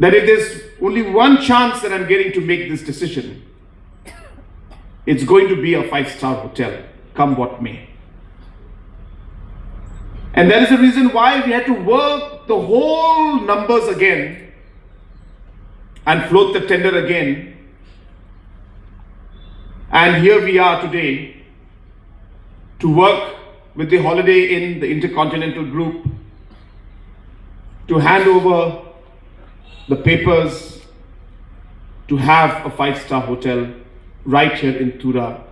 that if there's only one chance that I'm getting to make this decision, it's going to be a five star hotel, come what may. And that is the reason why we had to work the whole numbers again and float the tender again. And here we are today to work with the Holiday Inn, the Intercontinental Group, to hand over the papers to have a five star hotel right here in Tura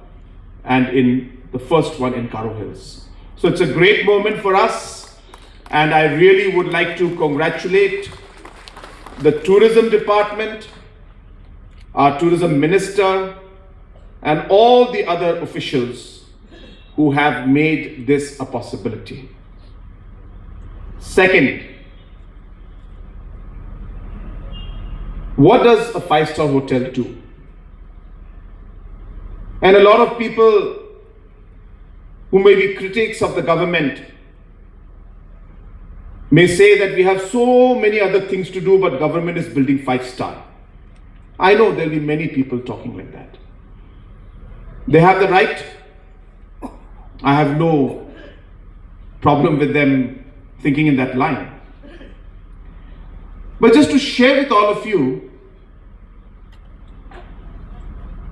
and in the first one in Garo Hills. So it's a great moment for us, and I really would like to congratulate the tourism department, our tourism minister, and all the other officials who have made this a possibility. Second, what does a five star hotel do? And a lot of people who may be critics of the government may say that we have so many other things to do, but government is building five star. I know there'll be many people talking like that. They have the right. I have no problem with them thinking in that line. But just to share with all of you,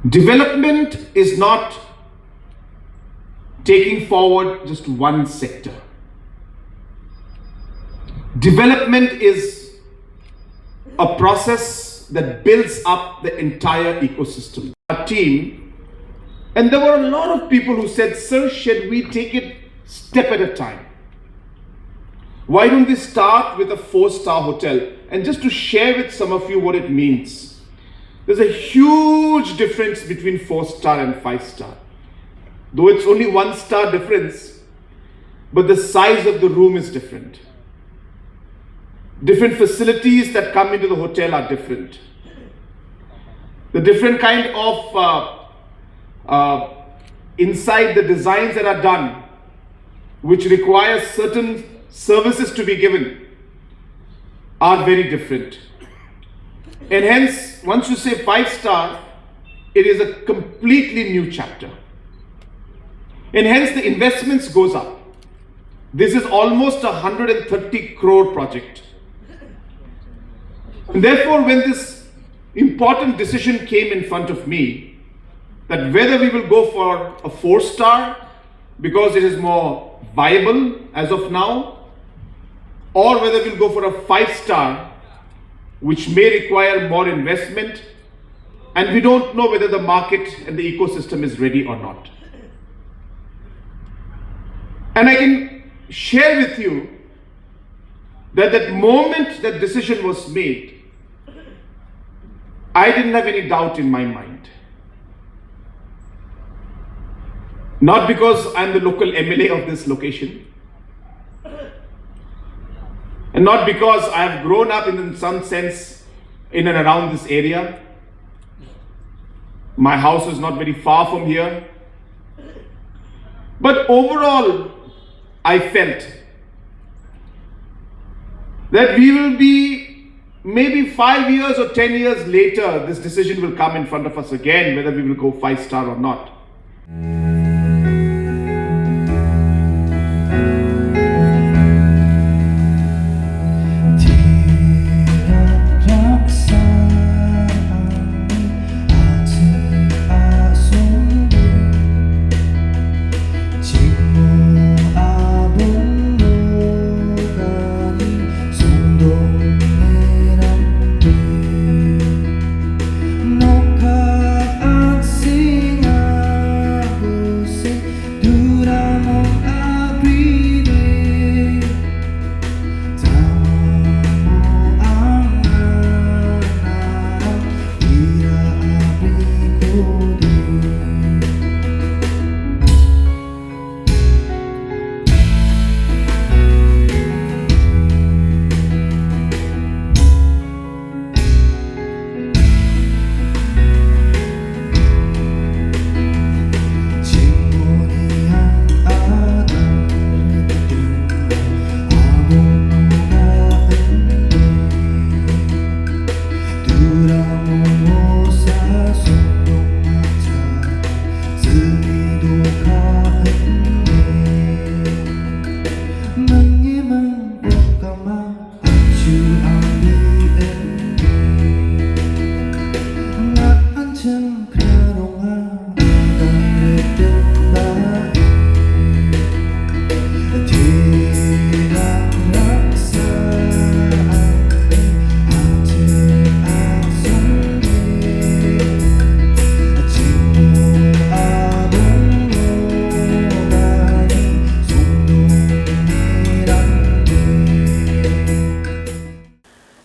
development is not taking forward just one sector. Development is a process that builds up the entire ecosystem. Our team, and there were a lot of people who said, "Sir, should we take it step at a time? Why don't we start with a four star hotel?" And just to share with some of you what it means, there's a huge difference between four star and five star. Though it's only one star difference, but the size of the room is different. Different facilities that come into the hotel are different. The different kind of uh, uh, inside the designs that are done, which require certain services to be given, are very different. And hence, once you say five star, it is a completely new chapter. And hence, the investments goes up. This is almost a hundred and thirty crore project. And therefore, when this important decision came in front of me, that whether we will go for a four star because it is more viable as of now, or whether we'll go for a five star, which may require more investment, and we don't know whether the market and the ecosystem is ready or not. And I can share with you that that moment that decision was made, I didn't have any doubt in my mind. Not because I'm the local M L A of this location, and not because I have grown up in some sense in and around this area. My house is not very far from here. But overall, I felt that we will be, maybe five years or ten years later, this decision will come in front of us again, whether we will go five star or not.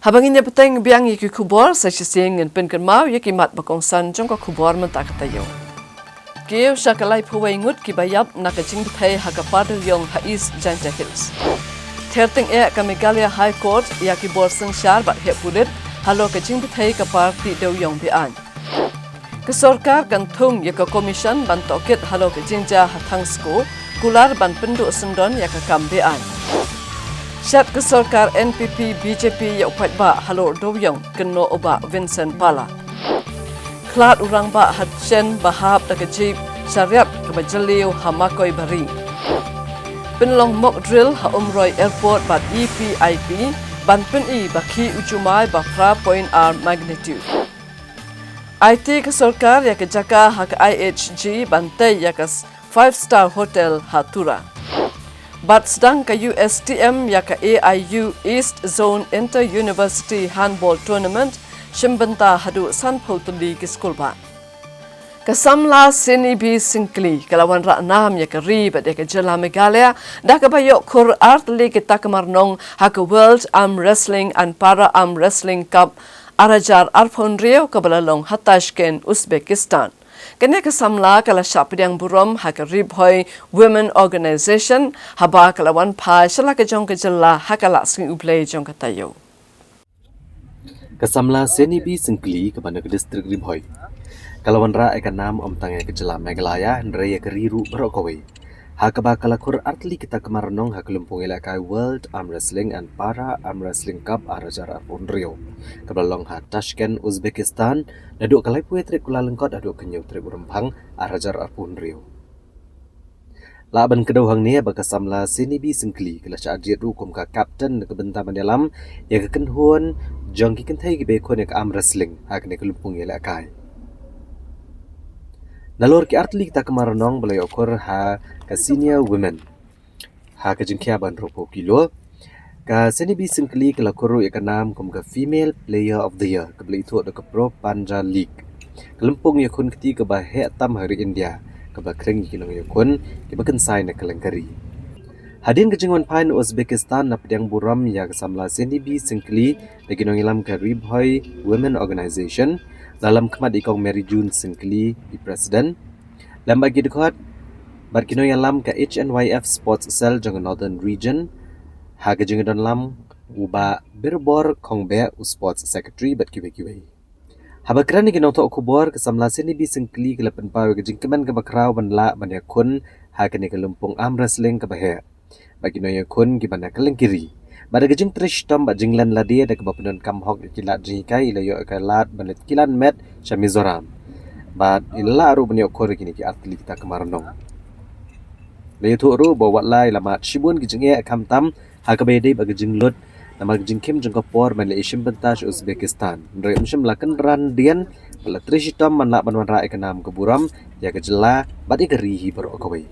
Haba ngin ïa bteng biang ïa ki khubor, sa shisien ngin pynkynmaw ïa ki mat ba kongsan jong ka khubor mynta ka taïew. Kiew sha ka laiphew wei ngut kiba ïap na ka jingbthei ha ka par dewïong ha East Jaintia Hills. Ther tyngeh ka Meghalaya High Court ïa ki bor synshar bad heh pulit halor ka jingbthei ka parti dewïong be-aiñ. Ka sorkar kan thung ïa ka commission ban tohkit halor ka jingjia ha Thangsko, kular ban pynduh syndon ïa ka kam be-aiñ. Shat ka sorkar N P P B J P ïa u paidbah halor dewïong, kynnoh u Bah Vincent Pala. Khlad u rangbah ha Shen ba hap da ka jeep sha riat kaba jylliew ha Makoi Bari. Pynlong mock drill ha Umroi Airport bad E P I P ban pyni ba khih u jumai ba phra point ar magnitude. Aiti ka sorkar ïa ka jaka ha ka I H G ban tei ïa ka s-, five star hotel ha Tura. Bad sdang ka U S T M ïa ka A I U East Zone Inter University Handball Tournament, shim bynta haduh sanphew tylli ki skulbah. Ka samla Senibi Syngkli ka la wanrah nam ïa ka ri bad ïa ka jylla Meghalaya da kaba ïoh khur artylli ki takma rnong ha ka World Arm Wrestling and Para Arm Wrestling Cup arhajar arphew hynriew kaba la long ha Tashkent, Uzbekistan. Kane ka samla ka la shah pdiang burom ha ka Ri Bhoi Women Organization haba ka la wan phai sha la ka jong ka jylla ha ka Laisngi U Blei jong ka taïew. Ka samla Senibi Syngkli kaba na ka distrik Ri Bhoi ka la wanrah ïa ka nam ym tang ïa ka jylla Meghalaya hynrei ïa ka ri ruh baroh kawei, ha kaba ka la khur artylli ki takma rnong ha ka lympung ïalehkai World Arm Wrestling and Para Arm Wrestling Cup arhajar arphew hynriew kaba la long ha Tashkent, Uzbekistan, naduh ka laiphew tarik Kyllalyngkot haduh ka hynñiew tarik u Rymphang arhajar arphew hynriew. Lah ban kdew hangne ba ka samla Senibi Syngkli ka la shah jied ruh kum ka captain na ka bynta ban ïalam ïa ka kynhun jong ki kynthei kiba ïakhun ïa ka arm wrestling ha kane ka lympung ïalehkai. Nalor ki artylli ki takma rnong ba la ïoh khur ha ka senior women ha ka jingkhia ba hynriewphew kilo, ka Senibi Syngkli ka la khur ruh ïa ka nam kum ka Female Player of the Year kaba la ithuh da ka Pro Panja League, ka lympung ïakhun kti kaba heh tam ha ri India, kaba khring ïa ki nongïakhun kiba kynsai na kylleng ka ri. Hadien ka jingwan phai na Uzbekistan, la pdiang burom ïa ka samla Senibi Syngkli da ki nongïalam ka Ri Bhoi Women Organization, la lam khmat i Kong Mary June Syngkli, i President, lem bad ki dkhot bad ki nongïalam ka H N Y F Sports Cell jong ka Northern Region, ha ka jingdonlam u Bah Birbor Khongbeh, u Sports Secretary, bad kiwei kiwei. Haba kren ïa ki nongthoh khubor, ka samla Senibi Syngkli ka la pynpaw ïa ka jingkmen kaba khraw ban lah ban ïakhun ha kane ka lympung arm wrestling kaba heh bad ki nongïakhun kiba na kylleng ki ri. Bad da ka jingtrei shitom bad jinglen lade da kaba pyndonkam hok ïa ki lad jinghikai, i la ïoh ïa ka lad ban leit kilan met sha Mizoram. Bad i la lah ruh ban ïoh khur ïa kine ki artylli ki takma rnong. La ïathuh ruh ba wat la i la mad shibun ki jingeh khamtam ha kaba ïadei bad ka jinglut namar ka jingkhim jong ka por ban leit shim bynta sha Uzbekistan, hynrei ym shym la kynran dien bad la trei shitom ban lah ban wanrah ïa ka nam ka burom ïa ka jylla bad ïa ka ri hi baroh kawei.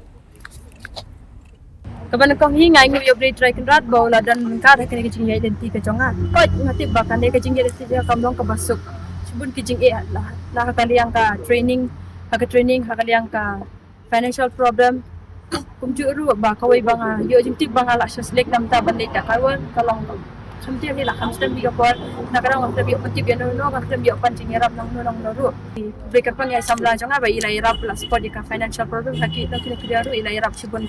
Kaba nyngkong hi nga ainguh ïa U Blei Trai Kynrad ba u la don ryngkat ha kane ka jingïaid lynti ka jong nga. Koit nga tip ba kane ka jingïaid lynti ka kam long kaba suk. Shibun ki jingeh la, la ha ka liang ka training, ha ka training, ha ka liang ka financial problem. Kumjuh ruh ba kawei ba nga ïoh jingtip ba nga lah sha select na bynta ban leit da kawei ka long. Kham tip hi la kham stem hi ka por. Na ka dang ngam tip ïoh pyntip ïa no no, ngam tip ïoh pan jingïarap nang no nang no ruh. Ki briew kyrpang ïa i samla jong nga ba i la ïarap, la support ïa ka financial problem, ha ki, na ki, na ki ruh i la ïarap shibun.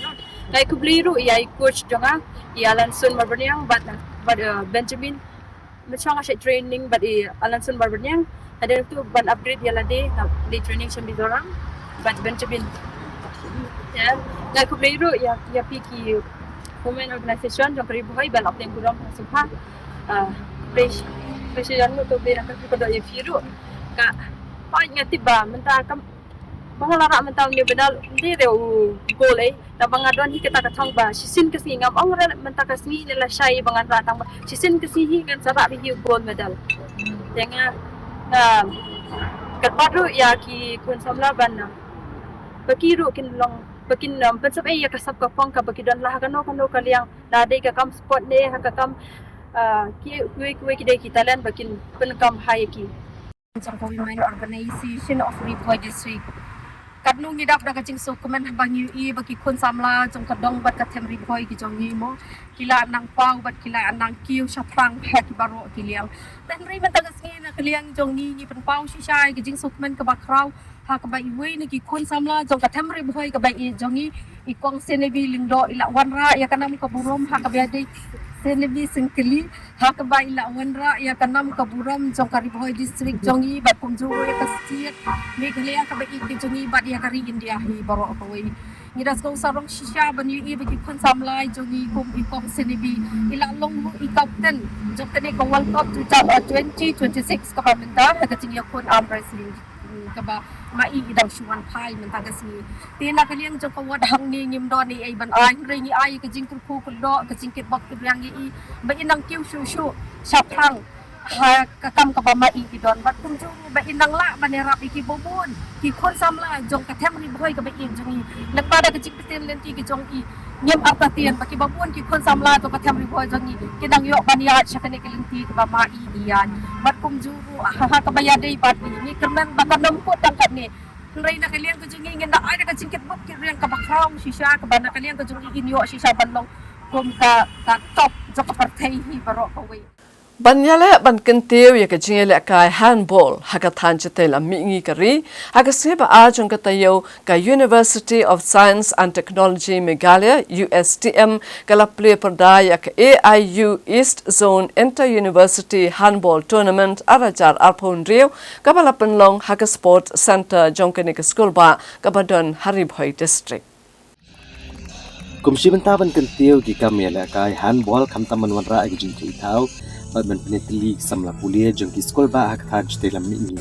Nga ai khublei ruh ïa i coach jong nga, i Alanson Marbaniang bad, bad, eh, Benjamin. Mynshwa nga shait training bad i Alanson Marbaniang. Hadien tu ban upgrade ïa lade, nga leit training sha Mizoram bad Benjamin. Ïa, nga ai khublei ruh ïa, ïa phi ki women organization jong ka Ri Bhoi ba la pynlong burom ha sngewbha. Ah, khublei, khublei shibun ruh, khublei na ka, ka doh ïa phi ruh. Ka, pynban nga tip ba mynta kam, ba nga la rah mynta une u medal, ym dei re u gold ei. Tang ba nga don hi kata ka thong ba shisien ka sngi, ngam ong re mynta ka sngi ne lashai ba ngan rah, tang ba shisien ka sngi hi ngan sa rah hi u gold medal. Te nga, nga kyrpad ruh ïa ki khun samla ban, ah, ba ki ruh kin long, ba kin, um, pynsep ei ïa ka sap ka phong kaba ki don la ha kano kano ka liang, la dei ka kam sport ne ha ka kam, ah, ki, kiwei kiwei ki dei ki talent ba kin pyndonkam ha ïa ki. Jong ka Women Organization of Ri Bhoi District. Katno ngi dap da ka jingsngewkmen haba ngi ïohi ba ki khun samla jong ka dong bad ka them Ri Bhoi ki jong ngi mo, ki la nang paw bad ki la nang kiew shaphrang ha ki baroh ki liang. Te hynrei mynta ka sngi na ka liang jong ngi ngi pynpaw shisha ïa ka jingsngewkmen kaba khraw ha kaba iwei na ki khun samla jong ka them Ri Bhoi kaba ïeit jong ngi, i Kong Senebi Lyngdoh, i la wanrah ïa ka nam ka burom ha kaba ïadei, Senebi Syngkli, ha kaba i la wanrah ïa ka nam ka burom jong ka Ri Bhoi District jong ngi bad kumjuh ruh ïa ka state Meghalaya kaba ïeit ka jong ngi bad ïa ka ri India hi baroh kawei. Ngi da sngewsarong shisha ban ïohi ba ki khun samla jong ngi kum i Kong Senebi, i la long ruh i captain jong kane ka World Cup two thousand, uh, twenty twenty-six kaba mynta ha ka jingïakhun arm wrestling, mm, kaba ma i i dang shu wan phai mynta ka sngi. Te na ka liang jong ka ward hangne ngim don ei ei ban ai, hynrei ngi ai ka jingkyrkhu kyrdoh, ka jingkitbok kitrwiang ïa i ba i nang kiew shuh shuh shaphrang ha ka kam kaba ma i i don bad kumjuh ruh ba i nang lah ban ïarap ïa kiba bun ki khun samla jong ka them Ri Bhoi kaba ïeit jong ngi. Lyngba da ka jingpyntip lynti ka jong i, ngim artatien ba kiba bun ki khun samla jong ka them Ri Bhoi jong ngi ki nang ïoh ban ïaid sha kane ka lynti kaba ma i i ïaid. Bad kumjuh ruh ha, ha kaba ïadei bad i, ngi kyrmen ba kan ym kut tang katne, hynrei na ka liang ka jong ngi ngin da ai da ka jingkitbok kitrwiang kaba khraw shisha kaba na ka liang ka jong ngi in ïoh shisha ban long kum ka, ka top jong ka pyrthei hi baroh kawei. Ban ïaleh ban kyntiew ïa ka jingïalehkai handball ha ka thaiñ shatei lam mihngi ka ri, ha ka sngi ba ar jong ka taïew, ka University of Science and Technology Meghalaya, U S T M, ka la plie pyrda ïa ka A I U East Zone Inter University Handball Tournament ar hajar arphew hynriew, kaba la pynlong ha ka Sports Centre jong kane ka skulbah kaba don ha Ri Bhoi District. Kum shi bynta ban kyntiew ki kam ïalehkai handball khamtam ban wanrah ïa ki jingthaw bad ban pyni tylli ki samla pule jong ki skulbah ha ka thaiñ shatei lam mihngi.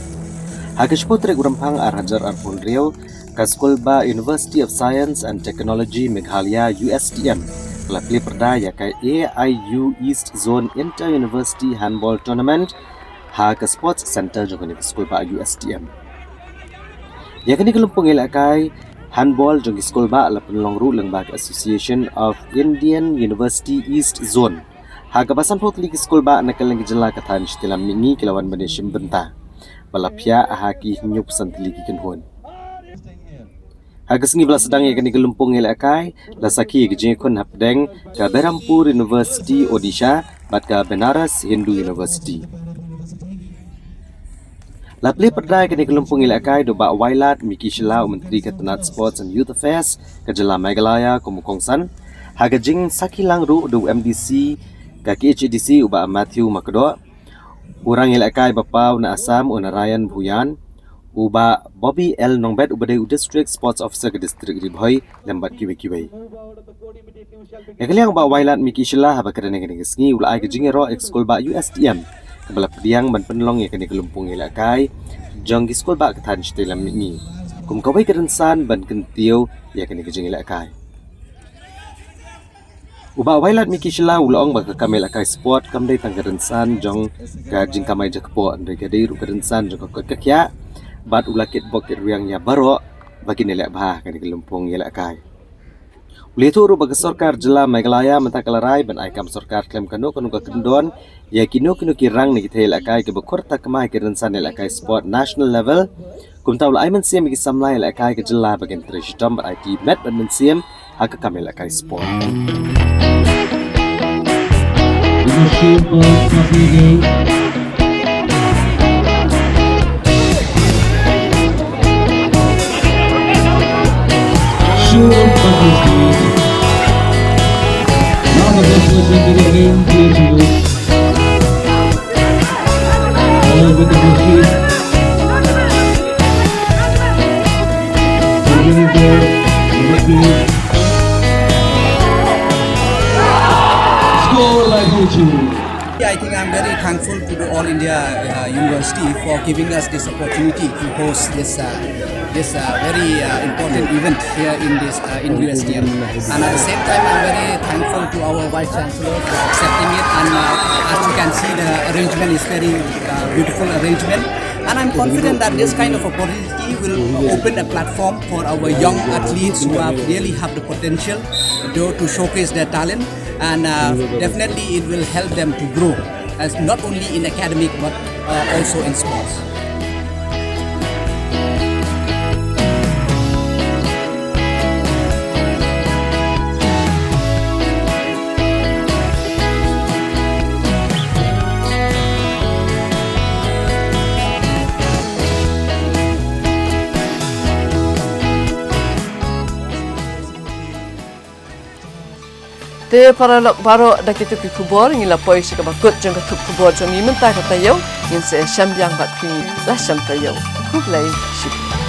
Ha ka shiphew tarik u Rymphang ar hajar arphew hynriew, ka skulbah University of Science and Technology Meghalaya, U S T M, ka la plie pyrda ïa ka A I U East Zone Inter University Handball Tournament ha ka Sports Centre jong kane ka skulbah U S T M. Ïa kane ka lympung ïalehkai handball jong ki skulbah la pynlong ruh lyngba ka Association of Indian University East Zone. Ha kaba sanphew tylli ki skulbah na kylleng ka jylla ka thaiñ shatei lam mihngi ki la wan ban ïashim bynta, ba la phiah ha ki hynñiewphew san tylli ki kynhun. Ha ka sngi ba la sdang ïa kane ka lympung ïalehkai, la sakhi ïa ka jingïakhun hapdeng ka Berhampur University Odisha bad ka Banaras Hindu University. La plie pyrda ïa kane ka lympung ïalehkai da u Bah Wailadmiki Shylla, u Myntri ka tnat Sports and Youth Affairs ka jylla Meghalaya kum u kongsan. Ha ka jingsakhi lang ruh da u M D C ka K H A D C, u Bah Matthew Makdoh, u rangïalehkai ba paw na Assam, u Narayan Bhuyan, u Bah Bobby L Nongbet uba dei u District Sports Officer ka District Ri Bhoi, lem bad kiwei kiwei. Na ka liang u Bah Wailadmiki Shylla haba kren ha kane ka sngi u la ai ka jingïaroh ïa ka skulbah U S T M kaba la pdiang ban pynlong ïa kane ka lympung ïalehkai jong ki skulbah ka thaiñ shatei lam mihngi kum kawei ka rynsan ban kyntiew ïa kane ka jingïalehkai. U Bah Wailadmiki Shylla u la ong ba ka kam ïalehkai sport kam dei tang ka rynsan jong ka jingkamai jakpoh, hynrei ka dei ruh ka rynsan jong ka koit ka khiah, bad u la kitbok kitrwiang ïa baroh ba kin ïaleh bha ha kane ka lympung ïalehkai. U la ïathuh ruh ba ka sorkar jylla Meghalaya mynta ka la rai ban ai kam sorkar khlem kano kano ka kyndon ïa kino kino ki rang ne ki thei ïalehkai kiba khur takma ha ki rynsan ïalehkai sport national level. Kumta u la ai mynsiem ïa ki samla ïalehkai ka jylla ba kin trei shitom bad aiti met bad mynsiem ha ka kam ïalehkai sport. Sure, Round of applause, everybody. Thank you. All with the machine. Organizer, director. Score like Uchi. I think I'm very thankful to the All India, uh, University for giving us this opportunity to host this, uh, this, uh, very, uh, important event here in this, uh, in U S T M. And at the same time, I'm very thankful to our Vice Chancellor for accepting it. And, uh, as you can see, the arrangement is very, uh, beautiful arrangement. And I'm confident that this kind of opportunity will open a platform for our young athletes who have really have the potential, though, to showcase their talent. And, uh, definitely it will help them to grow as not only in academic but, uh, also in sports. Te paralok baroh, da kitu ki khubor ngi la poi sha kaba kut jong ka thup khubor jong ngi mynta ka taïew. Ngin sa ïashem biang bad phi la shem taïew. Khublei shibun.